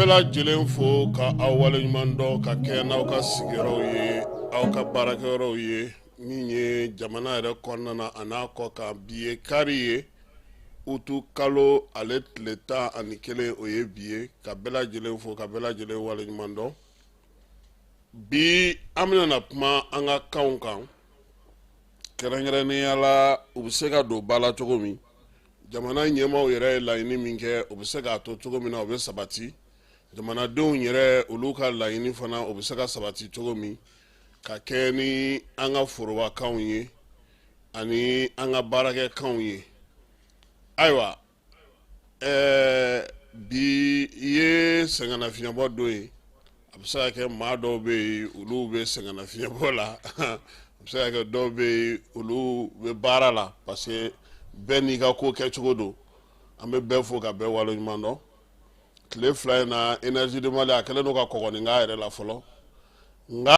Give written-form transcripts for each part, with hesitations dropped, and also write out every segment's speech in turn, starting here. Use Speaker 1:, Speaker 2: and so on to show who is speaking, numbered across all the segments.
Speaker 1: bɛɛ lajɛlen fo ka aw waleɲuman dɔn ka kɛ n'aw ka sigiyɔrɔw ye, aw ka baarakɛyɔrɔw ye, min ye jamana yɛrɛ kɔnɔna na a n'a kɔ kan. Bi ye kari ye, utu kalo ale tile 11, o ye bi ye. Ka bɛɛ lajɛlen fo ka bɛɛ lajɛlen waleɲuman dɔn. Bi an bɛna na kuma an ka kanw kan, kɛrɛnkɛrɛnnenya la u bɛ se ka don ba la cogo min, jamana ɲɛmaaw yɛrɛ ye laɲini min kɛ, o bɛ se k'a to cogo min na o bɛ sabati, jamanadenw yɛrɛ olu ka laɲini fana, o bɛ se ka sabati cogo min, ka kɛ ni an ka forobakanw ye ani an ka baarakɛkanw ye. Ayiwa, bi ye sɛgɛnnafiɲɛbɔ don ye. A bɛ se ka kɛ maa dɔw bɛ yen, olu bɛ sɛgɛnnafiɲɛbɔ la, a bɛ se ka kɛ dɔw bɛ yen, olu bɛ baara la, parce que bɛɛ n'i ka ko kɛcogo don. An bɛ bɛɛ fo ka bɛɛ waleɲuman dɔn. Tile 2 in na, Énergie du Mali a kɛlen don ka kɔgɔnin k'a yɛrɛ la fɔlɔ, nka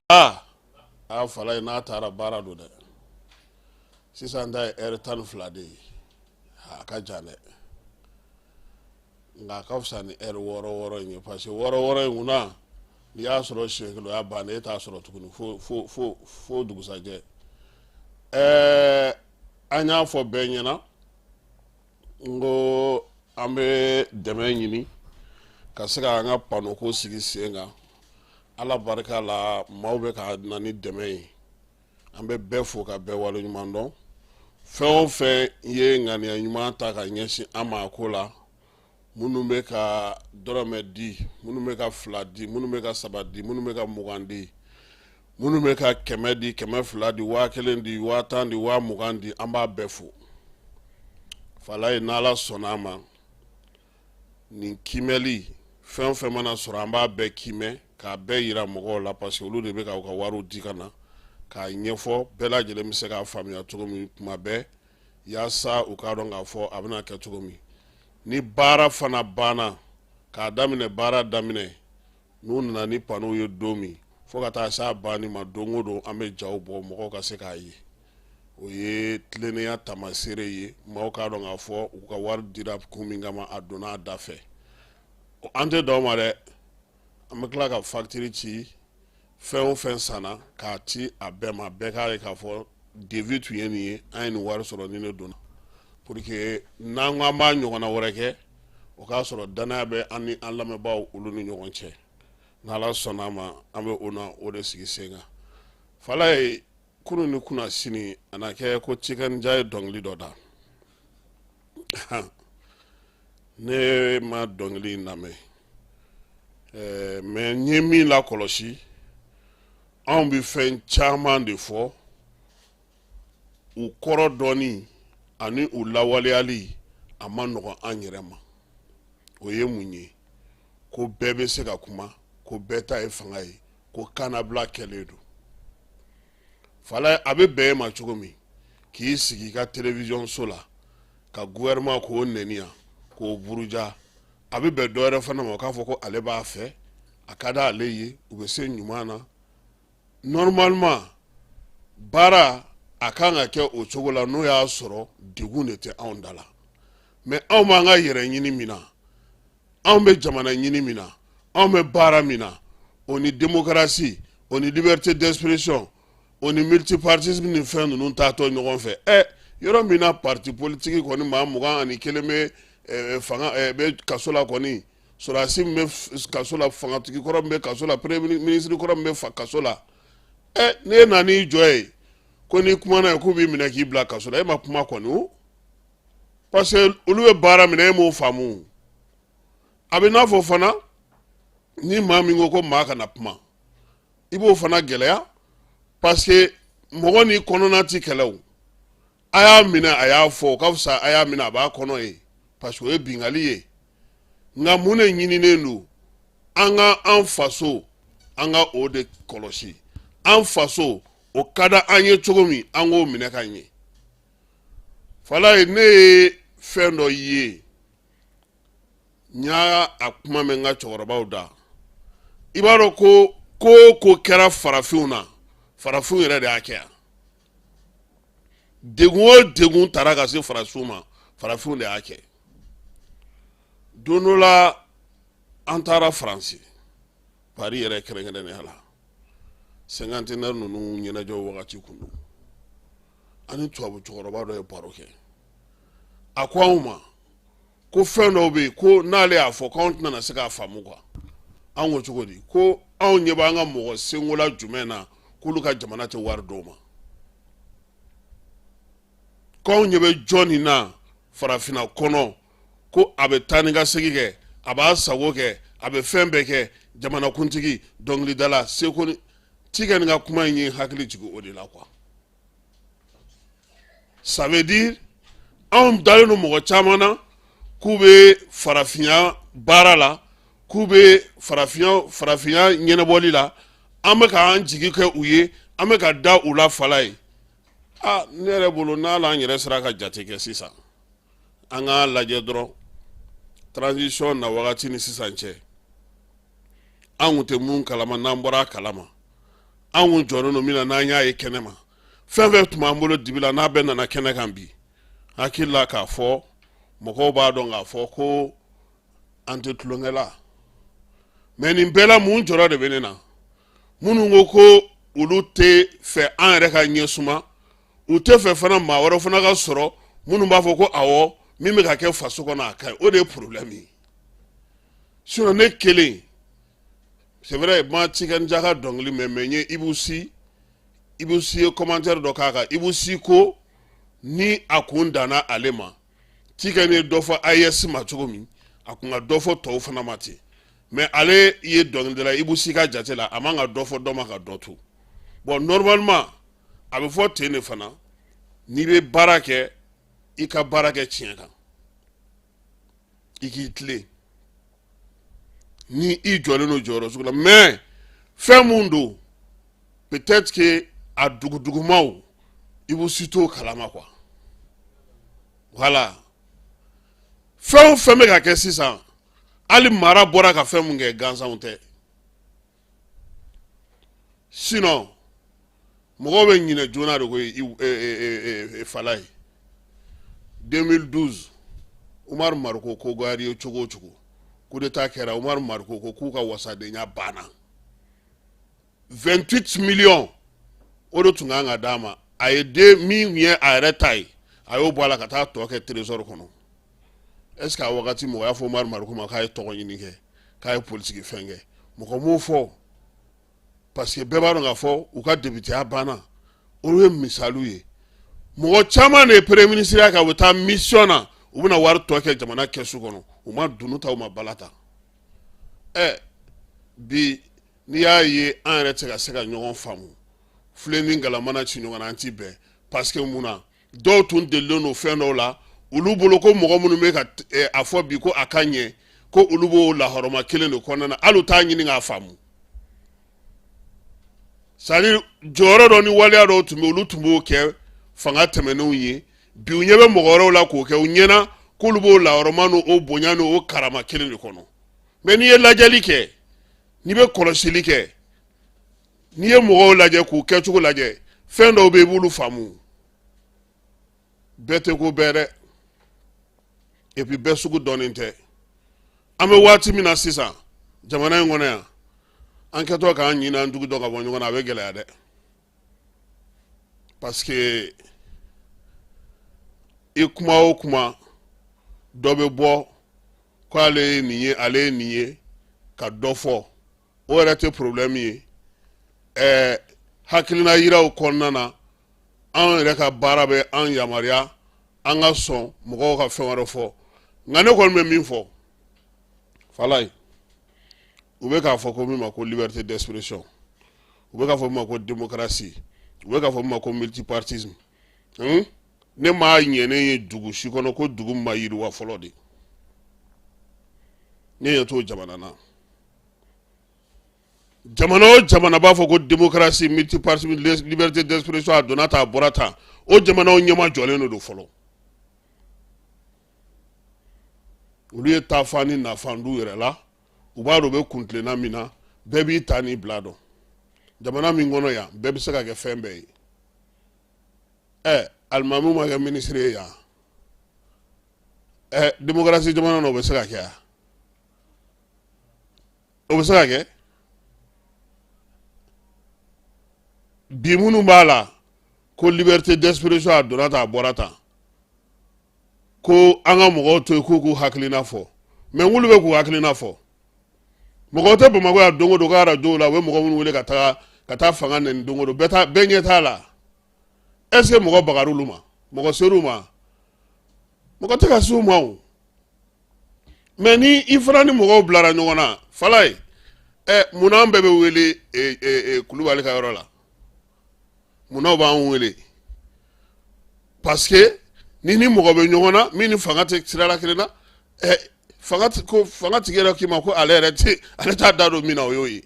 Speaker 1: a fala ye n'a taara baara don dɛ. Sisan ta ye heure 12 de ye, a ka jan dɛ, nka a ka fisa ni heure 6 6 in ye, parce que 6 6 in kunna, n'i y'a sɔrɔ siɲɛ kelen, o y'a bannen, e t'a sɔrɔ tuguni fo fo fo fo dugusajɛ. An y'a fɔ bɛɛ ɲɛna n ko an bɛ dɛmɛ ɲini ka se ka an ka panneau ko sigi sen kan. Ala barika la, maaw bɛ ka na ni dɛmɛ ye. An bɛ bɛɛ fo ka bɛɛ waleɲuman dɔn. Fɛn o fɛn ye ŋaniya ɲuman ta ka ɲɛsin an ma a ko la, minnu bɛ ka dɔrɔmɛ di, minnu bɛ ka 2 di, minnu bɛ ka 3 di, minnu bɛ ka 20 di, minnu bɛ ka 100 di, 200 di, 1000 di, 10,000 di, 20,000 di, an b'a bɛɛ fo. Falaye, n'Ala sɔnna a ma, nin kiimɛli fɛn o fɛn mana sɔrɔ, an b'a bɛɛ kiimɛ k'a bɛɛ yira mɔgɔw la, parce que olu de bɛ ka u ka wariw di ka na k'a ɲɛfɔ bɛɛ lajɛlen bɛ se k'a faamuya cogo min kuma bɛɛ, yaasa u k'a dɔn k'a fɔ a bɛna kɛ cogo min. Ni baara fana banna, k'a daminɛ baara daminɛ, n'u nana ni panneau ye don min, fo ka taa s'a banni ma, don o don an bɛ jaw bɔ mɔgɔw ka se k'a ye. O ye tilennenya taamasere ye, maaw k'a dɔn k'a fɔ u ka wari dira kun min kama, a donna a da fɛ. An tɛ dan o ma dɛ, an bɛ tila ka facture ci, fɛn o fɛn sanna, k'a ci a bɛɛ ma, bɛɛ k'a ye k'a fɔ devis tun ye nin ye, an ye nin wari sɔrɔ ni ne donna, pour que n'an ko an b'a ɲɔgɔnna wɛrɛ kɛ, o k'a sɔrɔ danaya bɛ an ni an lamɛnbaaw olu ni ɲɔgɔn cɛ. N'Ala sɔnna a ma, an bɛ o na o de sigi sen kan. Falaye, kunun ni kunna sini a na kɛ ko Tiken Jah ye dɔnkili dɔ da. Ne ma dɔnkili in lamɛn, mais n ye min lakɔlɔsi, anw bɛ fɛn caman de fɔ, u kɔrɔ dɔɔni ani u lawaleyali a ma nɔgɔn an yɛrɛ ma. O ye mun ye? Ko bɛɛ bɛ se ka kuma, ko bɛɛ ta ye fanga ye, ko kannabila kɛlen don. Falaye, a bɛ bɛn e ma cogo min k'i sigi i ka télévision so la ka gouvernement k'o nɛniya, k'o buruja, a bɛ bɛn dɔ wɛrɛ fana ma k'a fɔ ko ale b'a fɛ, a ka di ale ye, u bɛ se ɲuman na. Normalement, baara a kan ka kɛ o cogo la, n'o y'a sɔrɔ degun de tɛ anw da la. Mais anw b'an ka yɛrɛ ɲini min na, anw bɛ jamana ɲini min na, anw bɛ baara min na, o ni démocratie, o ni liberté d'expression, o ni multipartisme ni fɛn ninnu taatɔ ɲɔgɔn fɛ. Yɔrɔ min na parti politique kɔni maa 21 bɛ fanga bɛ kaso la kɔni, sɔrɔdasi min bɛ kaso la, fangatigi kɔrɔ min bɛ kaso la, premier ministre kɔrɔ min bɛ kaso la, n'e nan'i jɔ yen ko n'i kumana ye k'u b'i minɛ k'i bila kaso la, e ma kuma kɔni o, parce que olu bɛ baara min na, e m'o faamu. A bɛ n'a fɔ fana ni maa min ko ko maa kana kuma, i b'o fana gɛlɛya, parce que mɔgɔ ni kɔnɔna ti kɛlɛ o. A y'a minɛ a y'a fɔ, o ka fisa a y'a minɛ a b'a kɔnɔ ye, parce que o ye bingali ye. Nka mun de ɲininen don? An ka an faso, an ka o de kɔlɔsi. An faso o ka di an ye cogo min, an k'o minɛ ka ɲɛ. Falaye, ne ye fɛn dɔ ye, n y'a a kuma mɛn n ka cɛkɔrɔbaw da. I b'a dɔn ko ko o ko kɛra farafinw na, farafinw yɛrɛ de y'a kɛ yan. Degun o degun taara ka se farafinw ma, farafinw de y'a kɛ. Don dɔ la, An taara Faransi, Paris yɛrɛ kɛrɛnkɛrɛnnenya la, cinquantenaire ninnu ɲɛnajɛ wagati kun don. An ni tubabu cɛkɔrɔba dɔ ye baro kɛ. A ko anw ma ko fɛn dɔw bɛ yen ko n'ale y'a fɔ k'anw tɛna se k'a faamu quoi. An ko cogo di? Ko anw ɲɛ b'an ka mɔgɔ senkola jumɛn na k'olu ka jamana tɛ wari d'o ma? K'anw ɲɛ bɛ jɔn na farafinna kɔnɔ ko a bɛ taa ni ka segin kɛ, a b'a sago kɛ, a bɛ fɛn bɛɛ kɛ, jamanakuntigi, dɔnkilidala, seko ni Tiken ka kuma in ye hakili jigin o de la quoi. Ça veut dire anw dalen don mɔgɔ caman na k'u bɛ farafinya baara la, k'u bɛ farafinya ɲɛnabɔli la. An bɛ k'an jigi kɛ u ye, an bɛ ka da u la fala ye. Aa, ne yɛrɛ bolo, n'a l'an yɛrɛ sera ka jate kɛ sisan, an k'a lajɛ dɔrɔn, transition na wagati ni sisan cɛ, an kun tɛ mun kalama, n'an bɔra a kalama, an kun jɔlen don min na, n'an y'a ye kɛnɛ ma, fɛn fɛn tun b'an bolo dibi la, n'a bɛɛ nana kɛnɛ kan bi, hakili la k'a fɔ mɔgɔw b'a dɔn k'a fɔ ko an tɛ tulonkɛ la. Mais nin bɛɛ la, mun jɔrɔ de bɛ ne na? Minnu ko ko olu tɛ fɛ an yɛrɛ ka ɲɛ suma, u tɛ fɛ fana maa wɛrɛ fana ka sɔrɔ minnu b'a fɔ ko awɔ, min bɛ ka kɛ faso kɔnɔ, a ka ɲi, o de ye problème ye. Sinon ne kelen, c'est vrai, ma Tiken Jah ka dɔnkili mɛn, mais n ye Ibou Sy, Ibou Sy ye commentaire dɔ k'a kan. Ibou Sy ko ni a kun danna ale ma, Tiken ye dɔ fɔ AES ma cogo min, a kun ka dɔ fɔ tɔw fana ma ten. Mais ale ye dɔnkilidala, Ibou Sy ka jate la, a man ka dɔ fɔ dɔ ma ka dɔ to. Bon, normalement a bɛ fɔ ten de fana, n'i bɛ baara kɛ, i ka baara kɛ tiɲɛ kan, i k'i tilen ni i jɔlen don jɔyɔrɔ sugu la. Mais fɛn mun don, peut-être que a dugudugumaw, Ibou Sy t'o kalama quoi. Voilà, fɛn o fɛn bɛ ka kɛ sisan, hali mara bɔra ka fɛn mun kɛ, gansanw tɛ. Sinon mɔgɔw bɛ ɲinɛ joona de ko fala ye. 2012, Umaru Mariko ko goyara ye cogo o cogo, coup d'état kɛra. Umaru Mariko ko k'u ka wasadenya banna. 28 millions o de tun kan ka d'a ma. A ye den min ye a yɛrɛ ta ye, a y'o bɔ a la ka taa tɔ kɛ trésor kɔnɔ. Est ce que a wagati mɔgɔ y'a fɔ Umaru Mariko ma k'a ye tɔgɔ ɲini kɛ, k'a ye politiki fɛn kɛ? Mɔgɔ m'o fɔ, parce que bɛɛ b'a dɔn k'a fɔ u ka députéya banna. Olu ye misaliw ye. Mɔgɔ caman de ye premier ministre ya kɛ, u bɛ taa mission na, u bɛna wari tɔ kɛ jamana kɛsu kɔnɔ. U ma dunu ta, u ma bala ta. Ɛ bi, n'i y'a ye an yɛrɛ tɛ ka se ka ɲɔgɔn faamu, filen ni galamana ci ɲɔgɔn na, an ti bɛn, parce que mun na? Dɔw tun delilen don fɛn dɔw la, olu bolo ko mɔgɔ minnu bɛ ka a fɔ bi ko a ka ɲɛ, ko olu b'o lahɔrɔma kelen de kɔnɔna na, hali u t'a ɲini k'a faamu. C'est à dire jɔyɔrɔ dɔ ni waleya dɔw tun bɛ, olu tun b'o kɛ fanga tɛmɛnenw ye. Bi, u ɲɛ bɛ mɔgɔ wɛrɛw la k'o kɛ, u ɲɛna k'olu b'o lahɔrɔma n'o bonya n'o karama kelen de kɔnɔ. Mais n'i ye lajɛli kɛ, n'i bɛ kɔlɔsili kɛ, n'i ye mɔgɔw lajɛ k'u kɛcogo lajɛ, fɛn dɔw bɛ yen, i b'olu faamu. Bɛɛ tɛ ko bɛɛ dɛ, et puis bɛɛ sugu dɔnnen tɛ. An bɛ waati min na sisan jamana in kɔnɔ yan, an kɛtɔ k'an ɲini an dugu dɔn ka bɔ ɲɔgɔn na, a bɛ gɛlɛya dɛ, parce que i kuma o kuma, dɔ bɛ bɔ ko ale ye nin ye, ale ye nin ye, ka dɔ fɔ. O yɛrɛ tɛ problème ye. Hakilina yiraw kɔnɔna na, an yɛrɛ ka baara bɛ an yamaruya an ka sɔn mɔgɔw ka fɛn wɛrɛ fɔ. Nka ne kɔni bɛ min fɔ fala ye, u bɛ k'a fɔ ko min ma ko liberté d'expression, u bɛ k'a fɔ min ma ko démocratie, u bɛ k'a fɔ min ma ko multipartisme, Ne m'a ɲɛnen ye dugu si kɔnɔ ko dugu ma yiriwa fɔlɔ de. Ne ɲɛ t'o jamana na. Jamana o jamana b'a fɔ ko démocratie, multipartisme, liberté d'expression, a donna tan, a bɔra tan, o jamanaw ɲɛma jɔlen de don fɔlɔ. Olu ye taafan ni nafan d'u yɛrɛ la, u b'a dɔn u bɛ kuntilenna min na, bɛɛ b'i ta n'i bila dɔn. Jamana min kɔnɔ yan, bɛɛ bɛ se ka kɛ fɛn bɛɛ ye. Ɛ, alimami ma kɛ minisiri ye yan. Ɛ, démocratie jamana na, o bɛ se ka kɛ yan? O bɛ se ka kɛ bi minnu b'a la ko liberté d'expression, a donna tan, a bɔra tan, ko an ka mɔgɔw to yen k'u k'u hakilina fɔ. Mais olu bɛ k'u hakilina fɔ, mɔgɔw tɛ Bamakɔ yan don o don ka arajow la, u bɛ mɔgɔ minnu wele ka taa fanga nɛni don o don, bɛɛ bɛɛ ɲɛ t'a la. Est ce que mɔgɔ bagar'olu ma? Mɔgɔ ser'u ma? Mɔgɔ tɛ ka s'u ma o. Mais ni i fana ni mɔgɔw bilara ɲɔgɔn na, Falaye, ɛ, munna an bɛɛ bɛ wele Kulubali ka yɔrɔ la? Munna b'an wele? Parce que ni mɔgɔ bɛ ɲɔgɔn na min ni fanga tɛ sira kelen na, ɛ, fanga ko fanga tigi yɛrɛ k'i ma ko ale yɛrɛ tɛ, ale t'a da don min na, o y'o ye.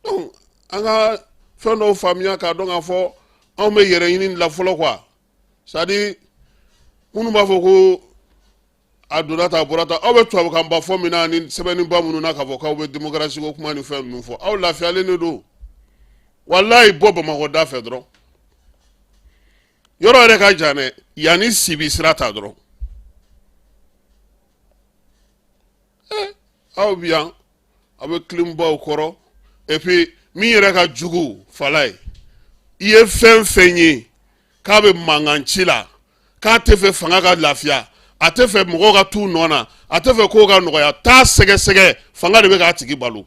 Speaker 1: Donc an ka fɛn dɔw faamuya k'a dɔn k'a fɔ anw bɛ yɛrɛ ɲini la fɔlɔ quoi. C'est à dire, minnu b'a fɔ ko a donna tan, a bɔra tan, aw bɛ tubabukanba fɔ min na ni sɛbɛnniba minnu na k'a fɔ k'aw bɛ démocratie ko kuma ni fɛn ninnu fɔ, aw lafiyalen de don. Walayi, bɔ Bamakɔ da fɛ dɔrɔn, yɔrɔ yɛrɛ ka jan dɛ, yanni Sibi sira ta dɔrɔn, aw bi yan, aw bɛ climbaw kɔrɔ. Et puis min yɛrɛ ka jugu, Falaye, i ye fɛn fɛn ye k'a bɛ mankan ci la, k'a tɛ fɛ fanga ka lafiya, a tɛ fɛ mɔgɔw ka t'u nɔ na, a tɛ fɛ kow ka nɔgɔya, taa sɛgɛsɛgɛ, fanga de bɛ k'a tigi balo.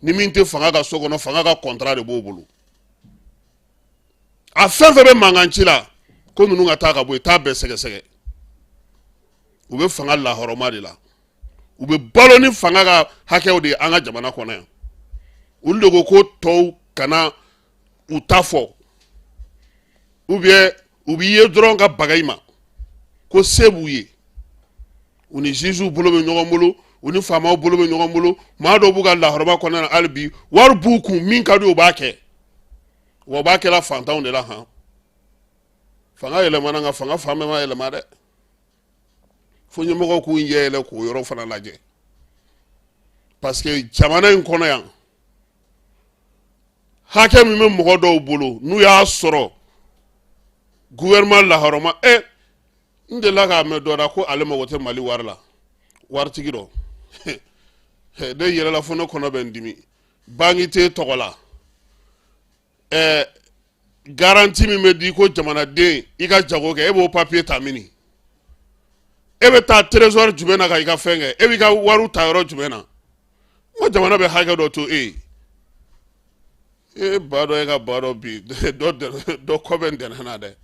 Speaker 1: Ni min tɛ fanga ka so kɔnɔ, fanga ka contrat de b'o bolo. A fɛn fɛn bɛ mankan ci la ko ninnu ka taa ka bɔ yen, taa bɛɛ sɛgɛsɛgɛ, u bɛ fanga lahɔrɔma de la, u bɛ balo ni fanga ka hakɛw de ye an ka jamana kɔnɔ yan. Olu de ko ko tɔw kana u ta fɔ, ou bien u b'i ye dɔrɔn ka baga i ma ko se b'u ye. U ni jugew bolo bɛ ɲɔgɔn bolo, u ni faamaw bolo bɛ ɲɔgɔn bolo. Maa dɔw b'u ka lahɔrɔma kɔnɔna na hali bi, wari b'u kun, min ka di u b'a kɛ, wa u b'a kɛla fantanw de la. Han, fanga yɛlɛmana, nka fanga fan bɛɛ ma yɛlɛma dɛ. Fo ɲɛmɔgɔw k'u ɲɛ yɛlɛ k'o yɔrɔ fana lajɛ, parce que jamana in kɔnɔ yan, hakɛ min bɛ mɔgɔ dɔw bolo, n'u y'a sɔrɔ gouvernement lahɔrɔma, ɛ, n delila k'a mɛn dɔ la ko ale mago tɛ Mali wari la, waritigi dɔ. Ne yɛlɛla fo ne kɔnɔ bɛ n dimi. Banki tɛ tɔgɔ la, ɛ, garantie min bɛ di ko jamanaden i ka jago kɛ, e b'o papier ta mini? E bɛ taa trésor jumɛn na ka i ka fɛn kɛ? E b'i ka wariw ta yɔrɔ jumɛn na? N ko jamana bɛ hakɛ dɔ to e ye. E ba dɔ, e ka ba dɔ bi dɔ dɔ kɔ bɛ ntɛnɛn na dɛ.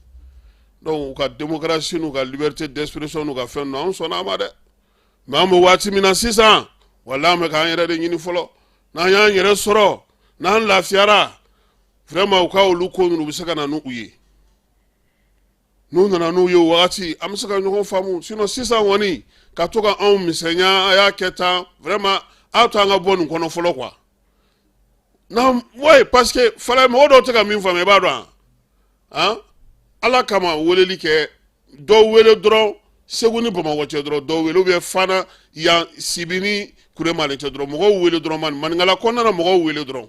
Speaker 1: Donc u ka démocratie n'u ka liberté d'expression n'u ka fɛn ninnu, anw sɔnna a ma dɛ. Mais an bɛ waati min na sisan, walahi, an bɛ k'an yɛrɛ de ɲini fɔlɔ. N'an y'an yɛrɛ sɔrɔ, n'an lafiyara vraiment, u ka olu ko ninnu, u bɛ se ka na n'u ye. N'u nana n'u ye o wagati, an bɛ se ka ɲɔgɔn faamu. Sinon sisan kɔni, ka to ka anw misɛnya, a y'a kɛ tan, vraiment, a to an ka bɔ nin kɔnɔ fɔlɔ quoi. N'an ouais, parce que fana mɔgɔ dɔw tɛ ka min faamu, i b'a dɔn han, Ala kama weleli kɛ, dɔw wele dɔrɔn Segu ni Bamakɔ cɛ dɔrɔn, dɔw wele, ou bien Fana yan, Sibi ni Kuremale cɛ dɔrɔn, mɔgɔw wele dɔrɔn, maninkala kɔnɔna na, mɔgɔw wele dɔrɔn.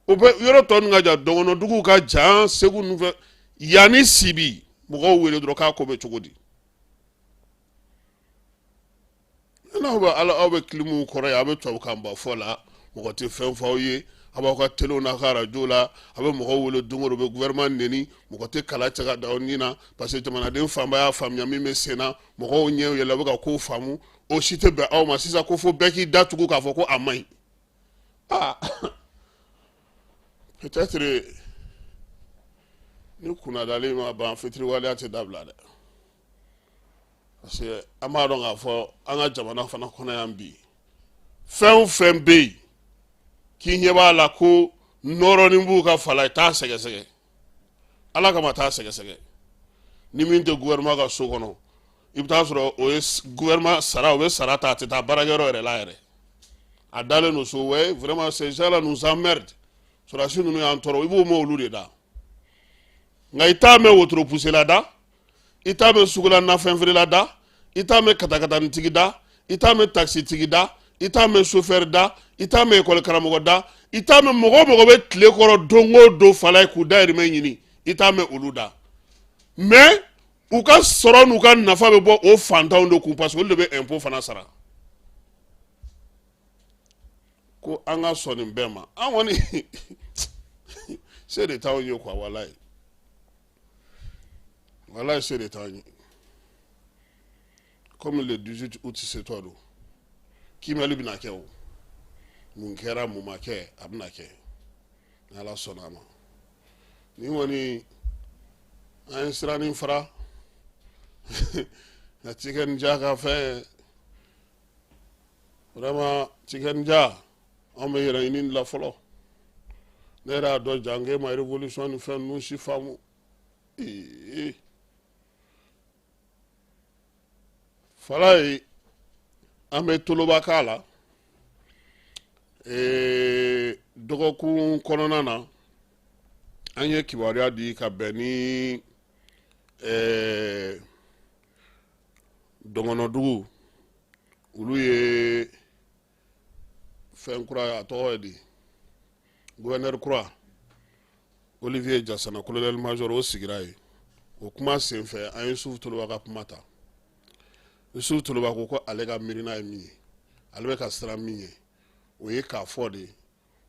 Speaker 1: O bɛ yɔrɔ tɔ ninnu ka jan, dɔgɔnɔduguw ka jan, Segu ninnu fɛ yan ni Sibi, mɔgɔw wele dɔrɔn k'a ko bɛ cogo di. N'aw bɛ ala, aw bɛ climw kɔrɔ yan, aw bɛ tubabukanba fɔ la, mɔgɔ tɛ fɛn fɔ aw ye. A b'aw ka telew n'a ka arajow la, a bɛ mɔgɔw wele don o don, u bɛ gouvernement neni, mɔgɔ tɛ kala cɛ ka da aw ni na, parce que jamanaden fanba y'a faamuya min bɛ sen na, mɔgɔw ɲɛ yɛlɛ, u bɛ ka kow faamu. O si tɛ bɛn aw ma sisan ko fo bɛɛ k'i da tugu k'a fɔ ko a man ɲi. Ah, peut-être ni kunnadali ma ban, fitiriwaleya tɛ dabila dɛ, parce que an b'a dɔn k'a fɔ an ka jamana fana kɔnɔ yan bi, fɛn o fɛn bɛ yen k'i ɲɛ b'a la ko nɔrɔnin b'u ka fala ye, taa sɛgɛsɛgɛ, Ala kama, taa sɛgɛsɛgɛ. Ni min tɛ gouvernement ka so kɔnɔ, i bɛ taa sɔrɔ o ye gouvernement sara, o bɛ sara ta, a tɛ taa baarakɛyɔrɔ yɛrɛ la yɛrɛ, a dalen don so. Ouais, vraiment, ces gens-là nous emmerdent. Sɔrɔdasi ninnu y'an tɔɔrɔ, i b'o mɛn olu de da. Nka i t'a mɛn wotoro pusela da, i t'a mɛn sugula nafɛn feerela da, i t'a mɛn katakatanitigi da, i t'a mɛn takisitigi da, i t'a mɛn chauffeur da, i t'a mɛn ekɔli karamɔgɔ da, i t'a mɛn mɔgɔ o mɔgɔ bɛ tile kɔrɔ don o don fala ye k'u dayirimɛ ɲini, i t'a mɛn olu da. Mais u ka sɔrɔ n'u ka nafa bɛ bɔ o fantanw de kun, parce que olu de bɛ impôt fana sara. Ko an ka sɔn nin bɛɛ ma, an kɔni se de t'anw ye quoi. Walayi, walayi, se de t'anw ye. Comme le 18 août setɔ don, kiimɛli bɛna kɛ. O mun kɛra, mun ma kɛ, a bɛna kɛ ni Ala sɔnna a ma. Nin kɔni, an ye siranin fara ka Tiken Jah ka fɛn. Vraiment, Tiken Jah, anw bɛ yɛrɛ ɲini la fɔlɔ. Ne yɛrɛ y'a dɔn janke ma révolution ni fɛn ninnu si faamu. Ee, fala ye, an bɛ toloba k'a la. Ee, dɔgɔkun kɔnɔna na, an ye kibaruya di ka bɛn ni dɔgɔnɔdugu, olu ye fɛn kura, a tɔgɔ ye di, gouverneur kura Olivier Jasana, colonel major, o sigira yen. O kuma senfɛ, an ye Yusufu Toloba ka kuma ta. Yusufu Toloba ko ko ale ka miirina ye min ye, ale bɛ ka siran min ye, o ye k'a fɔ de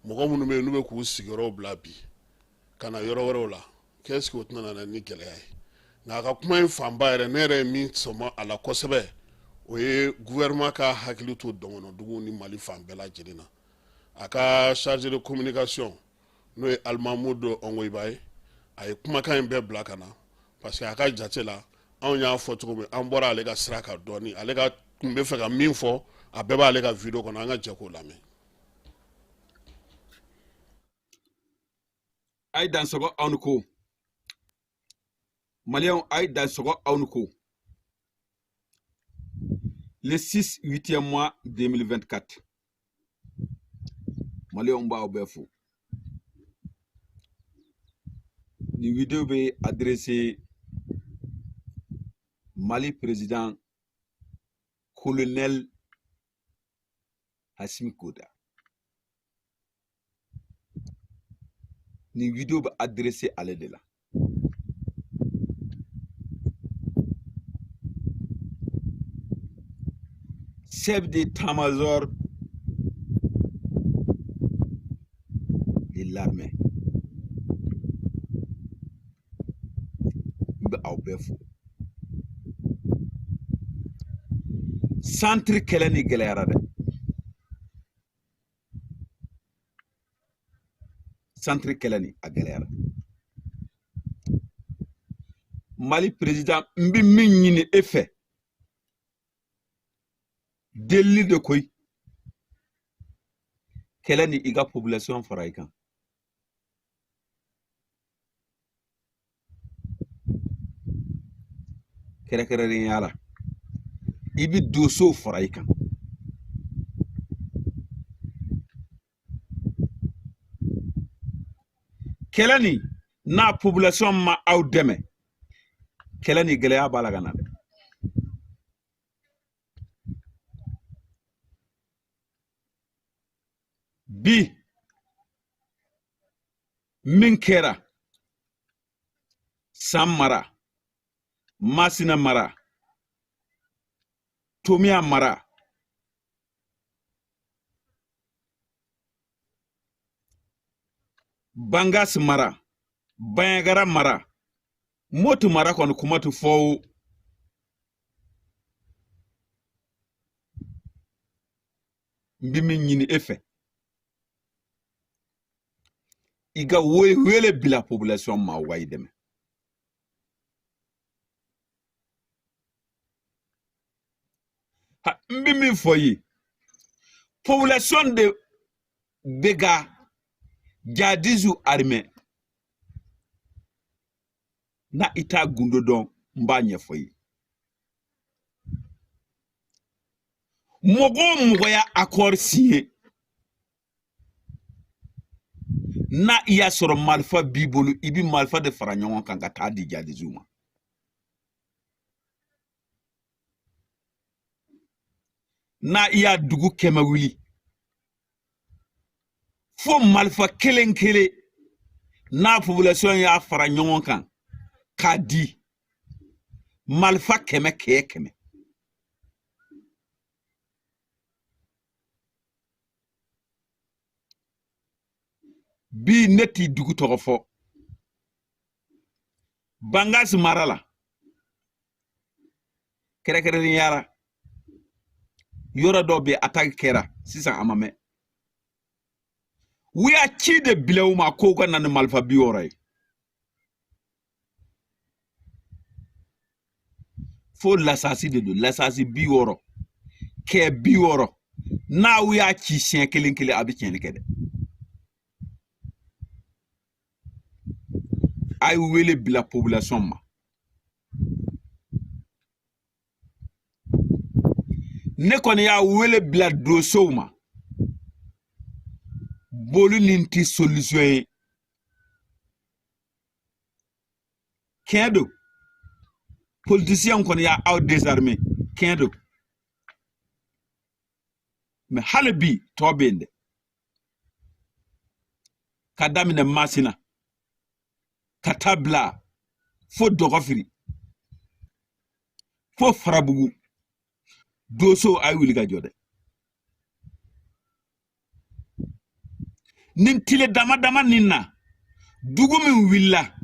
Speaker 1: mɔgɔ minnu bɛ yen n'u bɛ k'u sigiyɔrɔw bila bi ka na yɔrɔ wɛrɛw la, qu'est-ce que o tɛna na ni gɛlɛya ye? Nka a ka kuma in fanba yɛrɛ, ne yɛrɛ ye min sɔmɔ a la kosɛbɛ, o ye gouvernement ka hakili to dɔgɔnɔduguw ni Mali fan bɛɛ lajɛlen na. A ka chargé de communication, n'o ye Alimamudu Ɔngoyiba ye, a ye kumakan in bɛɛ bila ka na, parce que a ka jate la, anw y'a fɔ cogo min, an bɔra ale ka sira kan dɔɔni. Ale ka tun bɛ fɛ ka min fɔ, a bɛɛ b'ale ka video kɔnɔ. An ka jɛ k'o lamɛn.
Speaker 2: A ye dansɔgɔ aw ni ko, Maliyɛnw, a ye dansɔgɔ aw ni ko. Le 6 8e mois 2024, Maliyɛnw b'aw bɛɛ fo. Nin video bɛ adressé Mali président colonel Assimi Goïta. Nin video bɛ adressé ale de la. Chef d'état-major de l'armée, n bɛ aw bɛɛ fo. Centre kɛlɛ ni gɛlɛyara dɛ, centre kɛlɛ ni a gɛlɛyara. Mali président, n bɛ min ɲini e fɛ, delili de koyi, kɛlɛ ni i ka population fara i kan. Kɛrɛnkɛrɛnnenya la, i bɛ dosow fara i kan. Kɛlɛ nin n'a population ma aw dɛmɛ, kɛlɛ ni gɛlɛya b'a la ka na dɛ. Bi min kɛra San mara, Masina mara, Tomiya mara, Bangas mara, Bandiagara mara, Moti mara kɔni kuma tɛ fɔ o. N bɛ min ɲini e fɛ, i ka wele bila population ma, wa i dɛmɛ. Ha, n bɛ min fɔ i ye, population de bɛ ka jihadistes armer. Na i t'a gundo dɔn, n b'a ɲɛfɔ i ye. Mɔgɔ o mɔgɔ y'a accord signé, n'a i y'a sɔrɔ marifa b'i bolo, i bɛ marifa de fara ɲɔgɔn kan ka taa di jihadistes ma. N'a i y'a dugu 100 wuli, fo marifa kelen kelen n'a population y'a fara ɲɔgɔn kan k'a di, marifa 100 kɛ 100. Bi ne t'i dugu tɔgɔ fɔ. Bankass mara la, kɛrɛnkɛrɛnnenya la, yɔrɔ dɔw bɛ attaque kɛra sisan, a ma mɛn. U y'a ci de bila u ma k'u ka na ni marifa 60 ye. Fo lasasi de don, lasasi 60 kɛ 60, n'aw y'a ci siɲɛ kelen kelen, a bɛ tiɲɛni kɛ dɛ. A ye wele bila population ma. Ne kɔni y'a wele bila donsow ma, boli nin tɛ solution ye. Tiɲɛ don, politisiyɛnw kɔni y'a aw désarmé, tiɲɛ don, mais hali bi tɔ bɛ yen dɛ. Ka daminɛ Masina ka taa bila fo Dɔgɔfiri, fo Farabugu, donso a ye wuli ka jɔ dɛ. Nin tile dama dama nin na, dugu min wulila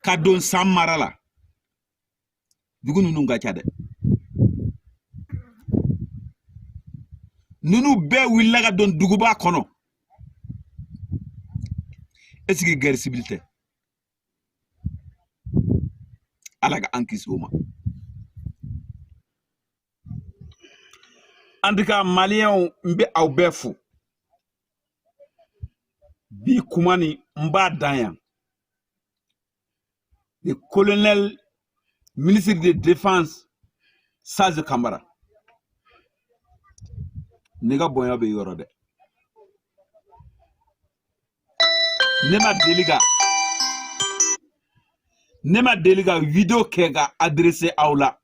Speaker 2: ka don San mara la, dugu ninnu ka ca dɛ. Ninnu bɛɛ wulila ka don duguba kɔnɔ. Est-ce que guerre civile tɛ? Ala ka an kisi o ma. En tout cas, maliyɛnw, n bɛ aw bɛɛ fo. Bi kuma nin, n b'a dan yan. Le colonel ministre de défense Sadio Kamara, ne ka bonya bɛ yɔrɔ dɛ. Ne ma deli ka vidéo kɛ ka adressé aw la.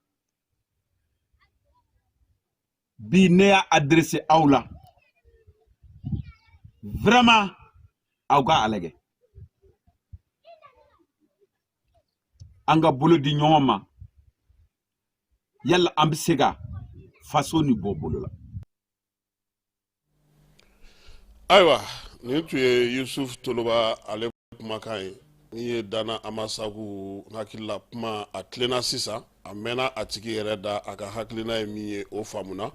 Speaker 2: Bi ne y'a adressé aw la. Vraiment, aw ka a lajɛ, an ka bolo di ɲɔgɔn ma, yala an bɛ se ka faso nin bɔ bolo la.
Speaker 1: Ayiwa, nin tun ye Yusuf Toloba ale kumakan ye. Min ye Dana Amasagu hakilila kuma, a tilenna sisan, a mɛnna a tigi yɛrɛ da, a ka hakilina ye min ye, o faamuna.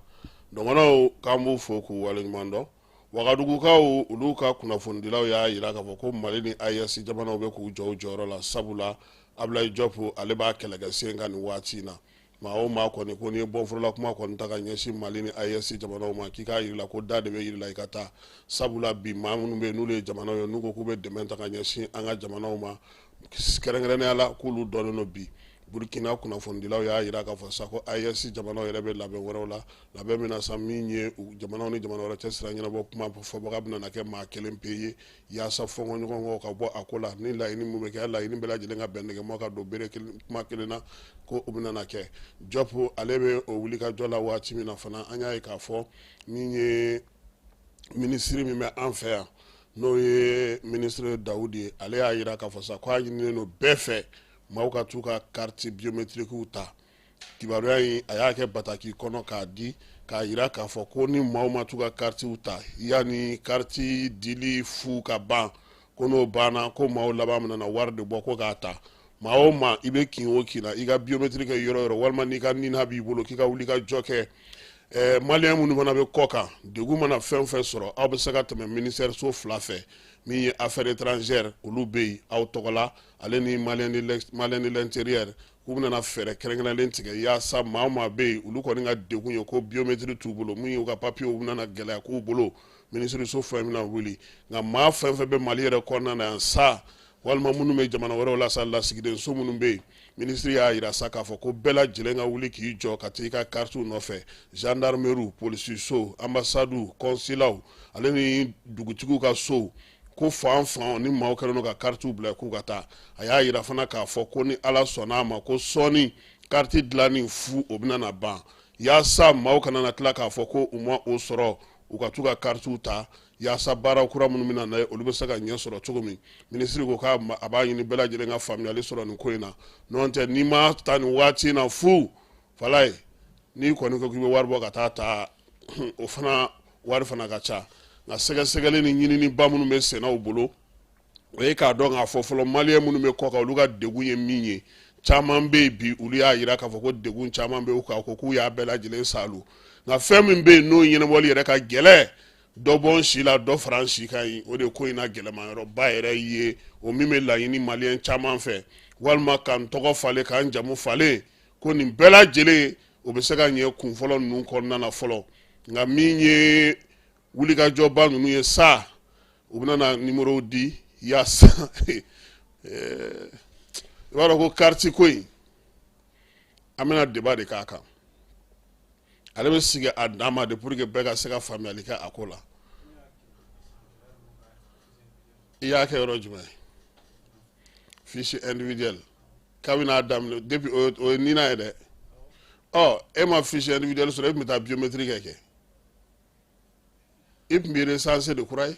Speaker 1: Dɔgɔnɔw, k'an b'u fo k'u waleɲuman dɔn. Wagadugukaw, olu ka kunnafonidilaw y'a jira k'a fɔ ko Mali ni AES jamanaw bɛ k'u jɔ u jɔyɔrɔ la, sabula Abulayi Jɔpu ale b'a kɛlɛkɛ sen kan nin waati in na. Maa o maa kɔni ko n'i ye bɔnforola kuma kɔni ta ka ɲɛsin Mali ni AES jamanaw ma, k'i k'a yir'i la ko da de bɛ yiri la i ka taa, sabula bi maa minnu bɛ yen n'olu ye jamanaw ye, n'u ko k'u bɛ dɛmɛ ta ka ɲɛsin an ka jamanaw ma, kɛrɛnkɛrɛnnenya la k'olu dɔnnen don. Bi Burkina kunnafonidilaw y'a jira k'a fɔ sa ko AES jamanaw yɛrɛ bɛ labɛn wɛrɛw la, labɛn min na sa, min ye jamanaw ni jamana wɛrɛ cɛ sira ɲɛnabɔ kuma fɔbaga bɛna na kɛ maa kelen pe ye, yaasa fɔnkɔɲɔgɔnkɔ ka bɔ a ko la, ni laɲini min bɛ kɛ, laɲini bɛɛ lajɛlen ka bɛn nɛgɛma ka don bere kelen kuma kelen na, ko o bɛna na kɛ. Jɔpu ale bɛ o wulikajɔ la waati min na fana, an y'a ye k'a fɔ min ye minisiri min bɛ an fɛ yan, n'o ye minisiri Dawudi ye, ale y'a jira k'a fɔ sa ko a ɲininen don bɛɛ fɛ, maaw ka t'u ka carte biométrique ta. Kibaruya in, a y'a kɛ bataki kɔnɔ k'a di, k'a jira k'a fɔ ko ni maaw ma t'u ka karitiw ta yanni kariti dili fu ka ban, ko n'o banna, ko maaw laban bɛna na wari de bɔ ko k'a ta. Maa o maa, i bɛ kin o kin na, i ka biométrique kɛ yɔrɔ o yɔrɔ, walima n'i ka NINA b'i bolo, k'i ka wuli ka jɔ kɛ. Maliyɛn minnu fana bɛ kɔ kan, degun mana fɛn fɛn sɔrɔ, aw bɛ se ka tɛmɛ ministère so fila fɛ, min ye affaires étrangères, olu bɛ yen aw tɔgɔ la, ale ni malien de l'intérieur, k'u bɛna fɛɛrɛ kɛrɛnkɛrɛnlen tigɛ yaasa maa o maa bɛ yen, olu kɔni ka degun ye ko biométrie t'u bolo, min y'u ka papiyew bɛna gɛlɛya k'u bolo, minisiriso fɛn bɛna wuli. Nka maa fɛn fɛn bɛ Mali yɛrɛ kɔnɔna na yan sa, walima minnu bɛ jamana wɛrɛw la sa, lasigidenso minnu bɛ yen, minisiri y'a jira sa k'a fɔ ko bɛɛ lajɛlen ka wuli k'i jɔ ka taa i ka karitiw nɔfɛ. Gendarmerie, polisiso, ambassade, consulat, ale ni dugutigiw ka sow, ko fan fan ni maaw kɛlen don ka karitiw bila k'u ka taa. A y'a jira fana k'a fɔ ko ni Ala sɔnna a ma, ko sɔɔni kariti dilanni fu o bɛna na ban, yaasa maaw kana na tila k'a fɔ ko u ma o sɔrɔ, u ka t'u ka karitiw ta, yaasa baara kura minnu bɛna na ye, olu bɛ se ka ɲɛ sɔrɔ cogo min. Minisiri ko k'a a b'a ɲini bɛɛ lajɛlen ka faamuyali sɔrɔ nin ko in na. N'o tɛ, n'i ma ta nin waati in na fu fala ye, n'i kɔni ko k'i bɛ wari bɔ ka taa ta, o fana wari fana ka ca. Nka sɛgɛsɛgɛli ni ɲininiba minnu bɛ senna u bolo. O ye k'a dɔn k'a fɔ fɔlɔ maliyɛn minnu bɛ kɔkan, olu ka degun ye min ye. Caman bɛ yen bi, olu y'a jira k'a fɔ ko degun caman bɛ u kan, ko k'u y'a bɛɛ lajɛlen salu. Nka fɛn min bɛ yen n'o ɲɛnabɔli yɛrɛ ka gɛlɛn, dɔ bɔ n si la, dɔ fara n si kan yen, o de ko in na gɛlɛmayɔrɔba yɛrɛ ye, o min bɛ laɲini maliyɛn caman fɛ, walima ka n tɔgɔ falen, ka n jamu falen, ko nin bɛɛ lajɛlen o bɛ se ka ɲɛ kun fɔlɔ ninnu kɔnɔna na fɔlɔ. Nka min ye wulikajɔba ninnu ye sa, u bɛna na nimorow di yaasa i b'a dɔn ko kariti ko in, an bɛna débat de k'a kan. Ale bɛ sigi a dan ma de pour que bɛɛ ka se ka faamuyali kɛ a ko la. I y'a kɛ yɔrɔ jumɛn? Fiche individuelle kabini a daminɛ, depuis o ye nina ye dɛ. Ɔ, e ma fiche individuelle sɔrɔ, e tun bɛ taa biométrique kɛ. I tun bɛ recenser de kura ye.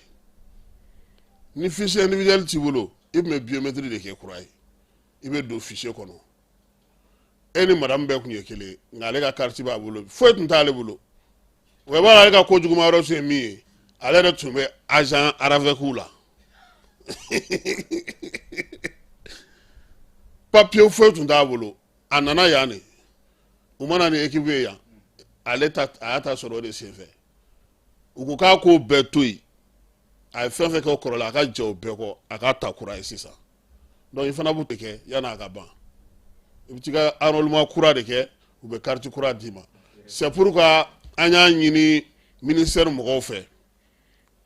Speaker 1: Ni fiche individuelle t'i bolo, i tun bɛ biométrie de kɛ kura ye, i bɛ don fichier kɔnɔ. E ni madame bɛɛ tun ye kelen ye, nka ale ka carte b'a bolo, foyi tun t'ale bolo. O b'a ale ka ko juguman yɔrɔ tun ye min ye, ale yɛrɛ tun bɛ agent RAVEC la, papier foyi tun t'a bolo. A nana yan de, u ma na ni équipe ye yan, ale ta a y'a ta sɔrɔ o de senfɛ. U ko k'a k'o bɛɛ to yen, a ye fɛn fɛn kɛ o kɔrɔ la, a ka jɛ o bɛɛ kɔ, a k'a ta kura ye sisan. Donc i fana b'o de kɛ yanni a ka ban, i bɛ t'i ka enrôlement kura de kɛ, u bɛ carte kura d'i ma. C'est pourquoi an y'a ɲini ministère mɔgɔw fɛ,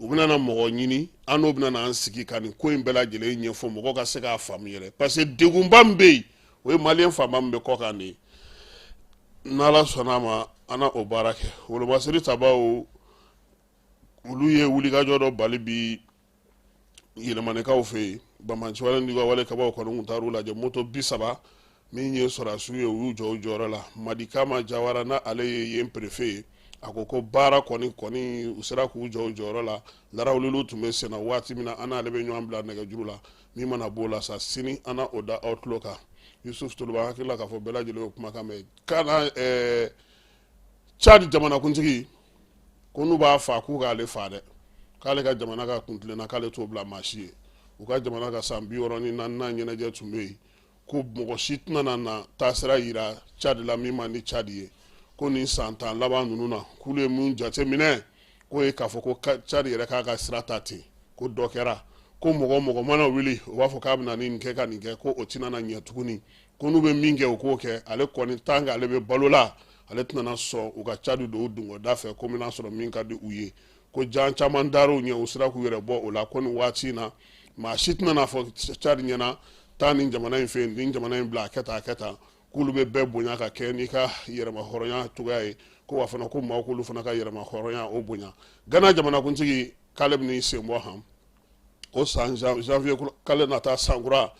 Speaker 1: u bɛna na mɔgɔ ɲini, an n'o bɛna na an sigi ka nin ko in bɛɛ lajɛlen ɲɛfɔ, mɔgɔw ka se k'a faamu yɛrɛ, parce que degunba min bɛ yen, o ye maliyɛn fanba min bɛ kɔkan de ye. N'Ala sɔnna a ma, an na o baara kɛ. Wolomasiri tabaw, olu ye wulikajɔ dɔ bali bi Yɛlɛmanikaw fɛ yen. Banbaanciwale ni wale kabaw kɔni tun taar'u lajɛ, moto 30 min ye sɔrɔdasiw ye, u y'u jɔ u jɔyɔrɔ la. Madikama Jawara, n'a ale ye yen préfet ye, a ko ko baara kɔni u sera k'u jɔ u jɔyɔrɔ la. Larawuliliw tun bɛ senna waati min na, an n'ale bɛ ɲɔgɔn bila nɛgɛjuru la. Min mana b'o la sa, sini an na o da aw tulo kan. Yusuf Toloba, hakili la k'a fɔ bɛɛ lajɛlen y'o kumakan mɛn. Kana Tchad jamanakuntigi ko n'u b'a fa, k'u k'ale fa dɛ, k'ale ka jamana ka kuntilenna, k'ale t'o bila maa si ye. U ka jamana ka san 64nan ɲɛnajɛ tun bɛ yen, ko mɔgɔ si tɛna na taasira yira Tchad la min man di Tchad ye. Ko nin san 10 laban ninnu na, k'olu ye mun jate minɛ, k'o ye k'a fɔ ko Tchad yɛrɛ k'a ka sira ta ten, ko dɔ kɛra, ko mɔgɔ mɔgɔ mana wuli, o b'a fɔ k'a bɛna nin kɛ ka nin kɛ, ko o tɛna na ɲɛ tuguni, ko n'u bɛ min kɛ, u k'o kɛ. Ale kɔni, tant que ale bɛ balo la, ale tɛna sɔn u ka Tchad don u dungɔda fɛ ko n'a sɔrɔ min ka di u ye. Ko jan caman dar'u ɲɛ, u sera k'u yɛrɛ bɔ o la. Ko nin waati in na, maa si tɛna n'a fɔ Tchad ɲɛna taa nin jamana in fɛ yen, nin jamana in bila, a kɛ tan, a kɛ tan, k'olu bɛ bɛɛ bonya ka kɛ n'i ka yɛrɛma hɔrɔnya cogoya ye, ko wa fana ko maaw k'olu fana ka yɛrɛma hɔrɔnya o bonya. Gana jamanakuntigi k'ale bɛn'i sen bɔ han ko san janvier k'ale nata sankura,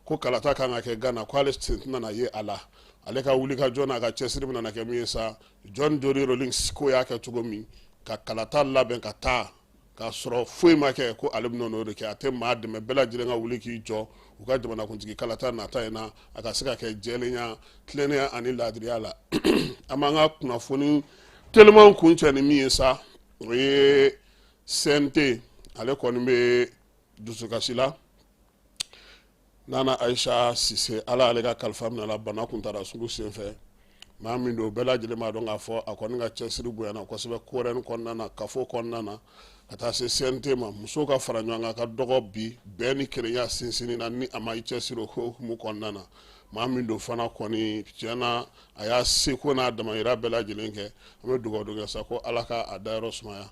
Speaker 1: ko kalata kan ka kɛ Gana, ko ale sen tɛna na ye a la. Ale ka wulikajɔ n'a ka cɛsiri bɛna na kɛ min ye sa, John Jerry Rawlings ko y'a kɛ cogo min ka kalata labɛn ka taa k'a sɔrɔ foyi ma kɛ, ko ale bɛna n'o de kɛ. A tɛ maa dɛmɛ, bɛɛ lajɛlen ka wuli k'i jɔ u ka jamanakuntigi kalata nata in na, a ka se ka kɛ jɛlenya, tilennenya ani laadiriya la. An b'an ka kunnafoni telimanw kuncɛ ni min ye sa, o ye CNT, ale kɔni bɛ dusukasi la. Nana Ayisa Sise, Ala ale ka kalifa minɛ la bana kuntala surun senfɛ. Maa min don, bɛɛ lajɛlen b'a dɔn k'a fɔ a kɔni ka cɛsiri bonyana kosɛbɛ COREN kɔnɔna na, kafo kɔnɔna na, ka taa se CNT ma. Musow ka fara ɲɔgɔn kan ka dɔgɔ bi, bɛn ni kelenya sinsinni na, ni a ma i cɛsiri o hukumu kɔnɔna na. Maa min don fana kɔni, tiɲɛ na, a y'a seko n'a damayira bɛɛ lajɛlen kɛ. An bɛ dugawu don kɛ sa ko Ala ka a dayɔrɔ sumaya.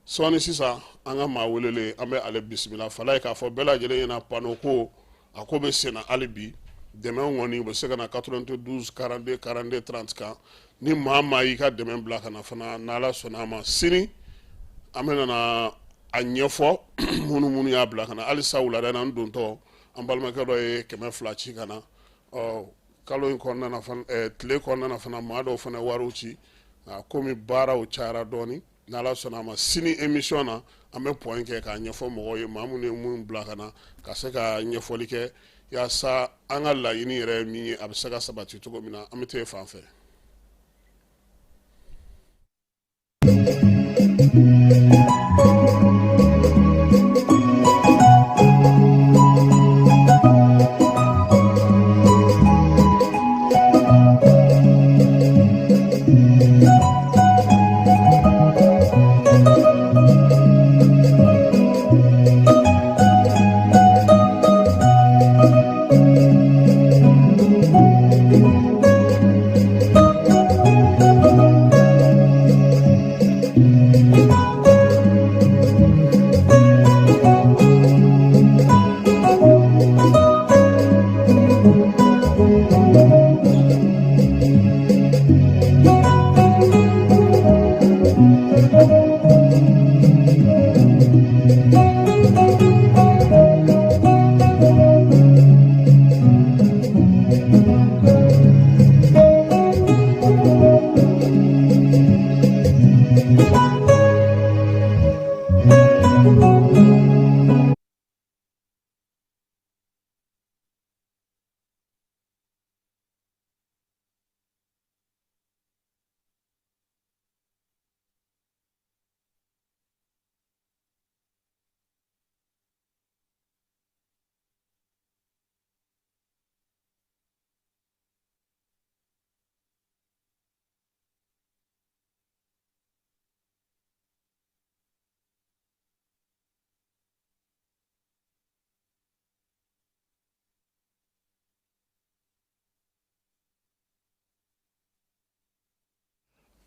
Speaker 1: Sɔɔni sisan, an ka maa welelen, an bɛ ale bisimila. Fala ye k'a fɔ bɛɛ lajɛlen ɲɛna, panneau ko, a ko bɛ senna hali bi. Dɛmɛ kɔni, u bɛ se ka na 92 42 42 30 kan. Ni maa maa y'i ka dɛmɛ bila ka na fana, n'Ala sɔnna a ma, sini an bɛna na a ɲɛfɔ minnu y'a bila ka na. Halisa wulada in na, n dontɔ, an balimakɛ dɔ ye 200 ci ka na. Ɔ, kalo in kɔnɔna na fana, tile kɔnɔna na fana, maa dɔw fana wariw ci, nka komi baaraw cayara dɔɔnin, n'Ala sɔnna a ma, sini émission na, an bɛ point kɛ k'a ɲɛfɔ mɔgɔw ye, maa minnu ye mun bila ka na, ka se ka ɲɛfɔli kɛ yaasa an ka laɲini yɛrɛ ye min ye, a bɛ se ka sabati cogo min na. An bɛ taa fan fɛ.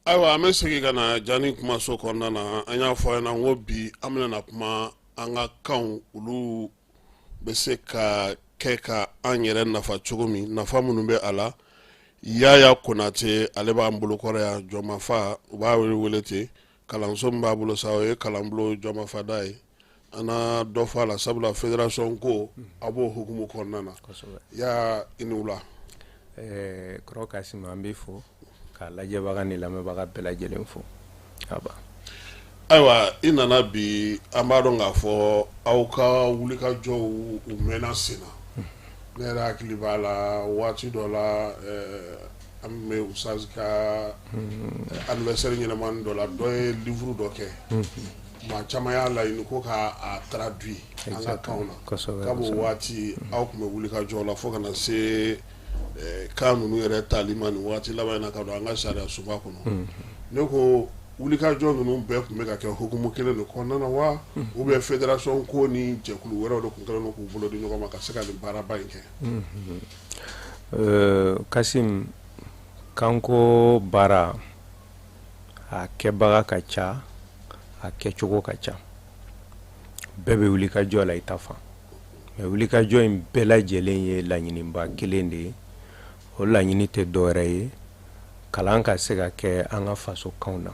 Speaker 1: Ayiwa, an bɛ segin ka na Jani kumaso kɔnɔna na. An y'a fɔ a ɲɛna ko bi an bɛna kuma an ka kanw, olu bɛ se ka kɛ ka an yɛrɛ nafa cogo min, nafa minnu bɛ a la. Yaya Konate, ale b'an bolokɔrɔ yan, Jɔnmafa u b'a wele ten. Kalanso min b'a bolo sa, o ye kalanbulon Jɔnmafada ye. An na dɔ fɔ a la, sabula fédération ko a b'o hukumu kɔnɔna na. Ya, i ni wula.
Speaker 3: Kɔrɔ Kasim, an b'i fo ka lajɛbaga ni lamɛnbaga bɛɛ lajɛlen fo.
Speaker 1: Ayiwa, i nana bi, an b'a dɔn k'a fɔ aw ka wulikajɔw u mɛnna sen na. Ne yɛrɛ hakili b'a la, waati dɔ la, an bɛ Ustaz ka anniversaire ɲɛnamani dɔ la, dɔ ye livre dɔ kɛ, maa caman y'a laɲini ko k'a traduit an ka kanw na. Kab'o waati aw tun bɛ wulikajɔ la fo ka na se kan ninnu yɛrɛ tali ma nin waati laban in na ka don an ka sariya sunba kɔnɔ. Ne ko wulikajɔ ninnu bɛɛ tun bɛ ka kɛ hukumu kelen de kɔnɔna na wa, ou bien fédération ko ni jɛkulu wɛrɛw de tun kɛlen don k'u bolo di ɲɔgɔn ma ka se ka nin baaraba in kɛ?
Speaker 3: Kasim, kanko baara, a kɛbaga ka ca, a kɛcogo ka ca. Bɛɛ bɛ wulikajɔ la i ta fan, mais wulikajɔ in bɛɛ lajɛlen ye laɲiniba kelen de ye. O laɲini tɛ dɔwɛrɛ ye, kalan ka se ka kɛ an ka fasokanw na.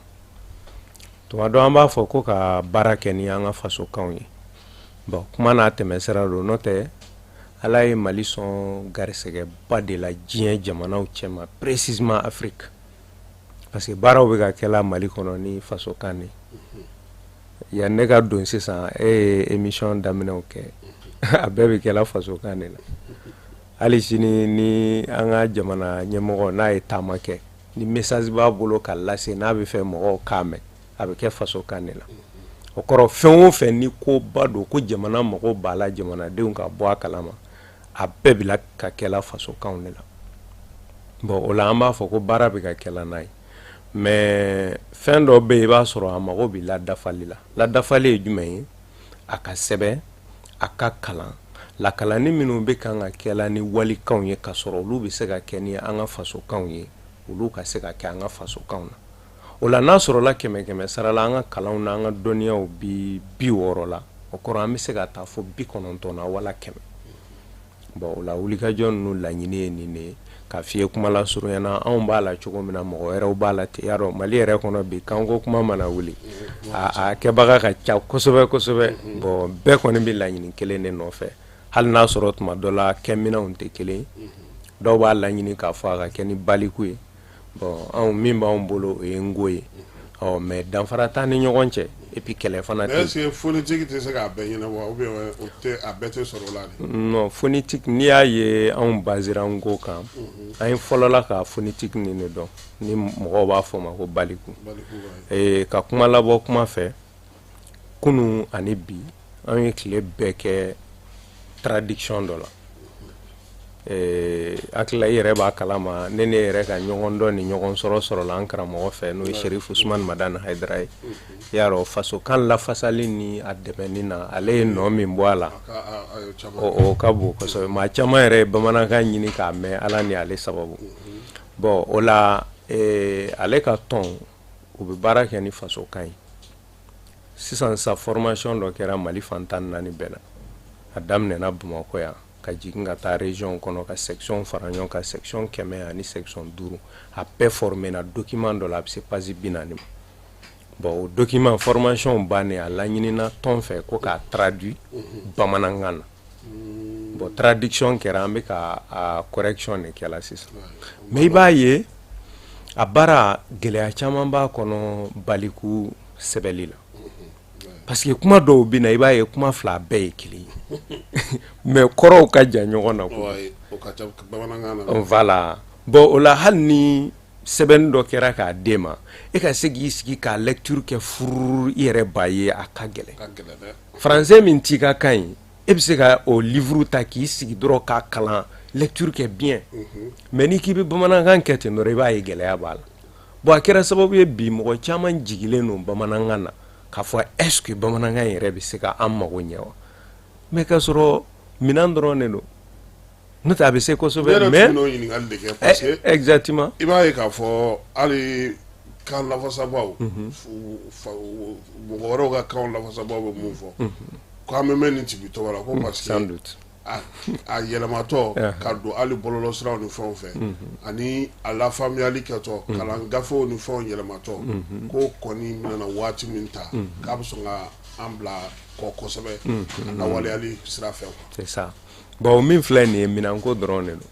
Speaker 3: Tuma dɔ an b'a fɔ ko ka baara kɛ ni an ka fasokanw ye. Bon, kuma n'a tɛmɛsira don, n'o tɛ Ala ye Mali sɔn garisɛgɛba de la diɲɛ jamanaw cɛma, précisément Afrique, parce que baaraw bɛ ka kɛla Mali kɔnɔ ni fasokan de yan. Ne ka don sisan, e ye émission daminɛw kɛ, a bɛɛ bɛ kɛla fasokan de la. Hali sini ni an ka jamana ɲɛmɔgɔ n'a ye taama kɛ, ni message b'a bolo ka lase, n'a bɛ fɛ mɔgɔw k'a mɛn, a bɛ kɛ fasokan de la. O kɔrɔ, fɛn o fɛn ni koba don ko jamana mago b'a la, jamanadenw ka bɔ a kalama, a bɛɛ bila ka kɛla fasokanw de la. Bon, o la an b'a fɔ ko baara bɛ ka kɛla n'a ye, mais fɛn dɔ bɛ yen, i b'a sɔrɔ a mago bɛ ladafali la. Ladafali ye jumɛn ye? A ka sɛbɛn, a ka kalan, lakalanni minnu bɛ kan ka kɛla ni walikanw ye, ka sɔrɔ olu bɛ se ka kɛ ni an ka fasokanw ye, olu ka se ka kɛ an ka fasokanw na. O la, n'a sɔrɔla kɛmɛ kɛmɛ sara la, an ka kalanw n'an ka dɔnniyaw bi 60 la, o kɔrɔ an bɛ se ka taa fo 90 na wala 100. Bon, o la wulikajɔ ninnu laɲini ye nin de ye. Ka f'i ye kuma lasurunya na, anw b'a la cogo min na, mɔgɔ wɛrɛw b'a la ten. Y'a dɔn, Mali yɛrɛ kɔnɔ bi, kanko kuma mana wuli, a kɛbaga ka ca kosɛbɛ kosɛbɛ. Bon, bɛɛ kɔni bɛ laɲini kelen de nɔfɛ, hali n'a sɔrɔ tuma dɔ la kɛminɛnw tɛ kelen. Dɔw b'a laɲini k'a fɔ a ka kɛ ni baliku ye. Bon, anw min b'anw bolo, o ye nko ye. Ɔ, mais danfara t'an ni ɲɔgɔn cɛ, et puis kɛlɛ fana
Speaker 1: tɛ. Est ce que phonétique tɛ se k'a bɛɛ ɲɛnabɔ, ou bien o tɛ, a bɛɛ tɛ sɔrɔ o la de?
Speaker 3: Non, phonétique, n'i y'a ye anw basera nko kan, an ye fɔlɔla ka phonétique nin de dɔn, ni mɔgɔw b'a fɔ o ma ko baliku. Ee, ka kuma labɔ kuma fɛ, kunun ani bi, an ye tile bɛɛ kɛ traduction dɔ la. Hakilila i yɛrɛ b'a kalama, ne ne yɛrɛ ka ɲɔgɔn dɔn ni ɲɔgɔn sɔrɔ sɔrɔla an karamɔgɔ fɛ, n'o ye Sherif Usman Madani Hayidara ye. I y'a dɔn, fasokan lafasali ni a dɛmɛni na, ale ye nɔ min bɔ a la, o ka bon kosɛbɛ. Maa caman yɛrɛ ye bamanankan ɲini k'a mɛn Ala ni ale sababu. Bon, o la ale ka tɔn, u bɛ baara kɛ ni fasokan ye. Sisan sa, formation dɔ kɛra Mali fan 14 bɛɛ la. A daminɛna Bamakɔ yan ka jigin ka taa région kɔnɔ, ka section fara ɲɔgɔn kan, section 100 ani section 5, a bɛɛ formé na document dɔ la, a bɛ se page 40 ma. Bon, o document formation bannen, a laɲinina tɔn fɛ ko k'a traduit bamanankan na. Bon, traduction kɛra, an bɛ ka a correction de kɛla sisan. Mais i b'a ye, a baara gɛlɛya caman b'a kɔnɔ baliku sɛbɛnli la, parce que kuma dɔw bɛ na, i b'a ye kuma fila bɛɛ ye kelen ye, mais kɔrɔw ka jan ɲɔgɔn na. Voilà. Bon, o la, hali ni sɛbɛnni dɔ kɛra k'a d'e ma, e ka se k'i sigi k'a lecture kɛ fururu i yɛrɛ b'a ye a ka gɛlɛn. Français min t'i ka kan ye, e bɛ se ka o livre ta k'i sigi dɔrɔn k'a kalan, lecture kɛ bien. Mais n'i k'i bɛ bamanankan kɛ ten dɔrɔn, i b'a ye gɛlɛya b'a la. Bon, a kɛra sababu ye bi, mɔgɔ caman jigilen don bamanankan na k'a fɔ est ce que bamanankan yɛrɛ bɛ se ka an mago ɲɛ wa? Mais k'a sɔrɔ minɛn dɔrɔn de don, n'o tɛ a bɛ se kosɛbɛ.
Speaker 1: Mais ɲininkali de kɛ, parce que
Speaker 3: exactement
Speaker 1: i b'a ye k'a fɔ hali Kan lafasabaaw, mɔgɔ wɛrɛw ka kan lafasabaaw bɛ mun fɔ? K'an bɛ mɛn nin tibi tɔgɔ la ko parce que
Speaker 3: Sans doute.
Speaker 1: a yɛlɛmatɔ ka don hali bɔlɔlɔsiraw ni fɛnw fɛ, ani a lafaamuyali kɛtɔ, kalan gafew ni fɛnw yɛlɛmatɔ, ko kɔni nana waati min ta, k'a bɛ sɔn ka an bila kɔ kosɛbɛ a lawaleyali sira fɛ quoi.
Speaker 3: C'est ça. Bon, min filɛ nin ye, minɛnko dɔrɔn de don.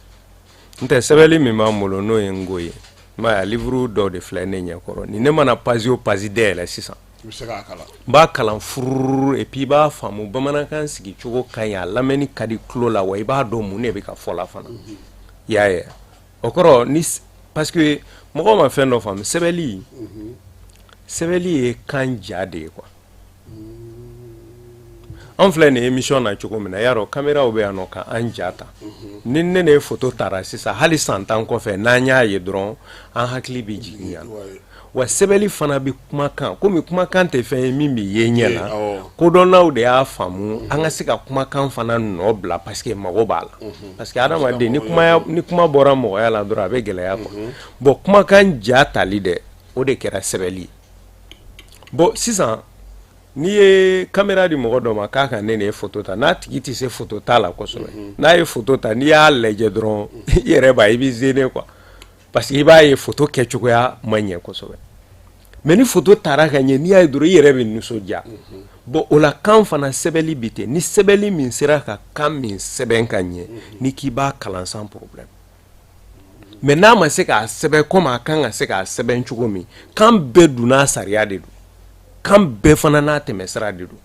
Speaker 3: N tɛ sɛbɛnni min b'an bolo, n'o ye Nko ye, i m'a ye, a livre dɔw de filɛ ne ɲɛkɔrɔ nin. Ne mana page o page dayɛlɛ sisan,
Speaker 1: I bɛ se k'a kalan.
Speaker 3: N b'a kalan fururu, et puis i b'a faamu, bamanankan sigi cogo ka ɲi, a lamɛnni ka di tulo la, wa i b'a dɔn mun de bɛ ka fɔ la fana. I y'a ye, o kɔrɔ ni, parce que mɔgɔw ma fɛn dɔ faamu, sɛbɛnni ye kan ja de ye quoi. An filɛ nin émission na cogo min na, y'a dɔn, caméraw bɛ yan nɔ ka an ja ta. Ni ne ye photo tara sisan, hali san 10 kɔfɛ, n'an y'a ye dɔrɔn, an hakili bɛ jigin yan. Wa sɛbɛnni fana bɛ kumakan, komi kumakan tɛ fɛn ye min bɛ ye ɲɛ na. Kodɔnnaw de y'a faamu an ka se ka kumakan fana nɔ bila, parce que mago b'a la, parce que adamaden, ni kuma bɔra mɔgɔya la dɔrɔn, a bɛ gɛlɛya quoi. Bon, kumakan ja tali dɛ, o de kɛra sɛbɛnni ye. Bon, sisan n'i ye caméra di mɔgɔ dɔ ma k'a ka ne ye photo ta, n'a tigi tɛ se photo ta la kosɛbɛ, n'a ye photo ta, n'i y'a lajɛ dɔrɔn, i yɛrɛ b'a ye, i bɛ gêner quoi, parce que i b'a ye photo kɛcogoya ma ɲɛ kosɛbɛ. Mais ni photo taara ka ɲɛ, n'i y'a ye dɔrɔn, i yɛrɛ bɛ nisɔndiya. Bon, o la kan fana sɛbɛnni bi ten. Ni sɛbɛnni min sera ka kan min sɛbɛn ka ɲɛ, ni k'i b'a kalan sans problème. Mais n'a ma se k'a sɛbɛn komi a kan ka se k'a sɛbɛn cogo min, kan bɛɛ dun n'a sariya de don, kan bɛɛ fana n'a tɛmɛsira de don.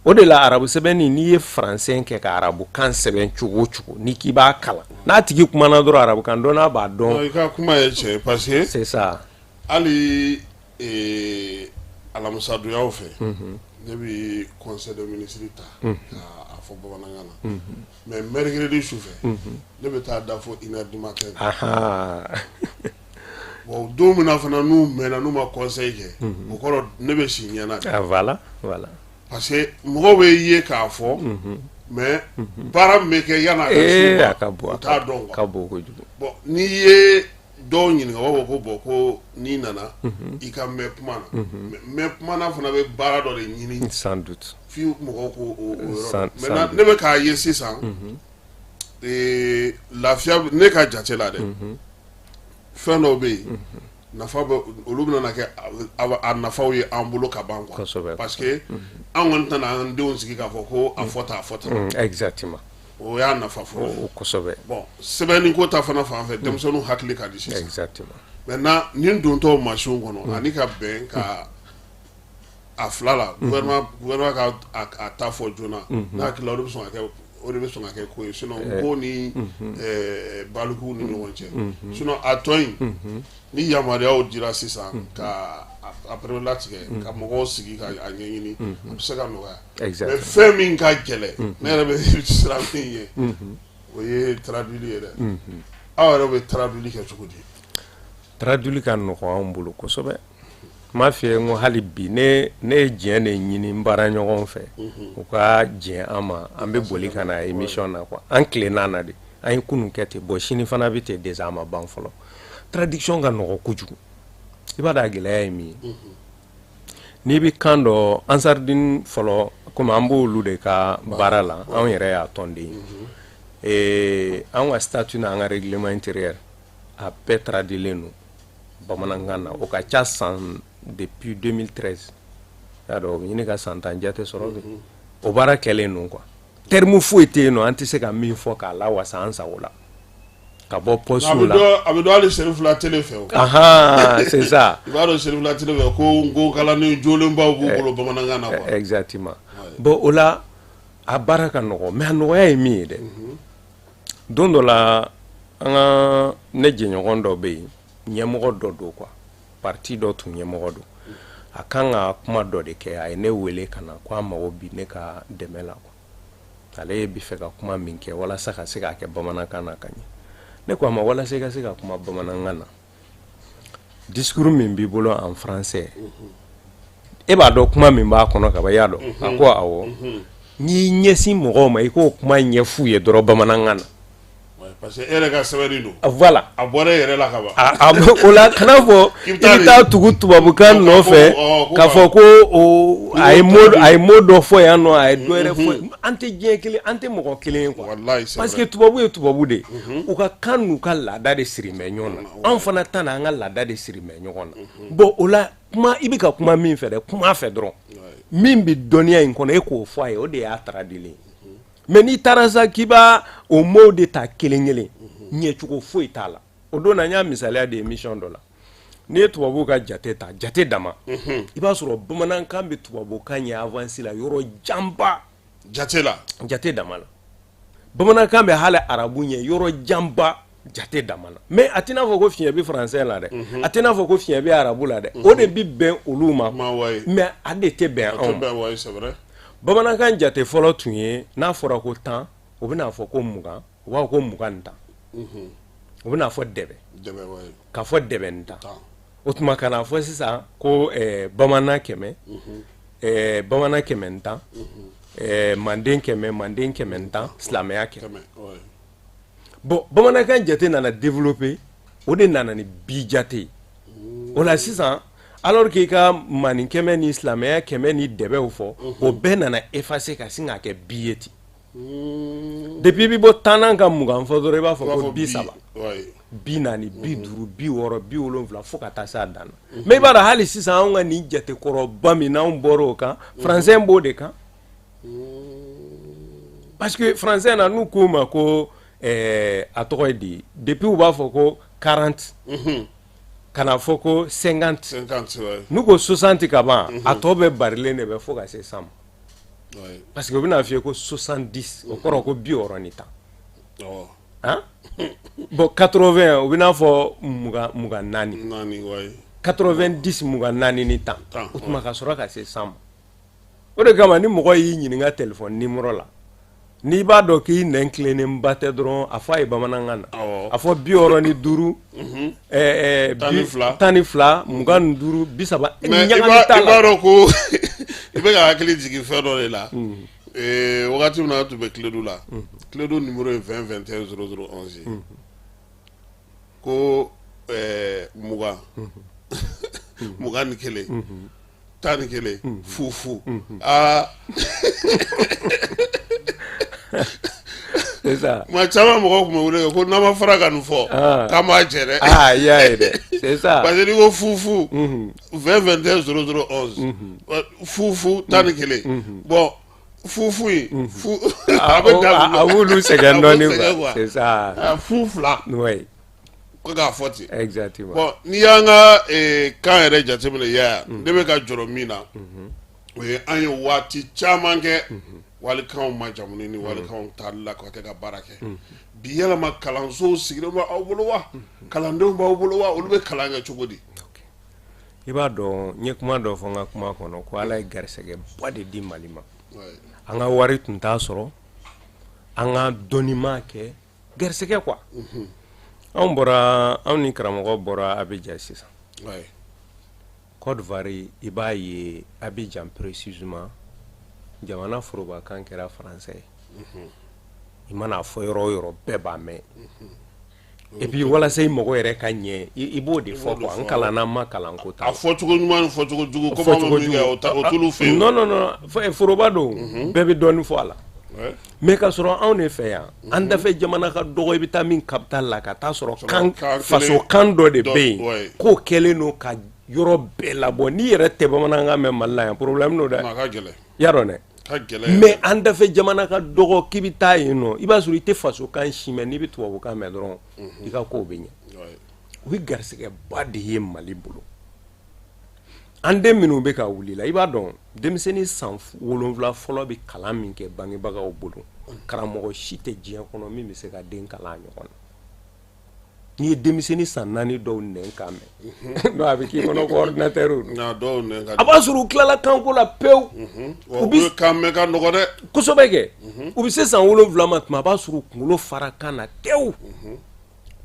Speaker 3: O de la arabu sɛbɛnni, n'i ye faransɛ kɛ ka arabu kan sɛbɛn cogo o cogo, n'i k'i b'a kalan, n'a tigi kumana dɔrɔn, arabu kan dɔnna b'a dɔn.
Speaker 1: I ka kuma ye tiɲɛ, parce que
Speaker 3: C'est ça.
Speaker 1: hali alamisadonyaw fɛ, ne bɛ conseil de ministre ta k'a fɔ bamanankan na, mais mercredi su fɛ, ne bɛ taa da fo 1h du matin. Bon, don min na fana n'u mɛnna, n'u ma conseil kɛ, o kɔrɔ ne bɛ si ɲɛna de.
Speaker 3: Ah, voilà.
Speaker 1: Parce que mɔgɔw bɛ ye k'a fɔ, mais baara min bɛ kɛ yan'a ka s'u ma,
Speaker 3: a ka bon.
Speaker 1: U t'a dɔn quoi.
Speaker 3: Ka bon kojugu.
Speaker 1: Bon, n'i ye dɔw ɲininka, u b'a fɔ ko bon, ko n'i nana, i ka mɛn kuma na. Mais mɛn kuma na fana bɛ baara dɔ de ɲini
Speaker 3: Sans doute.
Speaker 1: f'i mɔgɔw k'o o yɔrɔ
Speaker 3: Sans
Speaker 1: dɔn. Maintenant, ne bɛ k'a ye sisan, lafiya, ne ka jate la dɛ, fɛn dɔw bɛ yen, nafa bɛ olu, bɛna kɛ a nafaw ye an bolo ka ban quoi. Parce que an kɔni tɛna an denw sigi k'a fɔ ko a fɔ tan, a fɔ tan. O y'a nafa fɔlɔ ye.
Speaker 3: O kosɛbɛ.
Speaker 1: Bon, sɛbɛnni ko ta fana fan fɛ, denmisɛnninw hakili ka di sisan. Maintenant, nin dontɔ mansinw kɔnɔ, ani ka bɛn ka a fila la, gouvernement ka a ta fɔ joona, ne hakili la, o de bɛ sɔn ka kɛ, o de bɛ sɔn ka kɛ ko ye. Sinon ko ni balikuw ni ɲɔgɔn cɛ, sinon a tɔ in, ni yamaruyaw dira sisan ka a pereperelatigɛ, ka mɔgɔw sigi ka a ɲɛɲini, a bɛ se ka nɔgɔya. Mais fɛn min ka gɛlɛn, ne yɛrɛ bɛ siran min ye, o ye traduire ye dɛ. Aw yɛrɛ bɛ traduire kɛ cogo di?
Speaker 3: Traduire ka nɔgɔn anw bolo kosɛbɛ. N m'a f'i ye, n ko hali bi ne ye diɲɛ de ɲini n baara ɲɔgɔn fɛ, u ka diɲɛ an ma, an bɛ boli ka na émission na quoi. An tilenna na de, an ye kunun kɛ ten, bon, sini fana bɛ ten déjà, a ma ban fɔlɔ. Traduction ka nɔgɔn kojugu. I b'a dɔn a gɛlɛya ye min ye, n'i bɛ kan dɔ Ansardine fɔlɔ, komi an b'olu de ka baara la, anw yɛrɛ y'a tɔnden ye, an ka statut n'an ka règlement intérieur, a bɛɛ traduilen don bamanankan na. O ka ca san, depuis 2013, y'a dɔn, o bɛ ɲini ka san 10 jate sɔrɔ bi. O baara kɛlen don quoi. Terme foyi tɛ yen nɔ an tɛ se ka min fɔ k'a lawasa an sago la ka bɔ poste la.
Speaker 1: A bɛ dɔn hali Serifula télé fɛ o.
Speaker 3: Ahan, c'est ça.
Speaker 1: I b'a dɔn Serifula télé fɛ ko n ko kalanden jolenbaw b'u bolo bamanankan na quoi.
Speaker 3: Exactement. Bon, o la a baara ka nɔgɔn, mais a nɔgɔya ye min ye dɛ, don dɔ la, an ka ne jɛɲɔgɔn dɔ bɛ yen, ɲɛmɔgɔ dɔ don quoi, parti dɔ tun ɲɛmɔgɔ don, a kan ka kuma dɔ de kɛ. A ye ne wele ka na ko a mago bi ne ka dɛmɛ la quoi, ale bi fɛ ka kuma min kɛ, walasa ka se k'a kɛ bamanankan na ka ɲɛ. Ne ko a ma, walasa i ka se ka kuma bamanankan na, discours min b'i bolo en français, e b'a dɔn kuma min b'a kɔnɔ ka ban, i y'a dɔn? A ko awɔ. N'i ɲɛsin mɔgɔw ma, i k'o kuma ɲɛf'u ye dɔrɔn bamanankan na.
Speaker 1: Parce que e yɛrɛ ka sɛbɛnni don.
Speaker 3: Voilà.
Speaker 1: A bɔra e yɛrɛ la ka ban.
Speaker 3: O la kana fɔ i bɛ taa tugu tubabukan nɔfɛ k'a fɔ ko a ye mot dɔ fɔ yan nɔ, a ye dɔ wɛrɛ fɔ. An tɛ diɲɛ kelen, an tɛ mɔgɔ kelen ye quoi. Parce que tubabu ye tubabu de ye. U ka kan n'u ka laada de siri bɛ ɲɔgɔn na. Anw fana ta n'an ka laada de siri bɛ ɲɔgɔn na. Bon, o la kuma, i bɛ ka kuma min fɛ dɛ, kuma fɛ dɔrɔn. Min bɛ dɔnniya in kɔnɔ, e k'o fɔ a ye, o de y'a traduire ye. Mais n'i taara sa k'i b'a o mots de ta kelen kelen, ɲɛcogo foyi t'a la. O don na, n y'a misaliya di émission dɔ la. N'i ye tubabuw ka jate ta, jate dama, i b'a sɔrɔ bamanankan bɛ tubabukan ɲɛ avance la yɔrɔ janba.
Speaker 1: Jate la.
Speaker 3: Jate dama la. Bamanankan bɛ hali arabu ɲɛ yɔrɔ janba jate dama na. Mais a tɛna fɔ ko fiɲɛ bɛ français la dɛ, a tɛna fɔ ko fiɲɛ bɛ arabu la dɛ. O de bɛ bɛn olu ma, mais a de tɛ bɛn anw ma. Bamanankan jate fɔlɔ tun ye, n'a fɔra ko 10, o bɛna fɔ ko 20, u b'a fɔ ko 20 ni 10, o bɛna fɔ dɛbɛ, k'a fɔ dɛbɛ ni 10. O tuma ka na fɔ sisan ko bamanan 100, bamanan 110, manden 100, manden 110, silamɛya 100. Bon, bamanankan jate nana développer, o de nana ni bi jate ye. O la sisan, alors k'i ka manin 100 ni silamɛya 100 ni dɛbɛw fɔ, o bɛɛ nana effacer ka sin k'a kɛ bi ye ten. Depuis i bɛ bɔ tannan ka 20 fɔ dɔrɔn, i b'a fɔ ko 30, 40, 50, 60, 70, fo ka taa se a dan na. Mais i b'a dɔn, hali sisan anw ka nin jatekɔrɔba min n'anw bɔra o kan, français b'o de kan. Parce que français na, n'u k'o ma ko a tɔgɔ ye di, depuis u b'a fɔ ko 40 ka na fɔ ko 50, n'u ko 60 ka ban, a tɔ bɛɛ barilen de bɛ fo ka se 100 ma. Parce que u bɛna f'i ye ko 70, o kɔrɔ ko 60 ni 10. Han, bon, 80, u bɛna fɔ 24, 90, 24 ni 10. O tuma ka sɔrɔ ka se 100 ma. O de kama, ni mɔgɔ y'i ɲininka téléphone numéro la, n'i b'a dɔn k'i nɛn tilennenba tɛ dɔrɔn, a fɔ a ye bamanankan na, a fɔ 65, 12, 25, 30.
Speaker 1: Mais i b'a dɔn ko i bɛ ka hakili jigin fɛn dɔ de la. Wagati min na an tun bɛ Kledu la, Kledu numéro ye 20 21 00 11, ko 20, 21, 11, fu fu, aa.
Speaker 3: C'est ça.
Speaker 1: Tuma caman mɔgɔw tun bɛ wele ko n'an ma fara ka nin fɔ, k'an b'a jɛ dɛ.
Speaker 3: Ah, i y'a ye dɛ, c'est ça.
Speaker 1: Parce que n'i ko fu fu, 20 21 00 11, fu fu 11, bon, fu fu in fu,
Speaker 3: a bɛ a b'olu sɛgɛn dɔɔnin quoi, c'est ça.
Speaker 1: Fu fila.
Speaker 3: Oui.
Speaker 1: Ko k'a fɔ ten.
Speaker 3: Exactement.
Speaker 1: Bon, n'i y'an ka kan yɛrɛ jateminɛ, ya ne bɛ ka jɔrɔ min na, o ye an ye waati caman kɛ walikanw ma jamuni ni walikanw taali la ka kɛ ka baara kɛ. Bi yɛlɛma, kalansow sigilen bɛ aw bolo wa? Kalandenw b'aw bolo wa? Olu bɛ kalan kɛ cogo di?
Speaker 3: I b'a dɔn, n ye kuma dɔ fɔ n ka kuma kɔnɔ ko Ala ye garisɛgɛba de di Mali ma. An ka wari tun t'a sɔrɔ, an ka dɔnnima kɛ garisɛgɛ quoi. Anw bɔra, anw ni karamɔgɔ bɔra Abidjan sisan. Côte d'Ivoire, i b'a ye, Abidjan précisément, jamana forobakan kɛra français ye. I mana fɔ yɔrɔ o yɔrɔ, bɛɛ b'a mɛn. Et puis walasa i mago yɛrɛ ka ɲɛ, i b'o de fɔ quoi. N kalanna, n ma kalan ko
Speaker 1: ta. A fɔcogo ɲuman ni fɔcogo jugu, komi an bɛ min kɛ, o t'olu fɛ yen.
Speaker 3: Non, non, non, foroba don, bɛɛ bɛ dɔɔnin fɔ a la. Mais ka sɔrɔ anw de fɛ yan, an dafɛ jamana ka dɔgɔ, i bɛ taa min capital la ka taa sɔrɔ kan faso kan dɔ de bɛ yen k'o kɛlen don ka yɔrɔ bɛɛ labɔ. N'i yɛrɛ tɛ bamanankan mɛn Mali la yan, problème don dɛ. Y'a dɔn dɛ. Mais an dafɛ jamana ka dɔgɔ k'i bɛ taa yen nɔ, i b'a sɔrɔ i tɛ fasokan si mɛn. N'i bɛ tubabukan mɛn dɔrɔn, i ka kow bɛ ɲɛ. O ye garisɛgɛba de ye Mali bolo. An den minnu bɛ ka wuli la, i b'a dɔn, denmisɛnnin san 7 fɔlɔ bɛ kalan min kɛ bangebagaw bolo, karamɔgɔ si tɛ diɲɛ kɔnɔ min bɛ se ka den kalan a ɲɔgɔn na. N'i ye denmisɛnnin san 4 dɔw nɛn kan mɛn, non, a bɛ k'i kɔnɔ ko ordinateur don. A b'a sɔrɔ u tilala kanko la pewu.
Speaker 1: U bɛ kan mɛn ka nɔgɔ dɛ.
Speaker 3: Kosɛbɛ kɛ. U bɛ se san 7 ma tuma, a b'a sɔrɔ u kunkolo fara kan na tewu.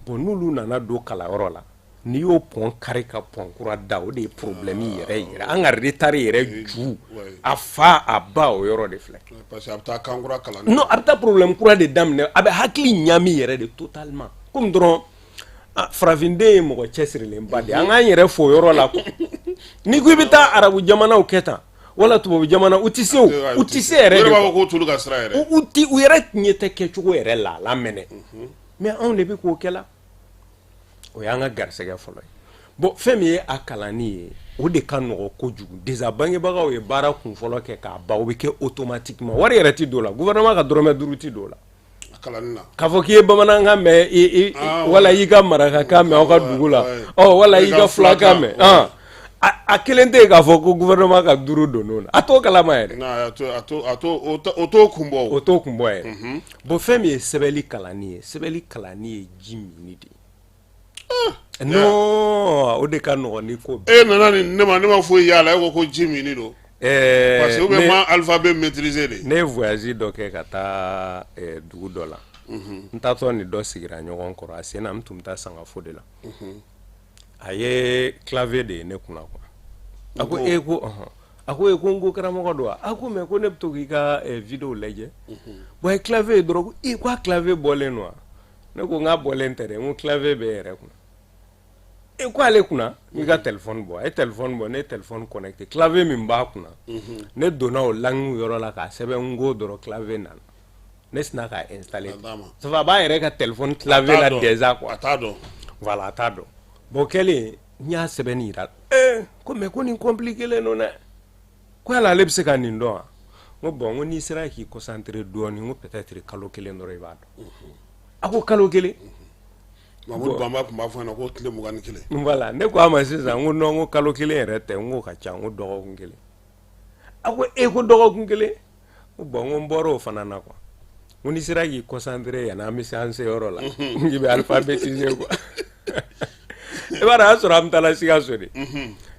Speaker 3: Bon, n'olu nana don kalanyɔrɔ la, N'i y'o pont kari ka pont kura da, o de ye problème yɛrɛ yɛrɛ, an ka retard yɛrɛ ju, a fa a ba, o yɔrɔ de filɛ.
Speaker 1: Parce que a bɛ taa kan kura kalan.
Speaker 3: Non, a bɛ taa problème kura de daminɛ, a bɛ hakili ɲami yɛrɛ de totalement. Komi dɔrɔn farafinden ye mɔgɔ cɛsirilenba de ye, an k'an yɛrɛ fo o yɔrɔ la quoi. N'i ko i bɛ taa arabu jamanaw kɛ tan wala tubabu jamana, u tɛ se o, u tɛ se yɛrɛ
Speaker 1: de.
Speaker 3: U
Speaker 1: yɛrɛ b'a fɔ k'o t'olu ka sira yɛrɛ.
Speaker 3: U ti, u yɛrɛ ɲɛ tɛ kɛcogo yɛrɛ la la mɛnɛ, mais anw de bɛ k'o kɛ la. O y'an ka garisɛgɛ fɔlɔ ye. Bon, fɛn min ye a kalanni ye, o de ka nɔgɔ kojugu. Déjà bangebagaw ye baara kun fɔlɔ kɛ k'a ban, o bɛ kɛ automatiquement, wari yɛrɛ ti don o la, gouvernement ka dɔrɔmɛ 5 ti don o la. K'a fɔ k'i ye bamanankan mɛn wala y'i ka marakakan mɛn aw ka dugu la, ɔ wala y'i ka fulakan mɛn, a kelen tɛ yen k'a fɔ ko gouvernement ka 5 don o la, a t'o kalama yɛrɛ.
Speaker 1: O t'o kun bɔ.
Speaker 3: O t'o kun bɔ yɛrɛ. Bon, fɛn min ye sɛbɛnni kalanni ye, sɛbɛnni kalanni ye ji minni de ye. Non, o de ka nɔgɔn ni ko
Speaker 1: bɛɛ. E nana nin ne ma, ne ma foyi y'a la, e ko ko ji minni don. Parce que u bɛ ma alphabet maîtriser de.
Speaker 3: Ne ye voyage dɔ kɛ ka taa dugu dɔ la. N taatɔ ni dɔ sigira ɲɔgɔn kɔrɔ a sen na, n tun bɛ taa Sangafo de la. A ye clavier de ye ne kunna quoi. A ko e ko ɔhɔn, a ko e ko n ko karamɔgɔ don wa? A ko mais ko ne bɛ to k'i ka vidéo lajɛ. Bon, a ye clavier ye dɔrɔn, ko e ko a clavier bɔlen don wa? Ne ko n k'a bɔlen tɛ dɛ, n ko clavier bɛ e yɛrɛ kunna. E ko ale kunna, n ka téléphone bɔ. A ye téléphone bɔ, ne ye téléphone connecté, clavier min b'a kunna, ne donna o langue yɔrɔ la k'a sɛbɛn n ko dɔrɔn, clavier nana, ne sinna k'a installé. Ça fait a b'a yɛrɛ ka téléphone clavier la déjà quoi.
Speaker 1: A t'a dɔn.
Speaker 3: Voilà, a t'a dɔn. Bon, kɛlen n y'a sɛbɛnni yira, ko mais ko nin compliqué len don dɛ, ko yala ale bɛ se ka nin dɔn wa? N ko bon, n ko n'i sera k'i concentré dɔɔnin, n ko peut-être kalo 1 dɔrɔn i b'a dɔn. A ko kalo 1?
Speaker 1: Mamudu Banba tun b'a fɔ ɲɛna ko tile 21.
Speaker 3: Voilà, ne ko a ma sisan, n ko non, n ko kalo 1 yɛrɛ tɛ, n ko ka ca, n ko dɔgɔkun 1. A ko e ko dɔgɔkun 1? N ko bon, n ko n bɔra o fana na quoi. N ko n'i sera k'i concentré yanni an bɛ se an se yɔrɔ la, n k'i bɛ alphabétiser quoi. I b'a dɔn, a y'a sɔrɔ an bɛ taa la Sikaso de.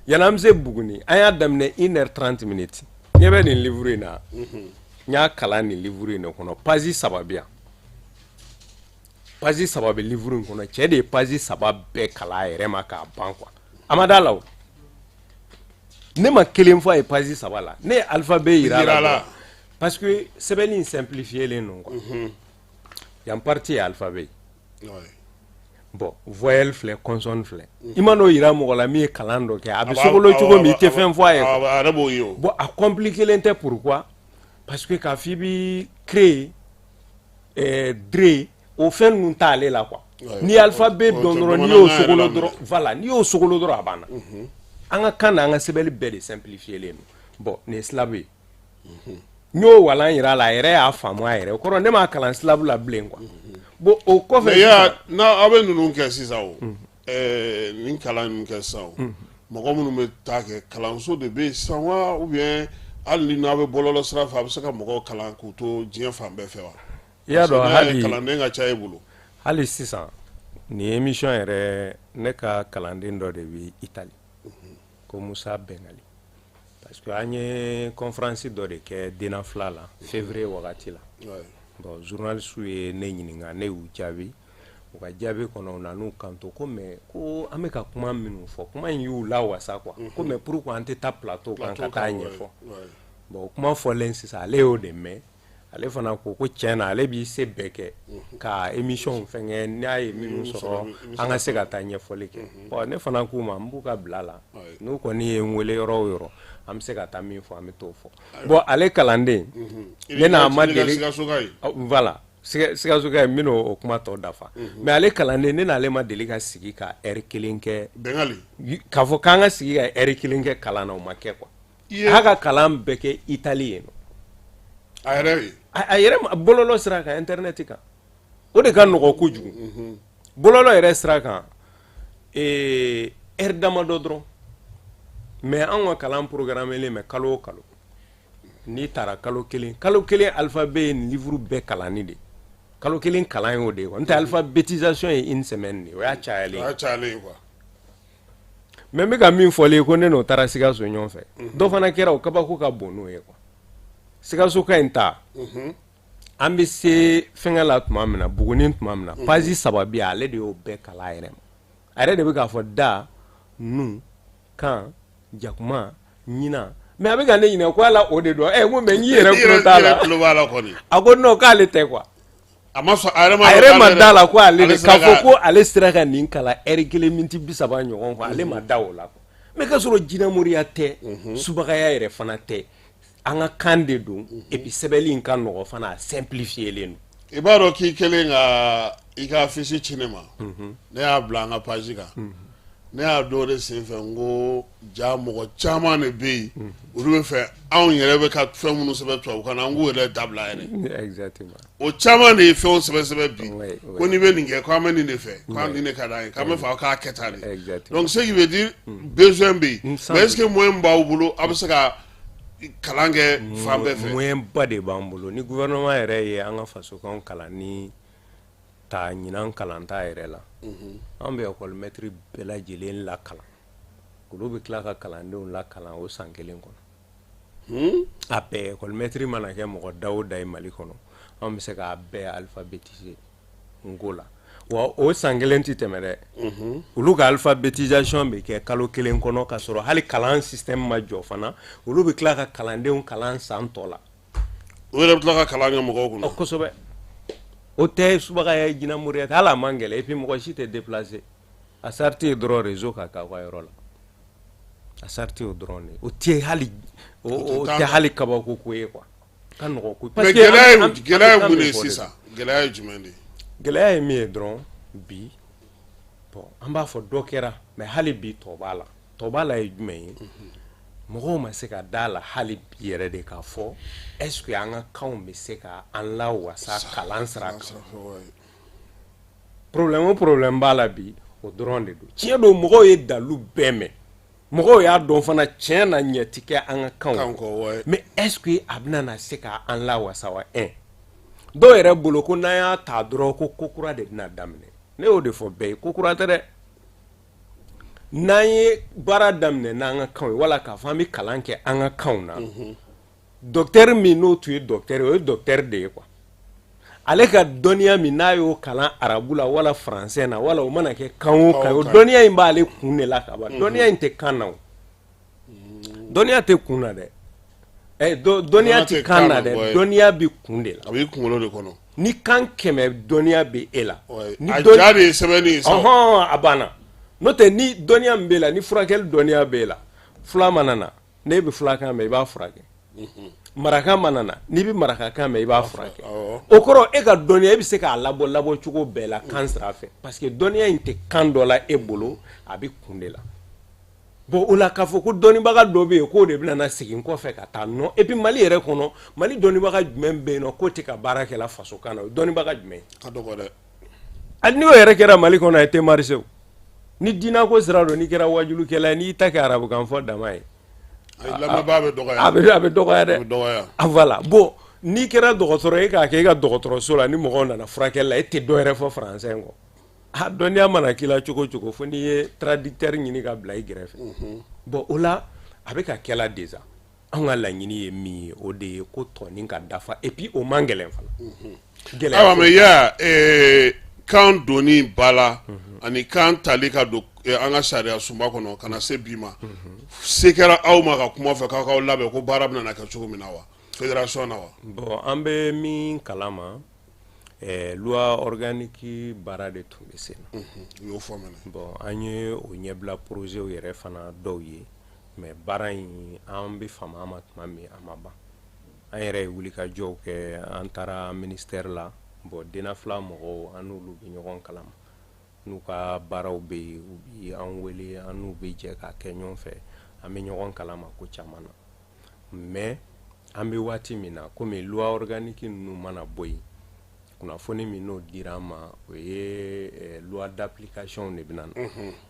Speaker 3: Yanni an bɛ se Buguni, an y'a daminɛ 1 heure 30 minutes. Ɲɛ bɛ nin livre in na, n y'a kalan nin livre in de kɔnɔ, page 3 bɛ yan. Page 3 bɛ livre in kɔnɔ, cɛ de ye page 3 bɛɛ kalan a yɛrɛ ma k'a ban quoi. A ma da la o. Ne ma kelen fɔ a ye page 3 la, ne ye alphabet yira a la parce que sɛbɛnni in simplifié len don quoi. Yan partie ye alphabet ye. Bon, voyelle filɛ, consonne filɛ. I man'o yira mɔgɔ la min ye kalan dɔ kɛ, a bɛ sogolo cogo min, i tɛ fɛn fɔ a ye.
Speaker 1: A yɛrɛ b'o ye o.
Speaker 3: Bon, a compliqué len tɛ, pourquoi? Parce que k'a f'i bi créer, dre, o fɛn ninnu t'ale la quoi. N'i ye alphabet dɔn dɔrɔn, n'i y'o sogolo dɔrɔn, voilà, n'i y'o sogolo dɔrɔn, a banna. An ka kan na, an ka sɛbɛnni bɛɛ de simplifié len don. Bon, nin ye syllabe ye. N y'o walan yira a la, a yɛrɛ y'a faamu a yɛrɛ. O kɔrɔ ne m'a kalan syllabe la bilen quoi. Bon, o kɔfɛ.
Speaker 1: Mais n'aw bɛ ninnu kɛ sisan o, nin kalan ninnu kɛ sisan o, mɔgɔ minnu bɛ taa kɛ kalanso de bɛ yen sisan wa, ou bien hali ni n'aw bɛ bɔlɔlɔ sira fɛ, a bɛ se ka mɔgɔw kalan k'u to diɲɛ fan bɛɛ fɛ wa?
Speaker 3: I y'a dɔn, hali
Speaker 1: kalanden ka ca e bolo.
Speaker 3: Hali sisan nin émission yɛrɛ, ne ka kalanden dɔ de bɛ Italie, ko Musa Bengali, parce que an ye conférence dɔ de kɛ Denafila la février wagati la. Bon, journaliste ye ne ɲininka, ne y'u jaabi. U ka jaabi kɔnɔ, u nan'u kanto ko mais ko an bɛ ka kuma minnu fɔ, kuma in y'u lawasa quoi. Ko mais pourquoi an tɛ taa plateau kan ka taa ɲɛfɔ? Bon, o kuma fɔlen sisan, ale y'o de mɛn. Ale fana ko ko tiɲɛ na, ale b'i se bɛɛ kɛ ka émission fɛnkɛ, n'a ye minnu sɔrɔ, an ka se ka taa ɲɛfɔli kɛ. Bon, ne fana k'u ma n b'u ka bila la, n'u kɔni ye n wele yɔrɔ o yɔrɔ, an bɛ se ka taa min fɔ, an bɛ t'o fɔ. Bon, ale kalanden, ne n'a ma deli, voilà, Sikasoka ye, n bɛna o kuma tɔ dafa. Mais ale kalanden, ne n'ale ma deli ka sigi ka heure 1 kɛ. K'a fɔ k'an ka sigi ka heure 1 kɛ kalan na, o ma kɛ quoi. A ka kalan bɛɛ kɛ Italie yen nɔ.
Speaker 1: A yɛrɛ ye.
Speaker 3: A yɛrɛ bɔlɔlɔ sira kan, internet kan, o de ka nɔgɔ kojugu. Bɔlɔlɔ yɛrɛ sira kan, heure damadɔ dɔrɔn. Mais anw ka kalan programmé len bɛ kalo o kalo. N'i taara kalo 1, kalo 1 alphabet ye nin livre bɛɛ kalanni de. Kalo 1 kalan y'o de ye quoi. N'o tɛ alphabétisation ye une semaine de, o y'a cayalen ye.
Speaker 1: O y'a cayalen ye quoi.
Speaker 3: Mais n bɛ ka min fɔlen ye, ko ne n'o taara Sikaso ɲɔgɔn fɛ. Dɔ fana kɛra, o kabako ka bon n'o ye quoi. Sikaso ka in ta, an bɛ se fɛnkɛ la tuma min na, Buguni tuma min na, page 3 bɛ yen, ale de y'o bɛɛ kalan a yɛrɛ ma. A yɛrɛ de bɛ k'a fɔ da, nun, kan, jakuma, ɲinan. Mais a bɛ ka ne ɲininka ko ala o de don. Ɛ, n ko mais n k'i yɛrɛ tulo t'a la.
Speaker 1: Tulo b'a la kɔni.
Speaker 3: A ko non, k'ale tɛ quoi.
Speaker 1: A ma sɔn, a yɛrɛ ma.
Speaker 3: A yɛrɛ ma da la ko ale de, k'a fɔ ko ale sera ka nin kalan ɛri kelen miniti 30 ɲɔgɔn quoi, ale ma da o la quoi. Mais k'a sɔrɔ jinɛmoriya tɛ, subagaya yɛrɛ fana tɛ, an ka kan de don. Et puis sɛbɛnni in ka nɔgɔ fana, a simplifié don.
Speaker 1: I b'a dɔn k'i kɛlen ka i ka fiche ci ne ma, ne y'a bila an ka page kan. Ne y'a dɔw de senfɛ, n ko ja mɔgɔ caman de bɛ yen, olu bɛ fɛ anw yɛrɛ bɛ ka fɛn minnu sɛbɛn tubabukan na, an k'u yɛrɛ dabila yɛrɛ. O caman de ye fɛnw sɛbɛn sɛbɛn bi ko n'i bɛ nin kɛ, k'an bɛ nin de fɛ, k'an nin de ka d'an ye, k'an bɛ fɛ aw k'a kɛ tan de. Donc ce qui veut dire besoin bɛ yen, mais est ce que moyen b'aw bolo, aw bɛ se ka kalan kɛ fan bɛɛ fɛ?
Speaker 3: Moyen ba de b'an bolo. Ni gouvernement yɛrɛ ye an ka fasokanw kalan ni ta ɲinan kalanta yɛrɛ la, an bɛ école maître bɛɛ lajɛlen lakalan, olu bɛ tila ka kalandenw lakalan o san kelen kɔnɔ. A bɛɛ, école maître mana kɛ mɔgɔ da o da ye Mali kɔnɔ, an bɛ se k'a bɛɛ alphabétiser n ko la. Wa o san kelen tɛ tɛmɛ dɛ. Olu ka alphabétisation bɛ kɛ kalo kelen kɔnɔ, ka sɔrɔ hali kalan système ma jɔ fana. Olu bɛ tila ka kalandenw kalan san tɔ la.
Speaker 1: O yɛrɛ bɛ tila ka kalan kɛ mɔgɔw kunna.
Speaker 3: Kosɛbɛ. O tɛ subagaya ye, jinɛmoriya tɛ, hali a man gɛlɛn. Et puis mɔgɔ si tɛ déplacer, a sariti ye dɔrɔn réseau ka k'aw ka yɔrɔ la, a sariti o dɔrɔn de. O tɛ hali o tɛ hali kabako ko ye quoi, ka nɔgɔn ko.
Speaker 1: Parce que gɛlɛya ye mun de ye sisan? Gɛlɛya ye jumɛn de ye?
Speaker 3: Gɛlɛya ye min ye dɔrɔn bi, bon, an b'a fɔ dɔ kɛra, mais hali bi tɔ b'a la. Tɔ b'a la ye jumɛn ye? Mɔgɔw ma se ka da la hali bi yɛrɛ de k'a fɔ est ce que an ka kanw bɛ se ka an lawasa kalan sira kan. Problème o problème b'a la bi, o dɔrɔn de don. Tiɲɛ don, mɔgɔw ye dalu bɛɛ mɛn, mɔgɔw y'a dɔn fana tiɲɛ na ɲɛ ti kɛ an ka kanw, mais est ce que a bɛna na se ka an lawasa wa? Un dɔw yɛrɛ bolo ko n'an y'a ta dɔrɔn ko ko kura de bɛna daminɛ. Ne y'o de fɔ bɛɛ ye, ko kura tɛ dɛ. N'an ye baara daminɛ n'an ka kanw ye, wala k'a fɔ an bɛ kalan kɛ an ka kanw na, docteur min n'o tun ye docteur ye, o ye docteur de ye quoi. Ale ka dɔnniya min n'a y'o kalan arabu la wala français na, wala o mana kɛ kan o kan, o dɔnniya in b'ale kun de la ka ban. Dɔnniya in tɛ kan na, o dɔnniya tɛ kun na dɛ. Ɛ, dɔnniya tɛ kan na dɛ, dɔnniya bɛ kun de la.
Speaker 1: A b'i kunkolo de kɔnɔ.
Speaker 3: Ni kan 100 dɔnniya bɛ e la.
Speaker 1: Ni a ja de ye sɛbɛnni ye sa.
Speaker 3: Ɔhɔn, a banna. N'o tɛ, ni dɔnniya min b'e la, ni furakɛli dɔnniya b'e la, fula mana na, n'e bɛ fulakan mɛn, i b'a furakɛ. Maraka mana na, n'i bɛ marakakan mɛn, i b'a furakɛ. O kɔrɔ, e ka dɔnniya, e bɛ se k'a labɔ labɔ cogo bɛɛ la kan sira fɛ, parce que dɔnniya in tɛ kan dɔ la e bolo, a bɛ kun de la. Bon, o la k'a fɔ ko dɔnnibaga dɔ bɛ yen k'o de bɛna na segin kɔfɛ ka taa nɔ. Et puis Mali yɛrɛ kɔnɔ, Mali dɔnnibaga jumɛn bɛ yen nɔ k'o tɛ ka baara kɛ la fasokan na? O ye dɔnnibaga jumɛn ye?
Speaker 1: Ka dɔgɔ dɛ.
Speaker 3: Hali n'o yɛrɛ kɛra Mali kɔnɔ, a tɛ marcher o. Ni diinɛ ko sira don, n'i kɛra wajulukɛla ye, n'i ta kɛ arabukan fɔ dama ye,
Speaker 1: lamɛnbaa bɛ dɔgɔya.
Speaker 3: A bɛ dɔgɔya dɛ.
Speaker 1: A bɛ dɔgɔya.
Speaker 3: Ah, voilà. Bon, n'i kɛra dɔgɔtɔrɔ ye k'a kɛ i ka dɔgɔtɔrɔso la, ni mɔgɔw nana furakɛli la, e tɛ dɔ wɛrɛ fɔ français kɔ. A dɔnniya mana k'i la cogo o cogo, fo n'i ye traducteur ɲini ka bila i gɛrɛfɛ. Bon, o la a bɛ ka kɛla déjà. Anw ka laɲini ye min ye, o de ye ko tɔnin ka dafa. Et puis o man gɛlɛn fana.
Speaker 1: Gɛlɛya ayiwa, mais ya kan donni ba la ani kan tali ka don an ka sariya sunba kɔnɔ ka na se bi ma, se kɛra aw ma ka kuma fɛ k'aw k'aw labɛn ko baara bɛna na kɛ cogo min na wa, fédération na wa?
Speaker 3: Bon, an bɛ min kalama, loi organique baara de tun bɛ sen na.
Speaker 1: U y'o fɔ mɛnɛ.
Speaker 3: Bon, an ye o ɲɛbila projet yɛrɛ fana dɔw ye, mais baara in, an bɛ fama a ma tuma min, a ma ban. An yɛrɛ ye wulikajɔw kɛ, an taara ministère la. Bon, DNAFLA mɔgɔw, an n'olu bɛ ɲɔgɔn kalama, n'u ka baaraw bɛ yen, u bi an wele, an n'u bɛ jɛ k'a kɛ ɲɔgɔn fɛ. An bɛ ɲɔgɔn kalama ko caman na. Mais an bɛ waati min na, komi loi organique ninnu mana bɔ yen, kunnafoni min n'o dira an ma, o ye loi d'application de bɛ na.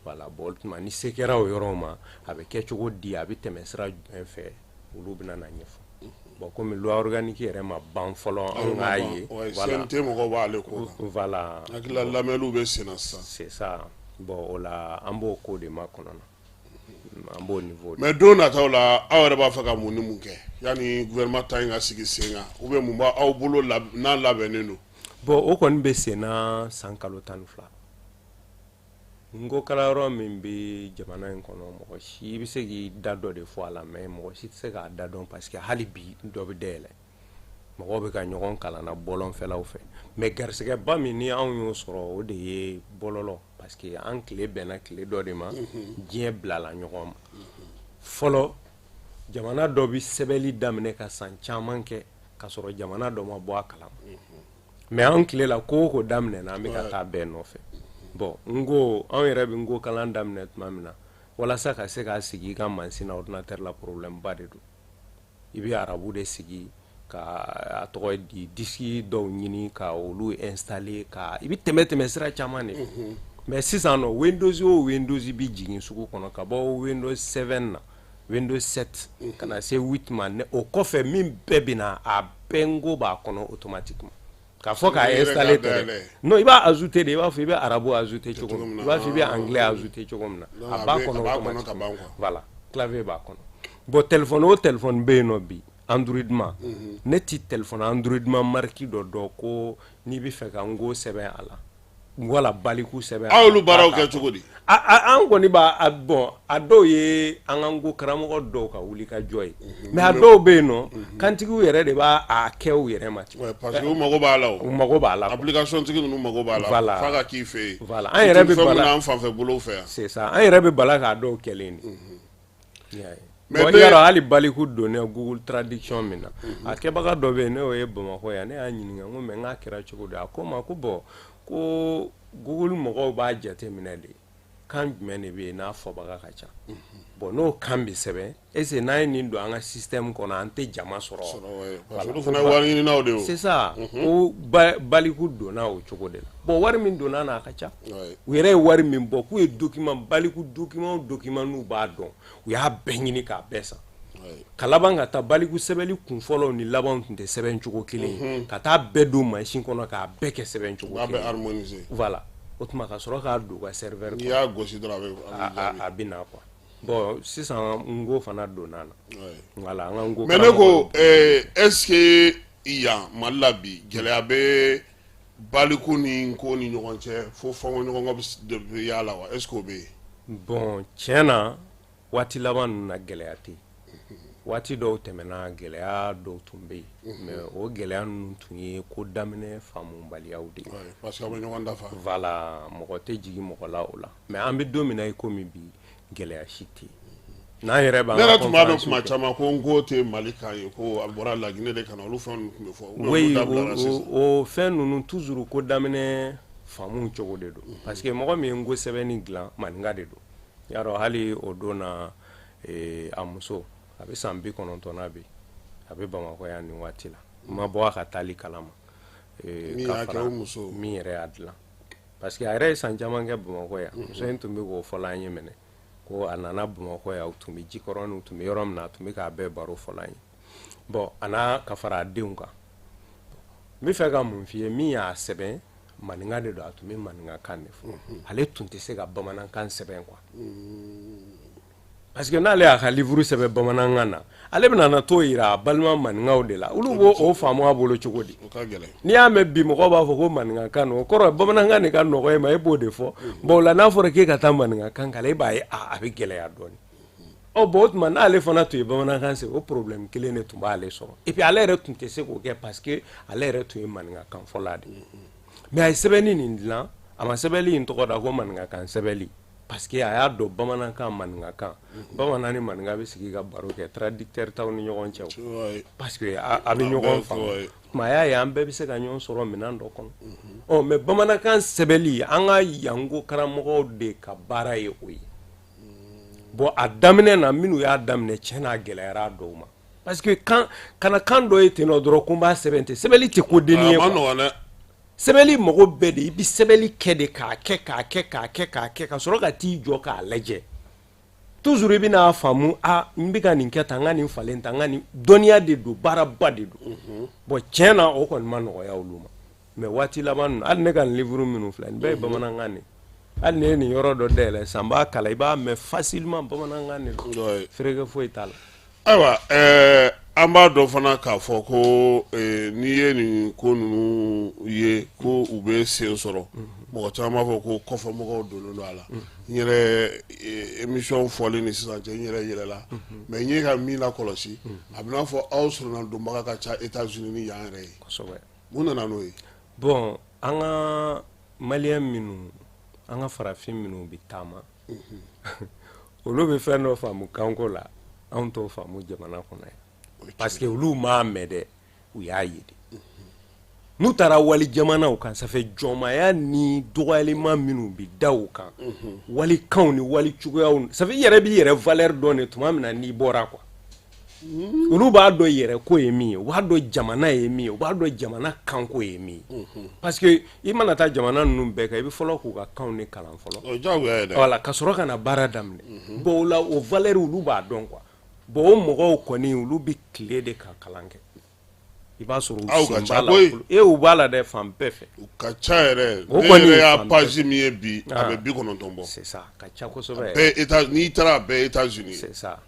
Speaker 3: Voilà. Bon, o tuma ni se kɛra o yɔrɔ ma, a bɛ kɛ cogo di, a bɛ tɛmɛ sira jumɛn fɛ, olu bɛna na ɲɛfɔ. Bon, komi loi organique yɛrɛ ma ban fɔlɔ, anw k'a ye.
Speaker 1: Voilà, CNT mɔgɔw b'ale ko kan.
Speaker 3: Voilà.
Speaker 1: Hakili la lamɛnniw bɛ sen na sisan.
Speaker 3: C'est ça. Bon, o la an b'o ko de makɔnɔ na, an b'o niveau.
Speaker 1: Mais don nataw la, aw yɛrɛ b'a fɛ ka mun ni mun kɛ yanni gouvernement ta in ka sigi sen kan, ou bien mun b'aw bolo n'a labɛnnen don?
Speaker 3: Bon, o kɔni bɛ sen na san kalo 12. Nko kalanyɔrɔ min bɛ jamana in kɔnɔ, mɔgɔ si i bɛ se k'i da dɔ de fɔ a la, mais mɔgɔ si tɛ se k'a da dɔn, parce que hali bi dɔ bɛ dayɛlɛ, mɔgɔw bɛ ka ɲɔgɔn kalan na bɔlɔnfɛlaw fɛ. Mais garisɛgɛba min ni anw y'o sɔrɔ, o de ye bɔlɔlɔ, parce que an tile bɛnna tile dɔ de ma, diɲɛ bilala ɲɔgɔn ma. Fɔlɔ, jamana dɔ bɛ sɛbɛnni daminɛ ka san caman kɛ ka sɔrɔ jamana dɔ ma bɔ a kalama. Mais an tile la, ko o ko daminɛna, an bɛ ka taa bɛɛ nɔfɛ. Bon, n ko anw yɛrɛ bɛ nko kalan daminɛ tuma min na, walasa ka se k'a sigi i ka mansin na, ordinateur la, problème ba de don. I bɛ arabu de sigi ka a tɔgɔ di, disque dɔw ɲini ka olu installer, ka i bɛ tɛmɛ tɛmɛ sira caman de. Mais sisan nɔ, Windows o Windows bɛ jigin sugu kɔnɔ, ka bɔ Windows 7 na, Windows 7 ka na se 8 ma, o kɔfɛ min bɛɛ bɛ na, a bɛɛ nko b'a kɔnɔ automatiquement. K'a fɔ k'a installer tɛ dɛ, non, i b'a ajouter de. I b'a fɔ i bɛ arabu ajouter cogo min, i b'a fɔ i bɛ anglais ajouter cogo min na, a b'a kɔnɔ automatiquement. Voilà, clavier b'a kɔnɔ. Bon, téléphone o téléphone bɛ yen nɔ bi, Android ma, ne ti téléphone Android ma marque dɔ dɔn ko n'i bɛ fɛ ka nko sɛbɛn a la wala baliku sɛbɛn.
Speaker 1: Aw y'olu baaraw kɛ cogo di?
Speaker 3: An kɔni b'a bɔn, a dɔw ye an ka nko karamɔgɔ dɔw ka wuli ka jɔ ye, mais a dɔw bɛ yen nɔ, kantigiw yɛrɛ de b'a a kɛ u yɛrɛ ma ten.
Speaker 1: Parce que u mago b'a la o.
Speaker 3: U mago b'a la.
Speaker 1: Application tigi ninnu mago b'a la.
Speaker 3: Voilà.
Speaker 1: F'a ka k'i fɛ yen.
Speaker 3: Voilà, an yɛrɛ bɛ
Speaker 1: bala an fanfɛ bolow fɛ yan.
Speaker 3: C'est ça, an yɛrɛ bɛ bala k'a dɔw kɛlen de. I y'a ye. Bon, i y'a dɔn, hali baliku donnen Google traduction min na, a kɛbaga dɔ bɛ yen, ne y'o ye Bamakɔ yan. Ne y'a ɲininka, n ko mais n k'a kɛra cogo di? A ko n ma ko bon, ko Google mɔgɔw b'a jateminɛ de, kan jumɛn de bɛ yen n'a fɔbaga ka ca. Bon, n'o kan bɛ sɛbɛn, est ce que n'an ye nin don an ka système kɔnɔ, an tɛ jama sɔrɔ?
Speaker 1: Parce que olu fana ye wari ɲininaw de ye o.
Speaker 3: C'est ça, ko baliku donna o cogo de la. Bon, wari min donna na, a ka ca. U yɛrɛ ye wari min bɔ k'u ye document, baliku document o document n'u b'a dɔn, u y'a bɛɛ ɲini k'a bɛɛ san, ka laban ka taa baliku sɛbɛnni kun fɔlɔw ni labanw tun tɛ sɛbɛn cogo kelen ye, ka taa bɛɛ don mansin kɔnɔ k'a bɛɛ kɛ sɛbɛn cogo kelen
Speaker 1: ye.
Speaker 3: Voilà, o tuma ka sɔrɔ k'a don u ka serveur.
Speaker 1: N'i y'a gosi dɔrɔn,
Speaker 3: a bɛ a bɛ na quoi. Bon, sisan nko fana donna na. Voilà, an ka nko.
Speaker 1: Mais ne ko, est ce que yan Mali la bi, gɛlɛya bɛ baliku ni nko ni ɲɔgɔn cɛ fo fɔnkɔ ɲɔgɔn kɔ bɛ y'a la wa? Est ce que o bɛ yen?
Speaker 3: Bon, tiɲɛ na, waati laban ninnu na, gɛlɛya tɛ yen. Waati dɔw tɛmɛna, gɛlɛya dɔw tun bɛ yen, mais o gɛlɛya ninnu tun ye ko daminɛ faamubaliyaw de ye.
Speaker 1: Parce que aw bɛ ɲɔgɔn dafa.
Speaker 3: Voilà, mɔgɔ tɛ jigin mɔgɔ la o la. Mais an bɛ don min na i komi bi, gɛlɛya si tɛ yen n'an yɛrɛ b'an
Speaker 1: Ne yɛrɛ tun b'a dɔn kuma caman ko nko tɛ Mali kan ye, ko a bɔra Laginɛ de ka na, olu fɛn ninnu tun bɛ fɔ.
Speaker 3: Oui, o fɛn ninnu toujours, ko daminɛ faamu cogo de don, parce que mɔgɔ min ye nko sɛbɛnni dilan, maninka de don. I y'a dɔn, hali o don na, a muso a bɛ san 90 na bi, a bɛ Bamakɔ yan nin waati la, n ma bɔ a ka taali kalama.
Speaker 1: Min y'a kɛ, o muso?
Speaker 3: Min yɛrɛ y'a dilan, parce que a yɛrɛ ye san caman kɛ Bamakɔ yan. Muso in tun bɛ k'o fɔla an ye minɛ ko a nana Bamakɔ yan, u tun bɛ Jikɔrɔni, u tun bɛ yɔrɔ min na, a tun bɛ k'a bɛɛ baro fɔla an ye. Bon, a n'a ka fara a denw kan. N bɛ fɛ ka mun f'i ye? Min y'a sɛbɛn, maninka de don, a tun bɛ maninkakan de fɔ. Ale tun tɛ se ka bamanankan sɛbɛn quoi, parce que n'ale y'a ka livre sɛbɛn bamanankan na, ale bɛna na t'o yira a balima maninkaw de la, olu b'o o faamu a bolo cogo di? N'i y'a mɛn bi mɔgɔw b'a fɔ ko maninkakan don, o kɔrɔ bamanankan de ka nɔgɔ e ma, e b'o de fɔ. Bon, o la n'a fɔra k'e ka taa maninkakan kalan, e b'a ye a bɛ gɛlɛya dɔɔnin. Ɔ bon, o tuma n'ale fana tun ye bamanankan sɛbɛn, o problème kelen de tun b'ale sɔrɔ. Et puis ale yɛrɛ tun tɛ se k'o kɛ, parce que ale yɛrɛ tun ye maninkakan fɔla de ye. Mais a ye sɛbɛnni nin dilan, a ma sɛbɛnni in tɔgɔ da ko maninkakan sɛbɛnli, parce que a y'a dɔn bamanankan, maninkakan, bamanan ni maninka bɛ sigi ka baro kɛ, traducteur t'aw ni ɲɔgɔn cɛ, parce que a bɛ ɲɔgɔn faamu. Tuma a y'a ye an bɛɛ bɛ se ka ɲɔgɔn sɔrɔ minɛn dɔ kɔnɔ. Ɔ mais bamanankan sɛbɛnli, an ka yanko karamɔgɔw de ka baara ye o ye. Bon, a daminɛ na, minnu y'a daminɛ, tiɲɛ na, a gɛlɛyara a dɔw ma, parce que kan kana kan dɔ ye ten nɔ dɔrɔn ko n b'a sɛbɛn ten, sɛbɛnli tɛ ko denni ye quoi. Sɛbɛnni mago bɛɛ de, i bɛ sɛbɛnni kɛ de k'a kɛ k'a kɛ k'a kɛ k'a kɛ, ka sɔrɔ ka t'i jɔ k'a lajɛ. Toujours i bɛna faamu, a n bɛ ka nin kɛ tan, n ka nin falen tan, n ka nin dɔnniya de don, baaraba de don. Bon, tiɲɛ na, o kɔni ma nɔgɔya olu ma. Mais waati laban ninnu, hali ne ka nin livre minnu filɛ nin bɛɛ ye bamanankan de. Hali ni ye nin yɔrɔ dɔ dayɛlɛ sisan, n b'a kalan, i b'a mɛn facilement, bamanankan de don, fereke foyi t'a la.
Speaker 1: Ayiwa, an b'a dɔn fana k'a fɔ ko n'i ye nin ko ninnu ye ko u bɛ sen sɔrɔ. Mɔgɔ caman b'a fɔ ko kɔfɛmɔgɔw donnen don a la. N yɛrɛ émission fɔli ni sisan cɛ, n yɛrɛ yɛlɛla, mais n ye ka min lakɔlɔsi, a bɛ n'a fɔ aw sɔrɔna donbaga ka ca États-Unis ni yan yɛrɛ ye.
Speaker 3: Kosɛbɛ.
Speaker 1: Mun nana n'o ye?
Speaker 3: Bon, an ka maliyɛn minnu, an ka farafin minnu bɛ taama, olu bɛ fɛn dɔ faamu kanko la, anw t'o faamu jamana kɔnɔ yan, parce que olu m'a mɛn dɛ, u y'a ye de. N'u taara wali jamanaw kan, ça fait jɔnmaya ni dɔgɔyalima minnu bɛ da u kan, walikanw ni wali cogoyaw, ça fait i yɛrɛ b'i yɛrɛ valeur dɔn de tuma min na n'i bɔra quoi. Olu b'a dɔn yɛrɛ ko ye min ye, u b'a dɔn jamana ye min ye, u b'a dɔn jamana kanko ye min ye, parce que i mana taa jamana ninnu bɛɛ kan, i bɛ fɔlɔ k'u ka kanw de kalan fɔlɔ.
Speaker 1: O diyagoya ye dɛ.
Speaker 3: Voilà, ka sɔrɔ ka na baara daminɛ. Bon, o la, o valeur, olu b'a dɔn quoi. Bon, o mɔgɔw kɔni, olu bɛ tile de ka kalan kɛ, i b'a sɔrɔ u
Speaker 1: Aw ka
Speaker 3: sen
Speaker 1: ca
Speaker 3: b'a la
Speaker 1: koyi.
Speaker 3: E, u b'a la dɛ, fan bɛɛ fɛ.
Speaker 1: U ka ca yɛrɛ.
Speaker 3: O
Speaker 1: Ne
Speaker 3: kɔni
Speaker 1: yɛrɛ y'a
Speaker 3: fan bɛɛ.
Speaker 1: page min ye bi, a bɛ 90 bɔ.
Speaker 3: C'est ça, ka ca kosɛbɛ.
Speaker 1: Bɛɛ état, n'i taara, a bɛɛ États-Unis.
Speaker 3: C'est ça.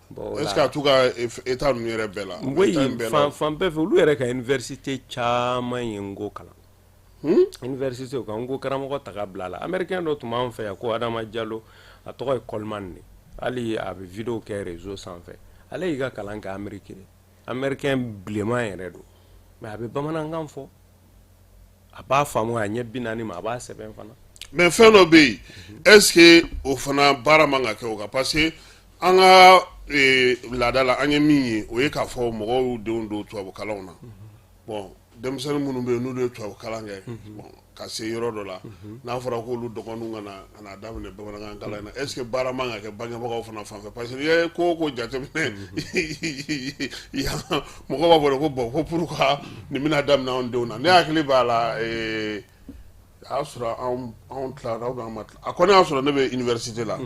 Speaker 3: Bon, o
Speaker 1: Est-ce
Speaker 3: la
Speaker 1: que a t'u ka état ninnu yɛrɛ bɛɛ la?
Speaker 3: Oui.
Speaker 1: État in bɛɛ la.
Speaker 3: Fan bɛɛ fɛ, olu yɛrɛ ka université caman ye Nko kalan. Université ka Nko karamɔgɔ ta ka bila a la. Américain dɔ tun b'an fɛ yan ko Adama Jalo, a tɔgɔ ye Coleman de, hali a bɛ vidéo kɛ réseau sanfɛ. Ale y'i ka kalan kɛ Amérique de, américain bilenman yɛrɛ don, mais a bɛ bamanankan fɔ, a b'a faamu a ɲɛ 40 ma, a b'a sɛbɛn fana.
Speaker 1: Mais fɛn dɔ bɛ yen, est-ce que o fana baara man ka kɛ o kan? Parce que an ka laada la, an ye min ye, o ye k'a fɔ mɔgɔw y'u denw don tubabu kalanw na. Bon, denmisɛnnin minnu bɛ yen, n'olu ye tubabu kalan kɛ, bon, ka se yɔrɔ dɔ la, n'a fɔra k'olu dɔgɔninw ka na daminɛ bamanankan kalan in na, est-ce que baara man ka kɛ bangebagaw fana fan fɛ? Parce que n'i ye ko o ko jateminɛ yan, mɔgɔw b'a fɔ de ko bon, ko pourquoi nin bɛna daminɛ anw denw na? Ne hakili b'a la, a y'a sɔrɔ anw tilara ou bien an ma tila, a kɔni y'a sɔrɔ ne bɛ université la.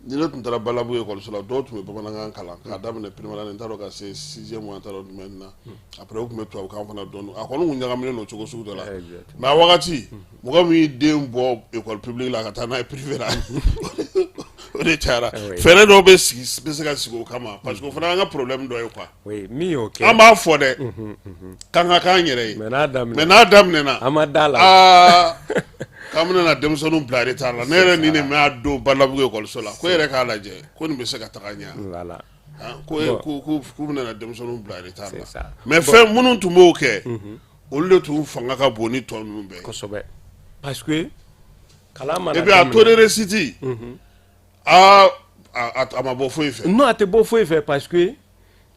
Speaker 1: Ni ne tun taara Balabu ekɔliso la, dɔw tun bɛ bamanankan kalan k'a daminɛ primaire la, n t'a dɔn ka se sixième, n t'a dɔn jumɛn na. Après, u tun bɛ tubabukan fana dɔn, a kɔni tun ɲagaminen don cogo sugu dɔ la. Mais a wagati, mɔgɔ min y'i den bɔ école publique la ka taa n'a ye privé la, o de cayara. Fɛɛrɛ dɔw bɛ sigi, bɛ se ka sigi o kama, parce que o fana y'an ka problème dɔ ye quoi.
Speaker 3: Oui, min y'o kɛ.
Speaker 1: An b'a fɔ dɛ k'an ka k'an yɛrɛ ye.
Speaker 3: Mais n'a daminɛ,
Speaker 1: mais n'a daminɛna,
Speaker 3: an ma da la.
Speaker 1: Aa, k'an bɛna na denmisɛnninw bila retard la. Ne yɛrɛ nin de mɛ a don Balabugu ekɔliso la, ko e yɛrɛ k'a lajɛ ko nin bɛ se ka taga ɲɛ. Ko k'u bɛna na denmisɛnninw bila retard la. Mais fɛn minnu tun b'o kɛ, olu de tun fanga ka bon ni tɔ ninnu bɛɛ ye.
Speaker 3: Kosɛbɛ, parce que kalan mana
Speaker 1: Et puis a taux de réussite, aa, a ma bɔ foyi fɛ.
Speaker 3: Non, a tɛ bɔ foyi fɛ, parce que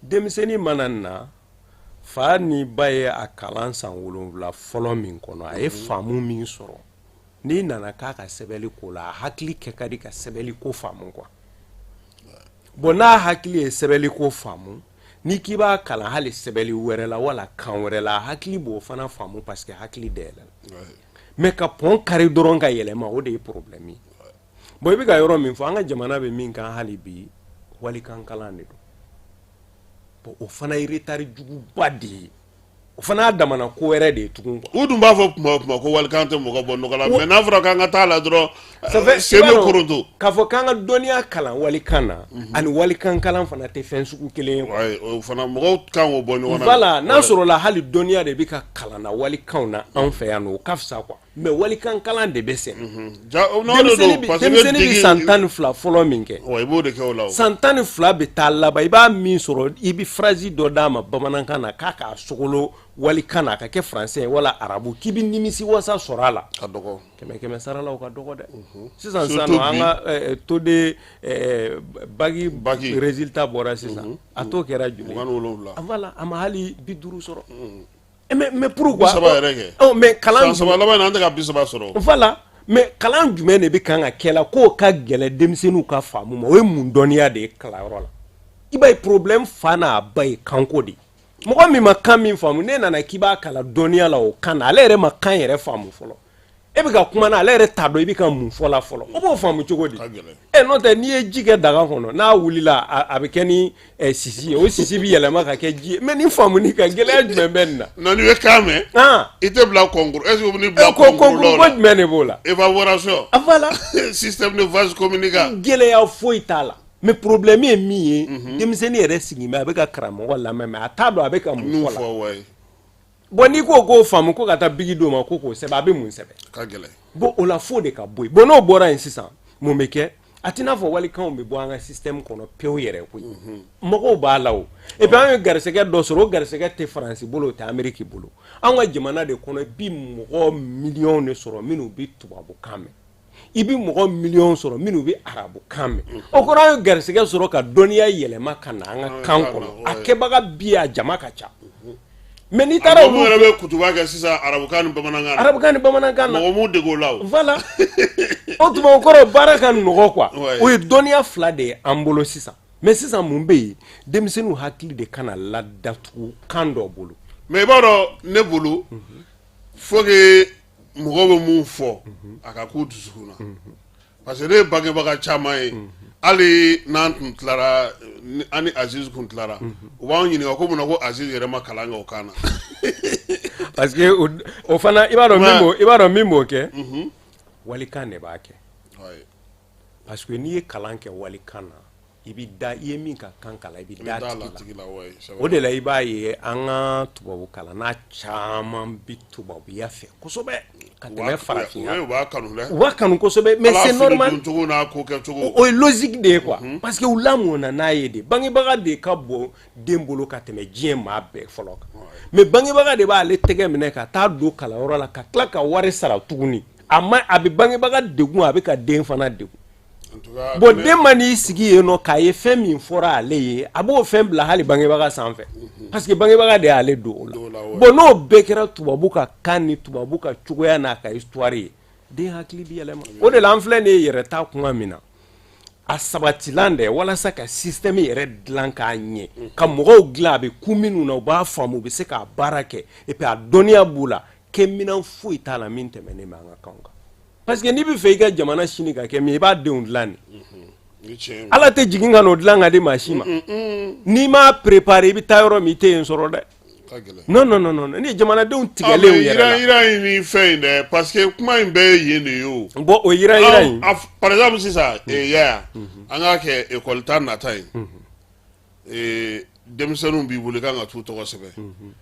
Speaker 3: denmisɛnnin mana na, fa ni ba ye a kalan san 7 fɔlɔ min kɔnɔ, a ye faamu min sɔrɔ, n'i nana k'a ka sɛbɛnni ko la, a hakili kɛ ka di ka sɛbɛnni ko faamu quoi. Bon, n'a hakili ye sɛbɛnni ko faamu, n'i k'i b'a kalan hali sɛbɛnni wɛrɛ la wala kan wɛrɛ la, a hakili b'o fana faamu, parce que hakili dayɛlɛla. Mais ka pɔn kari dɔrɔn ka yɛlɛma, o de ye problème ye. Bon, i bɛ ka yɔrɔ min fɔ, an ka jamana bɛ min kan hali bi, walikan kalan de don. Bon, o fana ye retard juguba de ye, o fana y'a damana ko wɛrɛ de ye tugun quoi.
Speaker 1: U dun b'a fɔ kuma o kuma ko walikan tɛ mɔgɔ bɔ nɔgɔ la, mais n'a fɔra k'an ka taa la dɔrɔn,
Speaker 3: Ça fait
Speaker 1: sen bɛ koronto.
Speaker 3: K'a fɔ k'an ka dɔnniya kalan walikan na ani walikan kalan fana tɛ fɛn sugu kelen ye quoi.
Speaker 1: Ouais, o fana mɔgɔw kan k'o bɔ ɲɔgɔn na.
Speaker 3: Voilà, n'a sɔrɔla hali dɔnniya de bɛ ka kalan na walikanw na anw fɛ yan nɔ, o ka fisa quoi. Mais walikan kalan de bɛ sen.
Speaker 1: Ja, n'o de don, parce que
Speaker 3: Denmisɛnnin bɛ san 12 fɔlɔ min kɛ,
Speaker 1: wa i b'o de kɛ o la o.
Speaker 3: San 12 bɛ taa laban, i b'a min sɔrɔ, i bɛ phrase dɔ d'a ma bamanankan na k'a k'a sogolo walikan na, a ka kɛ français ye wala arabu, k'i bɛ nimisi wasa sɔrɔ a la.
Speaker 1: Ka dɔgɔ.
Speaker 3: Kɛmɛ kɛmɛ sara la, o ka dɔgɔ dɛ. Sisan
Speaker 1: Surtout
Speaker 3: sisan nɔ, an
Speaker 1: bi.
Speaker 3: ka taux de bac
Speaker 1: Bac.
Speaker 3: résultat bɔra sisan, a t'o kɛra joli ye?
Speaker 1: 27.
Speaker 3: Ah, voilà, a ma hali 50 sɔrɔ. Mais pourquoi?
Speaker 1: 30 yɛrɛ kɛ.
Speaker 3: Oh, mais kalan
Speaker 1: San 3 laban in na, an tɛ ka 30 sɔrɔ.
Speaker 3: Voilà, mais kalan jumɛn de bɛ kan ka kɛ la k'o ka gɛlɛn denmisɛnninw ka faamu ma? O ye mun dɔnniya de ye kalanyɔrɔ la? I b'a ye, problème fa n'a ba ye kanko de ye. Mɔgɔ min ma kan min faamu, ne nana k'i b'a kalan dɔnniya la o kan na, ale yɛrɛ ma kan yɛrɛ faamu fɔlɔ. E bɛ ka kuma na, ale yɛrɛ t'a dɔn i bɛ ka mun fɔ la fɔlɔ. O b'o faamu cogo di?
Speaker 1: Ka gɛlɛn.
Speaker 3: Ɛ, n'o tɛ, n'i ye ji kɛ daga kɔnɔ, n'a wulila, a bɛ kɛ ni sisi ye, o sisi bɛ yɛlɛma ka kɛ ji ye. Mais ni faamuni ka gɛlɛya jumɛn bɛ nin na?
Speaker 1: Non, n'i ye kan mɛn, i tɛ bila concours, est ce que u bɛ n'i bila
Speaker 3: ko
Speaker 1: concours
Speaker 3: concours
Speaker 1: la
Speaker 3: ko
Speaker 1: o la?
Speaker 3: Jumɛn de b'o la?
Speaker 1: Évaluation.
Speaker 3: Ah, voilà.
Speaker 1: Système de vase communicant.
Speaker 3: Gɛlɛya foyi t'a la. Mais problème ye min ye, denmisɛnnin yɛrɛ sigi bɛ, a bɛ ka karamɔgɔ lamɛn, mais a t'a dɔn a bɛ ka mun
Speaker 1: Min
Speaker 3: fɔ la.
Speaker 1: fɔ, ouais.
Speaker 3: Bon, n'i ko k'o faamu ko ka taa biki d'o ma ko k'o sɛbɛn, a bɛ mun sɛbɛn?
Speaker 1: Ka gɛlɛn.
Speaker 3: Bon, o la fo de ka bɔ yen. Bon, n'o bɔra yen sisan, mun bɛ kɛ? A t'i n'a fɔ walikanw bɛ bɔ an ka système kɔnɔ pewu yɛrɛ koyi. Mɔgɔw b'a la o. Et puis an ye garisɛgɛ dɔ sɔrɔ, o garisɛgɛ tɛ Faransi bolo, o tɛ Amérique bolo. An ka jamana de kɔnɔ, i bi mɔgɔ miliyɔn de sɔrɔ minnu bɛ tubabukan mɛn, i bɛ mɔgɔ miliyɔn sɔrɔ minnu bɛ arabukan mɛn. O kɔrɔ, an ye garisɛgɛ sɔrɔ ka dɔnniya yɛlɛma ka na an ka kan kɔnɔ. A kɛbaga bi, a jama ka ca, mais n'i taara
Speaker 1: olu yɛrɛ bɛ kutuba kɛ sisan arabukan ni bamanankan na.
Speaker 3: Arabukan ni bamanankan na.
Speaker 1: Mɔgɔ m'u dege o la o.
Speaker 3: Voilà, o tuma o kɔrɔ baara ka nɔgɔ quoi. O ye dɔnniya fila de ye an bolo sisan. Mais sisan mun bɛ yen? Denmisɛnninw hakili de kana ladatugu kan dɔ bolo.
Speaker 1: Mais i b'a dɔn, ne bolo, faut que mɔgɔ bɛ mun fɔ, a ka k'u dusukun na, parce que ne ye bangebaga caman ye, hali n'an tun tilara, an ni Aziz kun tilara, u b'an ɲininka ko munna ko Aziz yɛrɛ ma kalan kɛ o kan na.
Speaker 3: Parce que o fana, i b'a dɔn min b'o, i b'a dɔn min b'o kɛ, walikan de b'a kɛ. Parce que n'i ye kalan kɛ walikan na, i bɛ da i ye min ka kan kalan, i bɛ da a tigi la. O de la i b'a ye an ka tubabu kalanna caman bɛ tubabuya fɛ kosɛbɛ ka tɛmɛ farafinya.
Speaker 1: U b'a kanu dɛ.
Speaker 3: U b'a kanu kosɛbɛ, mais c'est normal.
Speaker 1: Cogo n'a ko kɛcogo.
Speaker 3: O ye logique de ye quoi, parce que u lamɔnna n'a ye de. Bangebaga de ka bon den bolo ka tɛmɛ diɲɛ maa bɛɛ fɔlɔ kan. Mais bangebaga de b'ale tɛgɛ minɛ ka taa don kalanyɔrɔ la, ka tila ka wari sara tuguni. A ma, a bɛ bangebaga degun, a bɛ ka den fana degun. Bon, den ma n'i sigi yen nɔ k'a ye fɛn min fɔra ale ye, a b'o fɛn bila hali bangebaga sanfɛ, parce que bangebaga de y'ale don o la. Bon, n'o bɛɛ kɛra tubabu ka kan ni tubabu ka cogoya n'a ka histoire ye, den hakili bɛ yɛlɛma. O de la an filɛ nin ye yɛrɛ ta kuma min na, a sabatilan dɛ, walasa ka système yɛrɛ dilan k'a ɲɛ, ka mɔgɔw dilan a bɛ kun minnu na, u b'a faamu, u bɛ se k'a baara kɛ, et puis a dɔnniya b'u la. Kɛminɛn foyi t'a la min tɛmɛnen bɛ an ka kanw kan, parce que n'i bɛ fɛ i ka jamana sini ka kɛ min, i b'a denw dilan de. Ala tɛ jigin ka n'o dilan ka di maa si ma. N'i m'a préparer, i bɛ taa yɔrɔ min, i tɛ yen sɔrɔ dɛ. Non, non, non, non, ni jamanadenw tigɛlen yɛrɛ la.
Speaker 1: Yiran yiran in ni fɛn in dɛ, parce que kuma in bɛɛ ye yen de ye o.
Speaker 3: Bon, o yiran yiran in.
Speaker 1: Par exemple sisan, Yaya, an k'a kɛ école ta nata ye, denmisɛnninw b'i bolo, i kan ka t'u tɔgɔ sɛbɛn.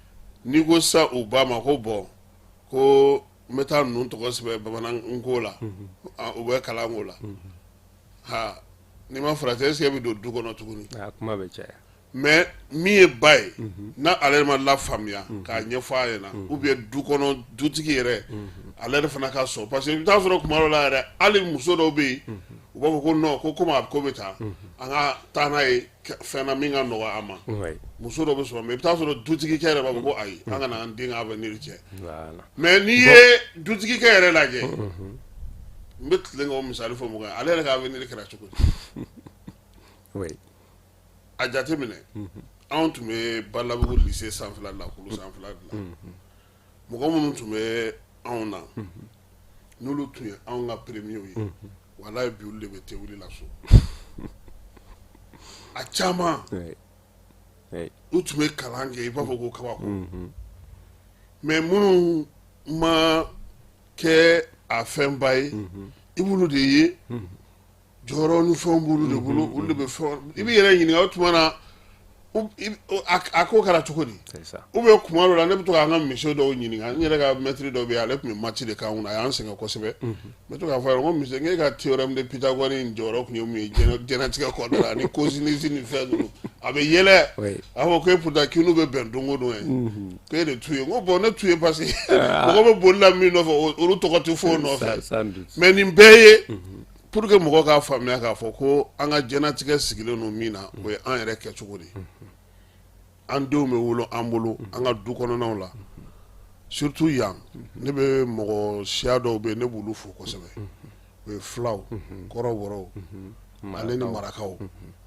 Speaker 1: N'i ko sisan u ba ma ko bon, ko n bɛ taa ninnu tɔgɔ sɛbɛn bamananko la, u bɛ kalanko la, ha, n'i ma farati, est ce que e bɛ don du kɔnɔ tuguni?
Speaker 3: Kuma bɛ caya.
Speaker 1: Mais min ye ba ye, n'a ale ma lafaamuya k'a ɲɛfɔ a ɲɛna, ou bien du kɔnɔ dutigi yɛrɛ, ale yɛrɛ fana ka sɔn, parce que i bɛ taa sɔrɔ kuma dɔ la yɛrɛ, hali muso dɔw bɛ yen, u b'a fɔ ko non, ko komi a ko bɛ taa, an ka taa n'a ye fɛn na min ka nɔgɔ a ma. Muso dɔw bɛ sɔn, mais i bɛ taa sɔrɔ dutigikɛ yɛrɛ b'a fɔ ko ayi, an kana an den ka avenir tiɲɛ. Mais n'i ye dutigikɛ yɛrɛ lajɛ, n bɛ tilen ka o misali fɔ mɔgɔ ye, ale yɛrɛ ka avenir kɛra cogo di? A jate minɛ, anw tun bɛ Balabugu lycée sanfɛla la, kulu sanfɛla de la. Mɔgɔ minnu tun bɛ anw na, n'olu tun ye anw ka premiers ye, walayi, bi olu de bɛ te wuli la so. A caman, u tun bɛ kalan kɛ i b'a fɔ ko kabako. Mais minnu ma kɛ a fɛnba ye, i b'olu de ye jɔyɔrɔ ni fɛnw b'olu de bolo, olu de bɛ fɛn. I b'i yɛrɛ ɲininka o tuma na, a ko kɛra cogo di? Ou bien kuma dɔ la, ne bɛ to k'an ka monsieur dɔw ɲininka. N yɛrɛ ka maître dɔ bɛ yen, ale tun bɛ maths de k'an kunna, a y'an sɛgɛn kosɛbɛ. N bɛ to k'a fɔ a ye ko monsieur, n k'e ka théorème de Pythagore in jɔyɔrɔ tun ye mun ye diɲɛlatigɛ kɔnɔna la, ani cosinus ni fɛn ninnu? A bɛ yɛlɛ, a b'a fɔ ko e pourtant k'i n'u bɛ bɛn don o don ye, ko e de t'u ye. N ko bon, ne t'u ye parce que mɔgɔ bɛ boli la min nɔfɛ, olu tɔgɔ tɛ fɔ o nɔfɛ. Mais nin bɛɛ ye pour que mɔgɔ k'a faamuya k'a fɔ ko an ka diɲɛlatigɛ sigilen don min na, o ye an yɛrɛ kɛcogo de ye. An denw bɛ wolo an bolo an ka du kɔnɔnaw la, surtout yan. Ne bɛ mɔgɔ siya dɔw bɛ yen, ne b'olu fo kosɛbɛ, o ye filaw, kɔrɔbɔrɔw ale ni marakaw.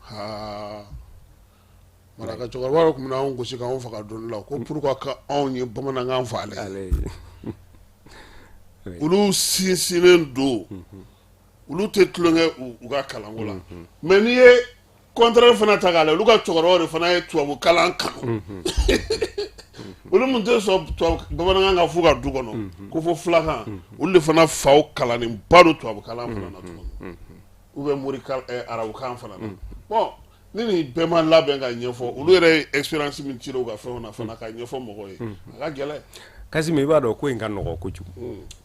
Speaker 1: Haa, maraka cɛkɔrɔba dɔ tun bɛ anw gosi k'anw faga doni la ko pourquoi ka anw ye bamanankan fɔ ale ye. Olu sinsinnen don, olu tɛ tulonkɛ u ka kalanko la. Mais n'i ye contraire fana ta k'a lajɛ, olu ka cɛkɔrɔbaw de fana ye tubabu kalan kanu. Olu mun tɛ sɔn tubabu bamanankan ka f'u ka du kɔnɔ, ko fo filakan, olu de fana faw kalannenba don tubabu kalan fana na tuguni, ou bien mori arabukan fana na. Bon, Ni nin bɛɛ ma labɛn ka ɲɛfɔ, olu yɛrɛ ye expérience min tiré u ka fɛnw na fana ka ɲɛfɔ mɔgɔw ye, a ka gɛlɛn.
Speaker 3: Kasimi, i b'a dɔn ko in ka nɔgɔ kojugu.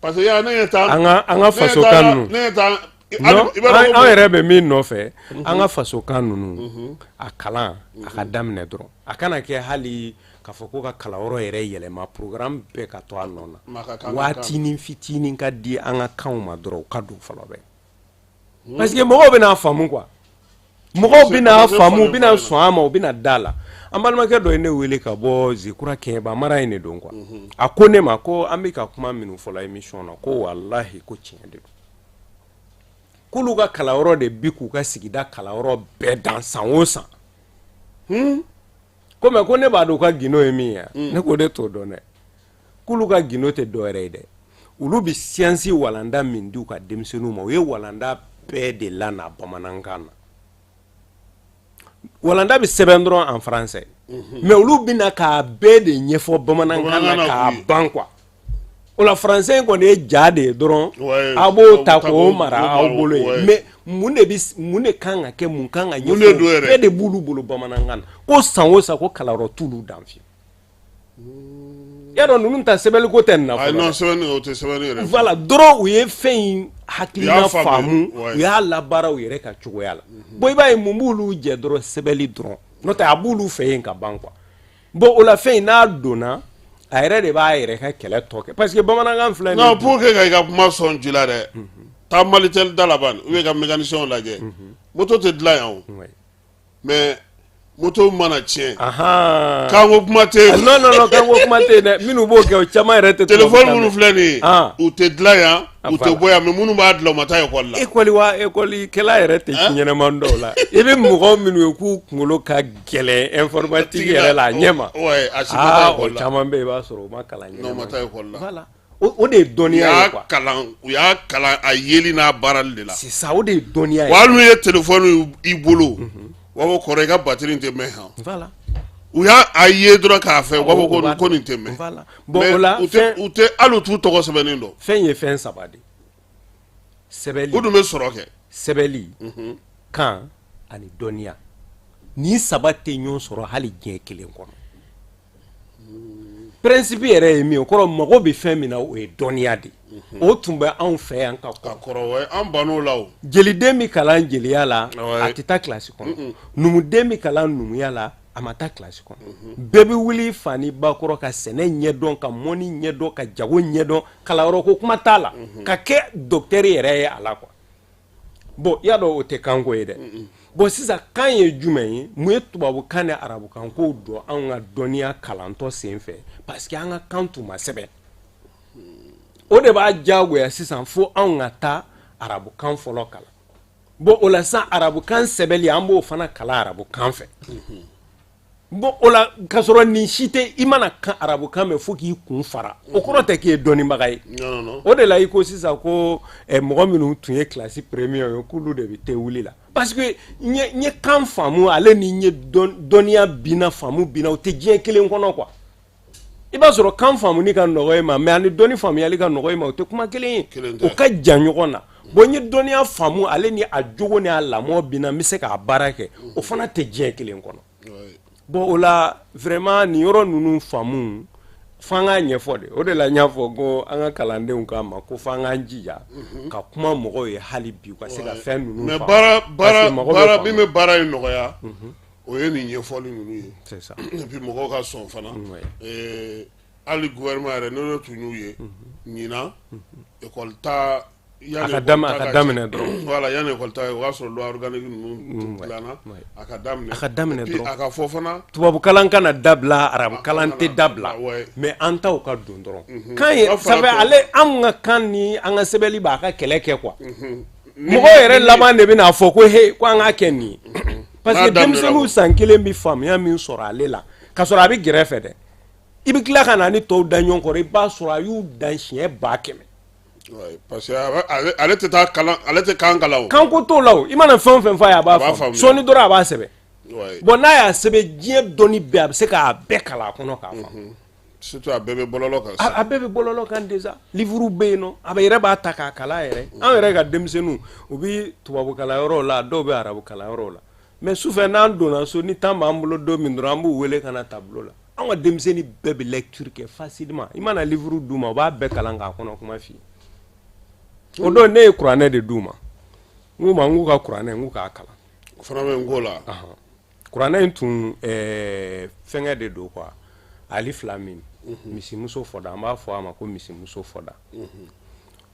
Speaker 1: Parce que ya ne ɲɛ taa
Speaker 3: An ka fasokan ninnu,
Speaker 1: ne ɲɛ taa
Speaker 3: non, an yɛrɛ bɛ min nɔfɛ, an ka fasokan ninnu, a kalan a ka daminɛ dɔrɔn, a kana kɛ hali k'a fɔ ko ka kalanyɔrɔ yɛrɛ yɛlɛma, programme bɛɛ ka to a nɔ na, waatinin fitinin ka di an ka kanw ma dɔrɔn, u ka don fɔlɔ bɛɛ, parce que mɔgɔw bɛna faamu quoi, mɔgɔw bɛna faamu, u bɛna sɔn a ma, u bɛna da la. An balimakɛ dɔ ye ne wele ka bɔ Zekura, Kɛɲɛba mara in de don quoi. A ko ne ma ko an bɛ ka kuma minnu fɔla émission na, ko walahi ko tiɲɛ de don, k'olu ka kalanyɔrɔ de bi k'u ka sigida kalanyɔrɔ bɛɛ dan san o san. Ko mais ko ne b'a dɔn u ka gindo ye min ye. Ne ko ne t'o dɔn dɛ. K'olu ka gindo tɛ dɔwɛrɛ ye dɛ, olu bɛ siyansi walanda min di u ka denmisɛnninw ma, u ye walanda bɛɛ de lana bamanankan na. Walanda bɛ sɛbɛn dɔrɔn en français, mais olu bɛna k'a bɛɛ de ɲɛfɔ bamanankan na k'a ban quoi. O la, français in kɔni ye ja de ye dɔrɔn, a b'o ta k'o mara aw bolo yen, mais mun de bɛ, mun de kan ka kɛ, mun kan ka ɲɛfɔ, bɛɛ de b'olu bolo bamanankan na. Ko san o san, ko kalanyɔrɔ t'olu dan fiyewu. Y'a dɔn ninnu ta sɛbɛnni ko tɛ nin na fɔlɔ.
Speaker 1: Non, sɛbɛnni, o tɛ sɛbɛnni yɛrɛ.
Speaker 3: Voilà, dɔrɔn u ye fɛn in hakilina faamu, u y'a labaara u yɛrɛ ka cogoya la. Bon, i b'a ye mun b'olu jɛ dɔrɔn, sɛbɛnni dɔrɔn, n'o tɛ a b'olu fɛ yen ka ban quoi. Bon, o la, fɛn in n'a donna, a yɛrɛ de b'a yɛrɛ ka kɛlɛ tɔ kɛ, parce que bamanankan filɛ nin
Speaker 1: ye. Non, pour que ka i ka kuma sɔn ji la dɛ, taa Malitel da laban ou bien ka mécanicien lajɛ, moto tɛ dilan yan o, mais moto mana tiɲɛ, kanko kuma tɛ
Speaker 3: yen. Non, non, non, kanko kuma tɛ yen dɛ. Minnu b'o kɛ, o caman yɛrɛ tɛ.
Speaker 1: Téléphone minnu filɛ nin ye, u tɛ dilan yan, u tɛ bɔ yan, mais minnu b'a dilan, u ma taa école la.
Speaker 3: École wa, école kɛla yɛrɛ tɛ ci ɲɛnɛman dɔw la. I bɛ mɔgɔ minnu ye k'u kunkolo ka gɛlɛn informatique yɛrɛ la a ɲɛ ma,
Speaker 1: a si ma taa
Speaker 3: o
Speaker 1: école la.
Speaker 3: Caman bɛ yen, i b'a sɔrɔ u ma kalan
Speaker 1: ɲɛnama. Non, u ma taa école la.
Speaker 3: Voilà, o de ye dɔnniya ye quoi.
Speaker 1: Kalan, u y'a kalan a yeli n'a baarali de la.
Speaker 3: C'est ça, o de ye dɔnniya ye.
Speaker 1: Wa hali n'u ye téléphone i bolo, u b'a fɔ kɔrɔ, i ka batterie tɛ mɛn han. U y'a a ye dɔrɔn k'a fɛ, u b'a fɔ ko nin tɛ mɛn.
Speaker 3: Voilà, bon, o la.
Speaker 1: U tɛ, u tɛ hali u t'u tɔgɔ sɛbɛnnen dɔn.
Speaker 3: Fɛn ye fɛn saba de: sɛbɛnni.
Speaker 1: O dun bɛ sɔrɔ kɛ.
Speaker 3: Sɛbɛnni, kan ani dɔnniya. Nin saba tɛ ɲɔgɔn sɔrɔ hali diɲɛ kelen kɔnɔ. Principe yɛrɛ ye min ye, o kɔrɔ mago bɛ fɛn min na, o ye dɔnniya de ye. O tun bɛ anw fɛ yan ka
Speaker 1: kɔrɔ. Kɔrɔ, an bann'o la o.
Speaker 3: Jeliden bɛ kalan jeliya la, a tɛ taa kilasi kɔnɔ. Numuden bɛ kalan numuya la, a ma taa kilasi kɔnɔ. Bɛɛ bɛ wuli fa ni ba kɔrɔ ka sɛnɛ ɲɛdɔn, ka mɔni ɲɛdɔn, ka jago ɲɛdɔn. Kalanyɔrɔ ko kuma t'a la, ka kɛ docteur yɛrɛ ye a la quoi. Bon, i y'a dɔn o tɛ kanko ye dɛ. Bon, sisan kan ye jumɛn ye? Mun ye tubabukan ni arabukan ko don anw ka dɔnniya kalantɔ sen fɛ? Parce que an ka kan tun ma sɛbɛn. O de b'a diyagoya sisan fo anw ka taa arabukan fɔlɔ kalan. Bon, o la sisan, arabukan sɛbɛnli, an b'o fana kalan arabukan fɛ. Bon, o la, k'a sɔrɔ nin si tɛ, i mana kan arabukan mɛn fo k'i kun fara, o kɔrɔ tɛ k'i ye dɔnnibaga ye. O de la, i ko sisan ko mɔgɔ minnu tun ye kilasi premier ye, k'olu de bɛ te wuli la, parce que n ye kan faamu, ale ni n ye dɔnniya binna, faamu binna, o tɛ diɲɛ kelen kɔnɔ quoi. I b'a sɔrɔ kan faamuni ka nɔgɔ i ma, mais ani dɔnni faamuyali ka nɔgɔ i ma, o tɛ kuma kelen ye, o ka jan ɲɔgɔn na. Bon, n ye dɔnniya faamu, ale ni a jogo ni a lamɔ binna, n bɛ se k'a baara kɛ, o fana tɛ diɲɛ kelen kɔnɔ. Bon, o la, vraiment, nin yɔrɔ ninnu faamu, f'an k'a ɲɛfɔ de. O de la n y'a fɔ ko an ka kalandenw k'a ma ko f'an k'an jija ka kuma mɔgɔw ye hali bi, u ka se ka fɛn ninnu
Speaker 1: mais baara baara baara min bɛ baara in nɔgɔya, o ye nin ɲɛfɔli ninnu ye.
Speaker 3: C'est ça.
Speaker 1: Et puis mɔgɔw ka sɔn fana. Hali gouvernement yɛrɛ, n'o tun y'u ye ɲinan école ta
Speaker 3: A ka daminɛ dɔrɔn.
Speaker 1: Voilà, yanni école ta, o y'a sɔrɔ loi organique ninnu dilanna, a ka daminɛ.
Speaker 3: A ka daminɛ dɔrɔn.
Speaker 1: A ka fɔ fana.
Speaker 3: Tubabukalan kana dabila, arabukalan tɛ dabila, mais an taw ka don dɔrɔn. Kan ye sabu ale, anw ka kan ni an ka sɛbɛnni b'a ka kɛlɛ kɛ quoi. Mɔgɔw yɛrɛ laban de bɛna fɔ ko he, ko an k'a kɛ nin ye, parce que denmisɛnninw san kelen bɛ faamuya min sɔrɔ ale la, k'a sɔrɔ a bɛ gɛrɛfɛ dɛ, i bɛ tila ka na ni tɔw da ɲɔgɔn kɔrɔ, i b'a sɔrɔ a y'u dan siɲɛ 100 000.
Speaker 1: Parce que ale tɛ taa kalan, ale tɛ kan kalan o.
Speaker 3: Kanko t'o la o. I mana fɛn o fɛn f'a ye, a b'a faamu sɔɔni dɔrɔn, a b'a sɛbɛn. Bon, n'a y'a sɛbɛn, diɲɛ dɔnni bɛɛ, a bɛ se k'a bɛɛ kalan a kɔnɔ k'a faamu.
Speaker 1: Surtout a bɛɛ bɛ bɔlɔlɔ kan.
Speaker 3: A bɛɛ bɛ bɔlɔlɔ kan déjà, livre bɛ yen nɔ, a bɛ yɛrɛ b'a ta k'a kalan yɛrɛ. An yɛrɛ ka denmisɛnninw, u bɛ tubabu kalanyɔrɔw la, dɔw bɛ arabu kalanyɔrɔw la. Mais sufɛ n'an donna so, ni temps b'an bolo don min dɔrɔn, an b'u wele ka na tableau la. An ka denmisɛnnin bɛɛ bɛ lecture kɛ facilement. I mana livre d'u ma, u b'a bɛɛ kalan k'a kɔnɔ kuma f'i ye. O don ne ye kuranɛ de d'u ma. N k'u ma, n k'u ka kuranɛ, n k'u k'a kalan.
Speaker 1: O fana bɛ n ko la.
Speaker 3: Kuranɛ in tun fɛngɛ de don quoi, alif lam mim, misimuso fɔda, an b'a fɔ a ma ko misimuso fɔda.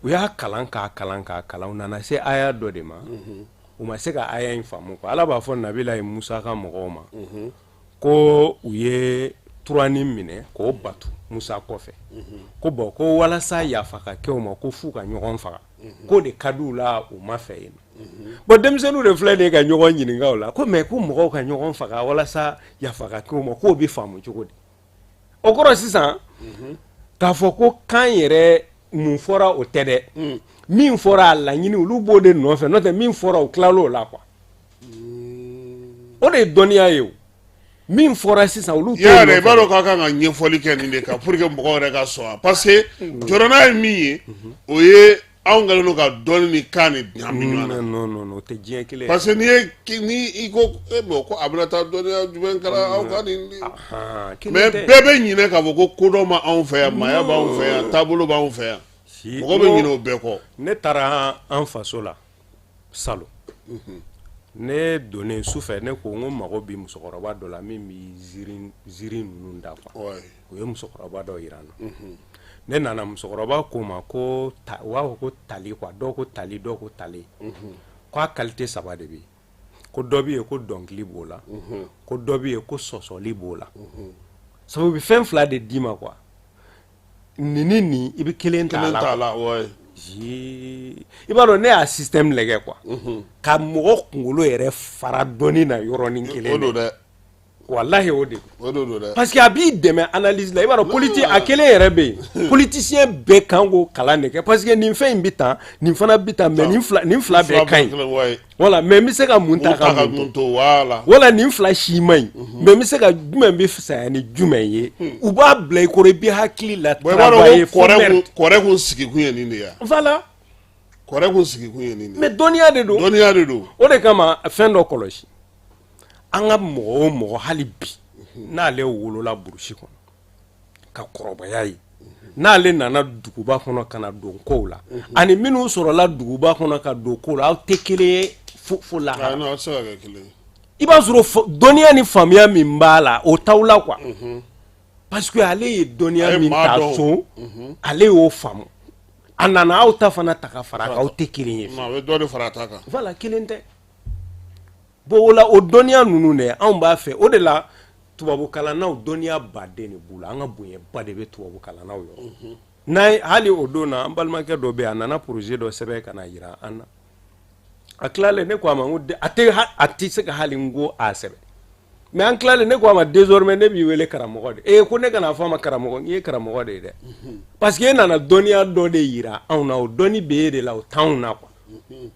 Speaker 3: U y'a kalan k'a kalan k'a kalan, u nana se aya dɔ de ma, u ma se ka aya in faamu quoi. Ala b'a fɔ Nabilayi Musa ka mɔgɔw ma ko u ye turanin minɛ k'o batu Musa kɔfɛ, ko bon, ko walasa yafa ka kɛ u ma, ko f'u ka ɲɔgɔn faga, k'o de ka di u la u ma fɛ yen. Bon, denmisɛnninw de filɛ nin ye ka ɲɔgɔn ɲininka o la, ko mais ko mɔgɔw ka ɲɔgɔn faga walasa yafa ka kɛ u ma, k'o bɛ faamu cogo di? O kɔrɔ sisan k'a fɔ ko kan yɛrɛ mun fɔra, o tɛ dɛ. Min fɔra, a laɲini, olu b'o de nɔfɛ. N'o tɛ, min fɔra, o tilal'o la quoi. O de ye dɔnniya ye. O min fɔra sisan, olu t'o
Speaker 1: yɛrɛ i b'a
Speaker 3: nɔfɛ.
Speaker 1: dɔn k'a kan ka ɲɛfɔli kɛ nin de kan pour que mɔgɔw yɛrɛ ka sɔn, parce que jɔrɔna ye min ye, o ye anw kɛlen don ka dɔnni ni kan ni ɲagami ɲɔgɔn na.
Speaker 3: Non, non, non, o tɛ diɲɛ kelen ye.
Speaker 1: Parce que n'i ye, ni i ko e bon, ko a bɛna taa dɔnniya jumɛn kalan aw ka nin
Speaker 3: kelen
Speaker 1: mais
Speaker 3: tɛ.
Speaker 1: Bɛɛ bɛ ɲinɛ k'a fɔ ko kodɔn ma anw fɛ yan, maaya b'anw fɛ yan, taabolo b'anw fɛ yan.
Speaker 3: Si,
Speaker 1: mɔgɔ bɛ ɲinɛ o bɛɛ kɔ.
Speaker 3: Ne taara an faso la salon. Ne donnen sufɛ, ne ko n ko mago bɛ musokɔrɔba dɔ la min bɛ ziiri ziiri ninnu da quoi. U ye musokɔrɔba dɔ yira n na. Ne nana, musokɔrɔba ko ma ko ta, u b'a fɔ ko tali quoi, dɔw ko tali, dɔw ko tali, ko a qualité saba de bɛ yen, ko dɔ bɛ yen ko dɔnkili b'o la, ko dɔ bɛ yen ko sɔsɔli b'o la. Sabu u bɛ fɛn fila de d'i ma quoi, nin ni nin, i bɛ kelen ta a
Speaker 1: kelen
Speaker 3: la.
Speaker 1: T'a la, ouais.
Speaker 3: Jii, i b'a dɔn ne y'a système lajɛ quoi, ka mɔgɔ kunkolo yɛrɛ fara dɔnni na yɔrɔnin
Speaker 1: O
Speaker 3: kelen.
Speaker 1: Don dɛ.
Speaker 3: Walahi, o de don.
Speaker 1: O de don dɛ.
Speaker 3: Parce que a b'i dɛmɛ analyse la. I b'a dɔn, politique a kelen yɛrɛ bɛ yen, politicien bɛɛ kan k'o kalan de kɛ, parce que nin fɛn in bɛ tan, nin fana bɛ tan, mais nin fila bɛɛ ka ɲi.
Speaker 1: Ouais.
Speaker 3: Voilà, mais n bɛ se ka mun ta
Speaker 1: mun
Speaker 3: ka
Speaker 1: ta ka
Speaker 3: mun to?
Speaker 1: Mun to, voilà.
Speaker 3: Wala nin fila si man ɲi, mais n bɛ se ka jumɛn bɛ fisaya ni jumɛn ye? U b'a bila i kɔrɔ, i bɛ hakili la
Speaker 1: Bon, i b'a dɔn
Speaker 3: travailler
Speaker 1: ko
Speaker 3: fo
Speaker 1: kɔrɛ
Speaker 3: merde.
Speaker 1: kun, kɔrɛ kun sigikun ye nin de ye.
Speaker 3: Voilà.
Speaker 1: Kɔrɛ kun sigikun ye nin de ye.
Speaker 3: Mais dɔnniya de don.
Speaker 1: Dɔnniya de don.
Speaker 3: O de kama, fɛn dɔ kɔlɔsi, an ka mɔgɔ o mɔgɔ, hali bi n'ale wolola burusi kɔnɔ ka kɔrɔbaya ye, n'ale nana duguba kɔnɔ ka na don kow la, ani minnu sɔrɔla duguba kɔnɔ ka don kow la, aw tɛ kelen ye fo fo lahara.
Speaker 1: Ah non, aw tɛ se ka kɛ kelen ye.
Speaker 3: I b'a sɔrɔ dɔnniya ni faamuya min b'a la, o t'aw la quoi, parce que ale ye
Speaker 1: A
Speaker 3: dɔnniya
Speaker 1: ye
Speaker 3: min
Speaker 1: maa
Speaker 3: ta
Speaker 1: dɔn.
Speaker 3: So, ale y'o faamu, a nana aw ta fana ta ka fara a kan, aw tɛ kelen ye.
Speaker 1: Non, a bɛ dɔ de fara a ta kan.
Speaker 3: Voilà, kelen tɛ. Bon, o la, o dɔnniya ninnu dɛ, anw b'a fɛ. O de la, tubabu kalannaw, dɔnniya baden de b'u la. An ka bonyaba de bɛ tubabu kalannaw yɔrɔ n'a ye. Hali o don na, an balimakɛ dɔ bɛ yen, a nana projet dɔ sɛbɛn ka na yira an na. A tilalen, ne ko a ma n ko a tɛ se ka hali n ko a sɛbɛn, mais an tilalen, ne ko a ma: désormais ne b'i wele karamɔgɔ de. Ee, ko ne kana fɔ a ma karamɔgɔ, n ye karamɔgɔ de ye dɛ, parce que e nana dɔnniya dɔ de yira anw na, o dɔnni bɛ e de la, o t'anw na quoi.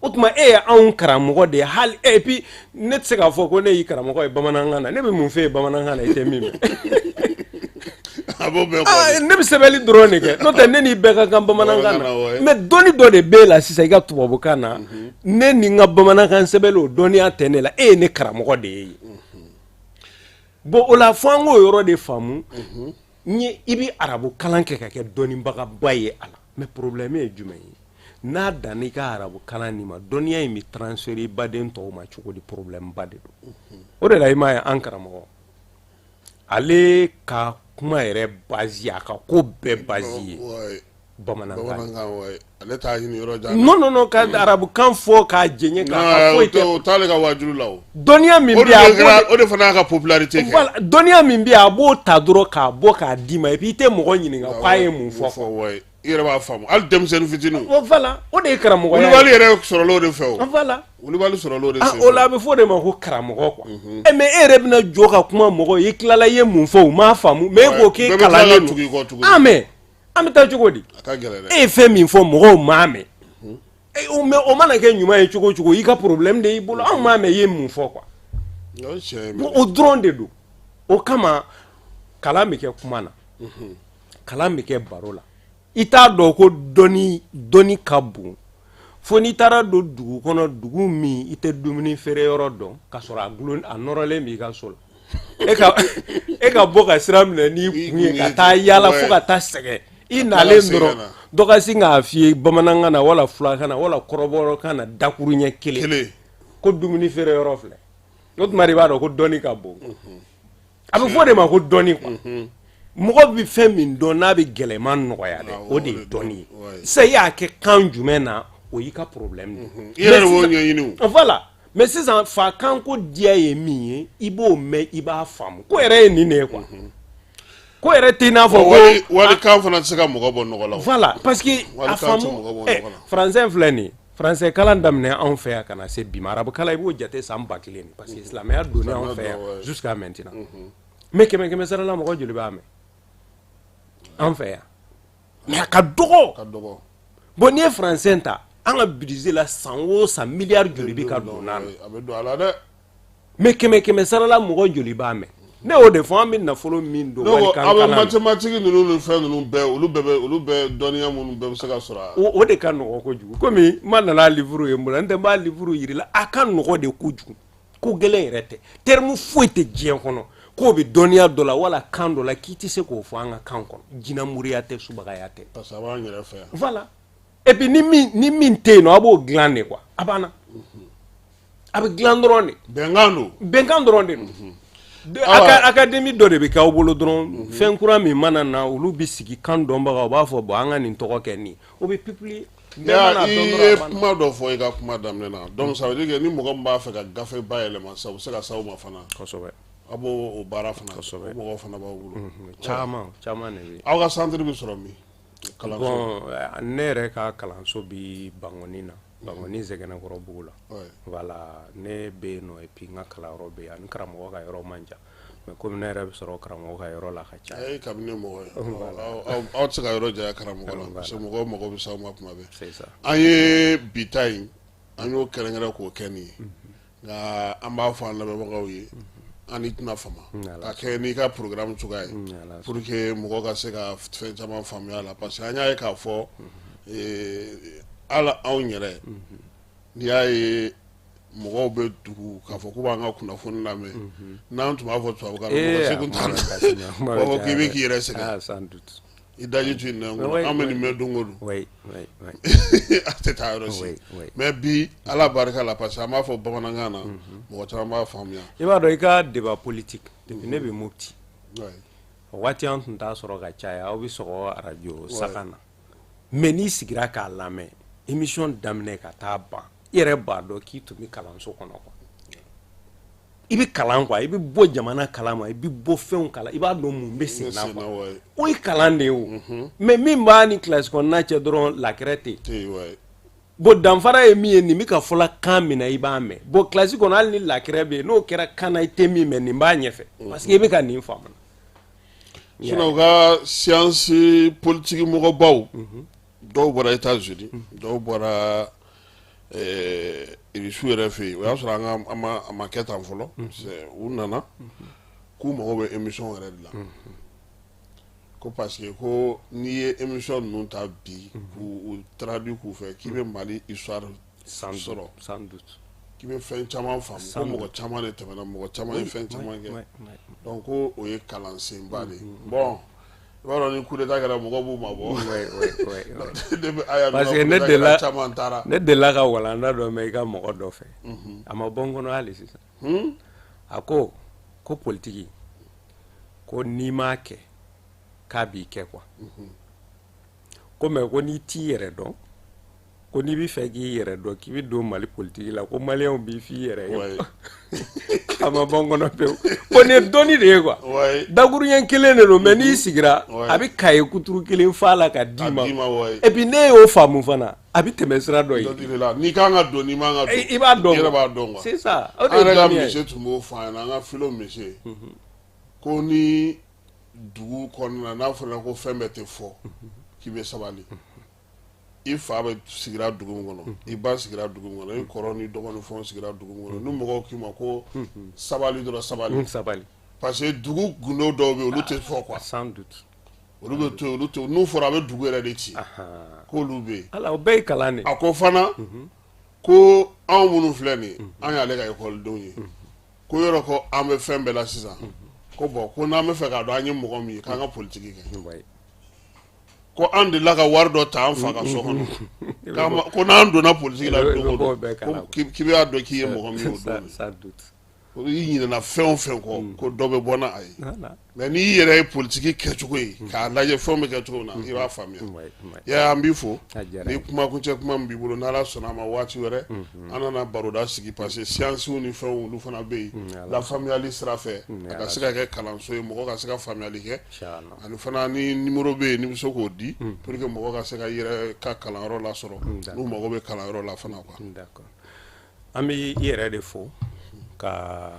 Speaker 3: O tuma e ye anw karamɔgɔ de ye hali. Et puis ne tɛ se k'a fɔ ko ne y'i karamɔgɔ ye bamanankan na. Ne bɛ mun f'e ye bamanankan na, i tɛ min mɛn?
Speaker 1: A b'o bɛɛ
Speaker 3: Ah,
Speaker 1: kɔ.
Speaker 3: Ne bɛ sɛbɛnni dɔrɔn de kɛ, n'o tɛ ne n'i bɛɛ ka kan bamanankan na.
Speaker 1: Bamanankan na, ouais.
Speaker 3: Mais dɔnni dɔ de b'e la sisan i ka tubabukan na, ne ni n ka bamanankan sɛbɛnni, o dɔnniya tɛ ne la. E ye ne karamɔgɔ de ye. Bon, o la, fo an k'o yɔrɔ de faamu. N ye i bɛ arabu kalan kɛ ka kɛ dɔnnibagaba ye a la, mais problème ye jumɛn ye? N'a danna i ka arabu kalan nin ma, dɔnniya in bɛ transférer i baden tɔw ma cogo di? Problème ba de don. O de la, i m'a ye, an karamɔgɔ, ale ka kuma yɛrɛ base, a ka ko bɛɛ base ye bamanankan ye.
Speaker 1: Bamanankan, ouais. Ale t'a ɲini yɔrɔ jan.
Speaker 3: Non, non, non, ka arabukan fɔ k'a jɛɲɛ k'a foyi tɛ.
Speaker 1: O t'ale ka waajulu la o.
Speaker 3: Dɔnniya min
Speaker 1: O
Speaker 3: bɛ
Speaker 1: de
Speaker 3: yen, a b'o
Speaker 1: kɛra, o de fana y'a ka popularité kɛ.
Speaker 3: Voilà, dɔnniya min bɛ yen, a b'o ta dɔrɔn k'a bɔ k'a d'i ma, et puis i tɛ mɔgɔ ɲininka k'a ye mun fɔ.
Speaker 1: Fɔ, ouais. I yɛrɛ b'a faamu, hali denmisɛnnin fitininw.
Speaker 3: Bon, voilà, o de ye karamɔgɔya ye.
Speaker 1: Wulibali yɛrɛ sɔrɔla o de fɛ o.
Speaker 3: Voilà.
Speaker 1: Wulibali sɔrɔla o de
Speaker 3: Ah,
Speaker 1: sen
Speaker 3: o la,
Speaker 1: fɛ.
Speaker 3: a bɛ fɔ o de ma ko karamɔgɔ quoi. Ɛ, mais e yɛrɛ bɛna jɔ ka kuma mɔgɔ ye, i tilala, i ye mun fɔ, u m'a faamu, mais e ko k'e
Speaker 1: Bɛɛ bɛ tila ka
Speaker 3: kalannen
Speaker 1: tugu i
Speaker 3: don.
Speaker 1: kɔ tuguni.
Speaker 3: Ah, mais an bɛ taa cogo di?
Speaker 1: A ka gɛlɛn dɛ.
Speaker 3: E ye fɛn min fɔ, mɔgɔw m'a mɛn. Mais o mana kɛ ɲuman ye cogo o cogo, i ka problème de y'i bolo, anw m'a mɛn i ye mun fɔ quoi.
Speaker 1: O ye tiɲɛ ye.
Speaker 3: Bon, o dɔrɔn de don. O kama, kalan bɛ kɛ kuma na, kalan bɛ kɛ baro la. I t'a dɔn ko dɔnni ka bon. Fo n'i taara don dugu kɔnɔ, dugu min i tɛ dumuni feere yɔrɔ dɔn, ka sɔrɔ a gulon a nɔrɔlen b'i ka so la, e ka bɔ ka sira minɛ n'i kun ye ka taa yaala fo ka taa sɛgɛn, i nalen dɔrɔn, dɔ ka sin k'a f'i ye bamanankan na wala fulakan na wala kɔrɔbɔrɔkan na, dakuru ɲɛ kelen, ko dumuni feere yɔrɔ filɛ. O tuma de i b'a dɔn ko dɔnni ka bon. A bɛ fɔ o de ma ko dɔnni quoi. Mɔgɔ bɛ fɛn min dɔn n'a bɛ gɛlɛman nɔgɔya dɛ, o de ye dɔnni ye. Sisan i y'a kɛ kan jumɛn na, o y'i ka problème de
Speaker 1: ye. I yɛrɛ de b'o ɲɛɲini
Speaker 3: o. Voilà. Mais sisan fa kanko diya ye min ye, i b'o mɛn, i b'a faamu. Ko yɛrɛ ye nin de ye quoi. Ko yɛrɛ tɛ i n'a fɔ
Speaker 1: ko walikan fana tɛ se ka mɔgɔ bɔ nɔgɔ la.
Speaker 3: Voilà, parce que a faamu français filɛ nin ye, français kalan daminɛ anw fɛ yan ka na se bi ma, arabu kalan i b'o jate san 1000 de, parce que silamɛya donna anw fɛ yan jusqu'à maintenant. Mais kɛmɛ kɛmɛ sara la, mɔgɔ joli b'a mɛn anw fɛ yan? Mais a ka dɔgɔ. Bon, n'i ye français ta, an ka budget la, san o san, miliyari joli bɛ ka don n'a
Speaker 1: na? A bɛ don a la dɛ.
Speaker 3: Mais kɛmɛ kɛmɛ sara la, mɔgɔ joli b'a mɛn? Ne y'o de fɔ, an bɛ nafolo min don
Speaker 1: walikan kalan na. Aw bɛ mathématique ninnu ni fɛn ninnu bɛɛ, olu bɛɛ bɛ, olu bɛɛ dɔnniya minnu bɛɛ bɛ se ka sɔrɔ a.
Speaker 3: O de ka nɔgɔ kojugu. Komi n ma nana livre ye n bolo, n tɛ n b'a livre yir'i la. A ka nɔgɔ de kojugu, ko gɛlɛn yɛrɛ tɛ. Terme foyi tɛ diɲɛ kɔnɔ k'o bɛ dɔnniya dɔ la wala kan dɔ la k'i tɛ se k'o fɔ an ka kan kɔnɔ. Jinɛmoriya tɛ, subagaya tɛ.
Speaker 1: Parce que a b'an yɛrɛ fɛ yan.
Speaker 3: Voilà. Et puis ni min tɛ yen nɔ, a b'o dilan de quoi. A banna, a bɛ dilan dɔrɔn de.
Speaker 1: Bɛnkan don.
Speaker 3: Bɛnkan dɔrɔn de don. Académie dɔ de bɛ k'aw bolo dɔrɔn. Fɛn kura min mana na, olu bɛ sigi, kan dɔnbagaw, u b'a fɔ: bon, an ka nin tɔgɔ kɛ nin, o bɛ publier.
Speaker 1: I ye kuma dɔ fɔ i ka kuma daminɛ na. Donc ça veut dire que ni mɔgɔ min b'a fɛ ka gafe bayɛlɛma sisan, u bɛ se ka s'aw ma fana?
Speaker 3: Kosɛbɛ.
Speaker 1: A b'o o baara fana kɛ? O mɔgɔw fana b'aw bolo?
Speaker 3: Caman caman de bɛ yen.
Speaker 1: Aw ka centre bɛ sɔrɔ min, kalanso?
Speaker 3: Bon, ne yɛrɛ ka kalanso bi Bankɔni na, Bankɔni Zɛgɛnɛkɔrɔbugu la. Voilà, ne bɛ yen nɔ, et puis n ka kalanyɔrɔ bɛ yen, ani karamɔgɔ ka yɔrɔ man jan, mais komi ne yɛrɛ bɛ sɔrɔ karamɔgɔ ka yɔrɔ la ka caya.
Speaker 1: A ye kabini mɔgɔ ye, aw tɛ se ka yɔrɔ janya karamɔgɔ la, parce que mɔgɔw mago bɛ s'aw ma tuma bɛɛ.
Speaker 3: C'est ça.
Speaker 1: An ye bi ta in, an y'o kɛrɛnkɛrɛn k'o kɛ nin ye, nka an b'a fɔ an lamɛnbagaw ye, an ni tɛna fama ka kɛ n'i ka programme cogoya ye pour que mɔgɔ ka se ka fɛn caman faamuya a la, parce que an y'a ye k'a fɔ hali anw yɛrɛ, n'i y'a ye mɔgɔw bɛ dugu k'a fɔ k'u b'an ka kunnafoni lamɛn, n'an tun b'a fɔ tubabukan na, mɔgɔ si tun t'a la, b'a fɔ k'i bɛ k'i yɛrɛ sɛgɛn, i daji to i nɛn kɔnɔ, an bɛ nin mɛn don o don, a tɛ taa yɔrɔ si. Mais bi, Ala barika la, parce que an b'a fɔ bamanankan na, mɔgɔ caman b'a faamuya.
Speaker 3: I b'a dɔn, i ka débat politique, depuis ne bɛ Mopti, o waati an tun t'a sɔrɔ ka caya, aw bɛ sɔgɔ arajo saga na. Mais n'i sigira k'a lamɛn, émission daminɛ ka taa ban, i yɛrɛ b'a dɔn k'i tun bɛ kalanso kɔnɔ quoi. I bɛ kalan quoi, i bɛ bɔ jamana kalama, i bɛ bɔ fɛnw kalan, i b'a dɔn mun bɛ sen na quoi. O ye kalan de ye o. Mais min b'a ni kilasi kɔnɔna cɛ dɔrɔn, lakɛrɛ tɛ yen. Bon, danfara ye min ye, nin bɛ ka fɔla kan min na, i b'a mɛn. Bon, kilasi kɔnɔ, hali ni lakɛrɛ bɛ yen, n'o kɛra kan na i tɛ min mɛn, nin b'a ɲɛfɛ, parce que i bɛ ka nin faamu.
Speaker 1: Sinon u ka science politique mɔgɔbaw dɔw bɔra États-Unis, dɔw bɔra Irisiw yɛrɛ fɛ yen. O y'a sɔrɔ an ka a ma kɛ tan fɔlɔ. U nana k'u mago bɛ émission yɛrɛ de la, ko parce que ko n'i ye émission ninnu ta bi k'u traduit k'u fɛ, k'i bɛ Mali histoire sɔrɔ,
Speaker 3: sans doute,
Speaker 1: k'i bɛ fɛn caman faamu, ko mɔgɔ caman de tɛmɛna, mɔgɔ caman ye fɛn caman kɛ. Donc ko o ye kalansenba de ye. Bon, i b'a dɔn ni coup d'état kɛra, mɔgɔw b'u mabɔ.
Speaker 3: Parce que ne delila
Speaker 1: caman taara.
Speaker 3: Ne delila ka walanda dɔ mɛn i ka mɔgɔ dɔ fɛ, a ma bɔ n kɔnɔ hali sisan. A ko ko politiki, ko n'i m'a kɛ k'a b'i kɛ quoi. Ko mais ko n'i t'i yɛrɛ dɔn, ko n'i bɛ fɛ k'i yɛrɛ dɔn, k'i bɛ don Mali politiki la, ko maliyɛnw b'i f'i yɛrɛ ye. A ma bɔ n kɔnɔ pewu. Ko nin ye dɔnni de ye quoi. Dakuruɲɛ kelen de don, mais n'i sigira, a bɛ kaye kuturu kelen fa la ka d'i ma. Et puis ne y'o faamu fana, a bɛ tɛmɛ sira dɔ ye.
Speaker 1: N'i kan ka don, n'i man ka don.
Speaker 3: I b'a dɔn.
Speaker 1: I yɛrɛ b'a dɔn quoi.
Speaker 3: C'est ça.
Speaker 1: O de ye dɔnniya ye. An yɛrɛ ka monsieur tun b'o fɔ an ɲɛna, an ka philo monsieur, ko ni dugu kɔnɔna n'a fɔra ko fɛn bɛɛ tɛ fɔ, k'i bɛ sabali. I fa bɛ sigira dugu min kɔnɔ, i ba sigira dugu min kɔnɔ, i kɔrɔ ni dɔgɔnin fɛnw sigira dugu min kɔnɔ, ni mɔgɔw k'i ma ko sabali dɔrɔn, sabali.
Speaker 3: Sabali.
Speaker 1: Parce que dugu gundo dɔw bɛ yen, olu tɛ fɔ quoi.
Speaker 3: Sans doute.
Speaker 1: Olu bɛ to olu to n'u fɔra a bɛ dugu yɛrɛ de ci, k'olu bɛ yen.
Speaker 3: Ala, o bɛɛ ye kalan de.
Speaker 1: A ko fana ko anw minnu filɛ nin ye, an y'ale ka ekɔlidenw ye, ko yɔrɔ ko an bɛ fɛn bɛɛ la sisan, ko bon, ko n'an bɛ fɛ k'a dɔn an ye mɔgɔ min ye, k'an ka politiki kɛ, ko an delila ka wari dɔ ta an fa ka so kɔnɔ, ko n'an donna politiki la don o don, k'i b'a dɔn k'i ye mɔgɔ min ye o don. I ɲinɛna fɛn o fɛn kɔ, ko dɔ bɛ bɔ n'a ye. Mais n'i yɛrɛ ye politiki kɛcogo ye k'a lajɛ, fɛn bɛ kɛ cogo min na, i b'a faamuya. Ya, an b'i fo. Ni kumakuncɛ kuma min b'i bolo, n'Ala sɔnna a ma, waati wɛrɛ an nana baroda sigi, parce que siyansiw ni fɛnw, olu fana bɛ yen lafaamuyali sira fɛ, a ka se ka kɛ kalanso ye, mɔgɔ ka se ka faamuyali kɛ. Ani fana ni numéro bɛ yen, n'i bɛ se k'o di pour que mɔgɔ ka se ka yɛrɛ ka kalanyɔrɔ lasɔrɔ, n'u mago bɛ kalanyɔrɔ la fana quoi.
Speaker 3: An bɛ i yɛrɛ de fo, ka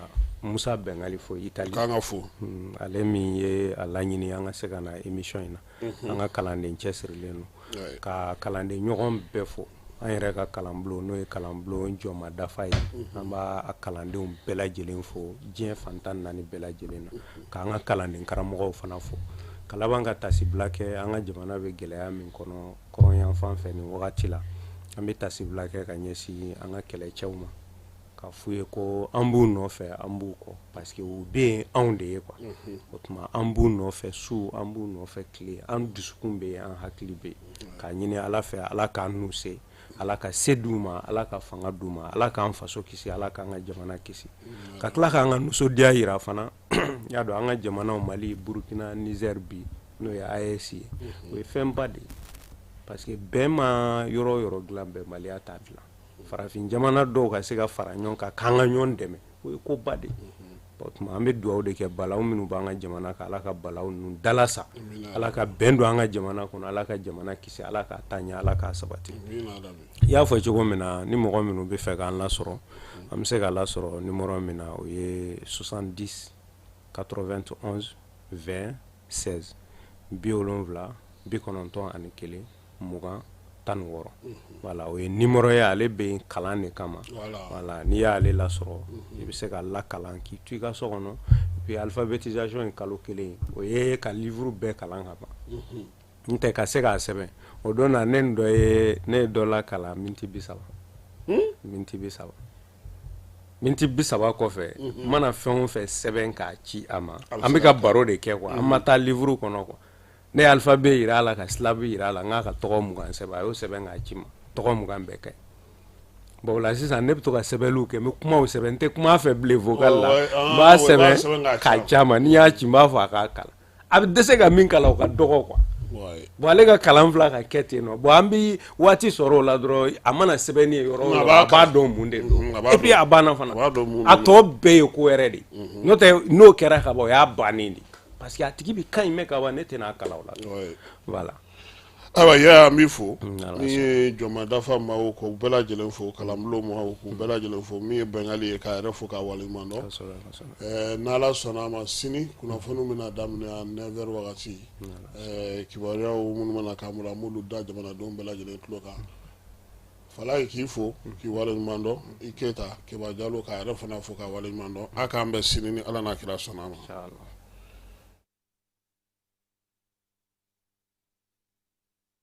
Speaker 3: Musa Bɛngali fo Itali.
Speaker 1: K'an ka fo.
Speaker 3: Ale min ye a laɲini an ka se ka na émission in na, an ka kalanden cɛsirilen don, ka kalanden ɲɔgɔn bɛɛ fo. An yɛrɛ ka kalanbulon, n'o ye kalanbulon jɔma dafa ye, an b'a kalandenw bɛɛ lajɛlen fo diɲɛ fan 14 bɛɛ lajɛlen na, k'an ka kalanden karamɔgɔw fana fo, ka laban ka tasibila kɛ. An ka jamana bɛ gɛlɛya min kɔnɔ kɔrɔn yan fan fɛ nin wagati la, an bɛ tasibila kɛ ka ɲɛsin an ka kɛlɛcɛw ma, ka f'u ye ko an b'u nɔfɛ, an b'u kɔ, parce que u bɛ yen anw de ye quoi. O tuma an b'u nɔfɛ su, an b'u nɔfɛ tile, an dusukun bɛ yen, an hakili bɛ yen, k'a ɲini Ala fɛ, Ala k'an n'u se, Ala ka se d'u ma, Ala ka fanga d'u ma, Ala k'an faso kisi, Ala k'an ka jamana kisi, ka tila k'an ka nisɔndiya yira fana. Y'a dɔn an ka jamanaw Mali, Burukina, Niger bi, n'o ye AES ye, o ye fɛnba de ye, parce que bɛn ma yɔrɔ o yɔrɔ dilan, bɛnbaliya t'a dilan. Farafin jamana dɔw ka se ka fara ɲɔgɔn kan k'an ka ɲɔgɔn dɛmɛ, o ye koba de ye. O tuma an bɛ dugawu de kɛ, balawu minnu b'an ka jamana kan, Ala ka balawu ninnu dalasa, Ala ka bɛn don an ka jamana kɔnɔ, Ala ka jamana kisi, Ala k'a taa ɲɛ, Ala k'a sabati. I y'a fɔ cogo min na, ni mɔgɔ minnu bɛ fɛ k'an lasɔrɔ, an bɛ se k'a lasɔrɔ numéro min na, o ye 70 91 20 16, 71 91 20 16. Voilà, o ye numéro ye, ale bɛ yen kalan de kama. Voilà, n'i y'ale lasɔrɔ, i bɛ se ka lakalan k'i to i ka so kɔnɔ. Et puis alphabétisation ye kalo kelen, o ye ka livre bɛɛ kalan ka ban, n tɛ ka se k'a sɛbɛn. O don na, ne ni dɔ ye, ne ye dɔ lakalan miniti 30, miniti 30, miniti 30 kɔfɛ, n mana fɛn o fɛn sɛbɛn k'a ci a ma, an bɛ ka baro de kɛ quoi, an ma taa livre kɔnɔ quoi. Ne ye alphabet yira a la, ka syllabe yira a la, n k'a ka tɔgɔ 20 sɛbɛn, a y'o sɛbɛn k'a ci ma, tɔgɔ 20 bɛɛ ka ɲi. Bon, o la sisan ne bɛ to ka sɛbɛnniw kɛ, n bɛ kumaw sɛbɛn, n tɛ kuma a fɛ bilen vocal la, n b'a sɛbɛn k'a ci a ma. N'i y'a ci, n b'a fɔ a k'a kalan, a bɛ dɛsɛ ka min kalan, o ka dɔgɔ quoi. Bon, ale ka kalan fila ka kɛ ten nɔ. Bon, an bɛ waati sɔrɔ o la dɔrɔn, a mana sɛbɛnni ye yɔrɔ o yɔrɔ, a b'a dɔn mun de don, et puis a banna fana, a tɔ bɛɛ ye ko wɛrɛ de ye. N'o tɛ, n'o kɛra ka ban, o y'a bannen de, parce que a tigi bɛ kan in mɛn ka ban, ne tɛna a kalan o la. Voilà.
Speaker 1: Ayiwa, ya, an b'i fo. Min ye jɔnma dafa maaw, k'u bɛɛ lajɛlen fo, kalanbulon maaw, k'u bɛɛ lajɛlen fo. Min ye Bɛngali ye, k'a yɛrɛ fo k'a waleɲuman dɔn. N'Ala sɔnna a ma, sini kunnafoniw bɛna daminɛ à 9h wagati. Kibaruyaw minnu mana k'an bolo, an b'olu da jamanadenw bɛɛ lajɛlen tulo kan. Falaye, k'i fo k'i waleɲuman dɔn. I Keyita Keba Jalo, k'a yɛrɛ fana fo k'a waleɲuman dɔn. A k'an bɛn sini ni Ala n'a kira sɔnna a ma.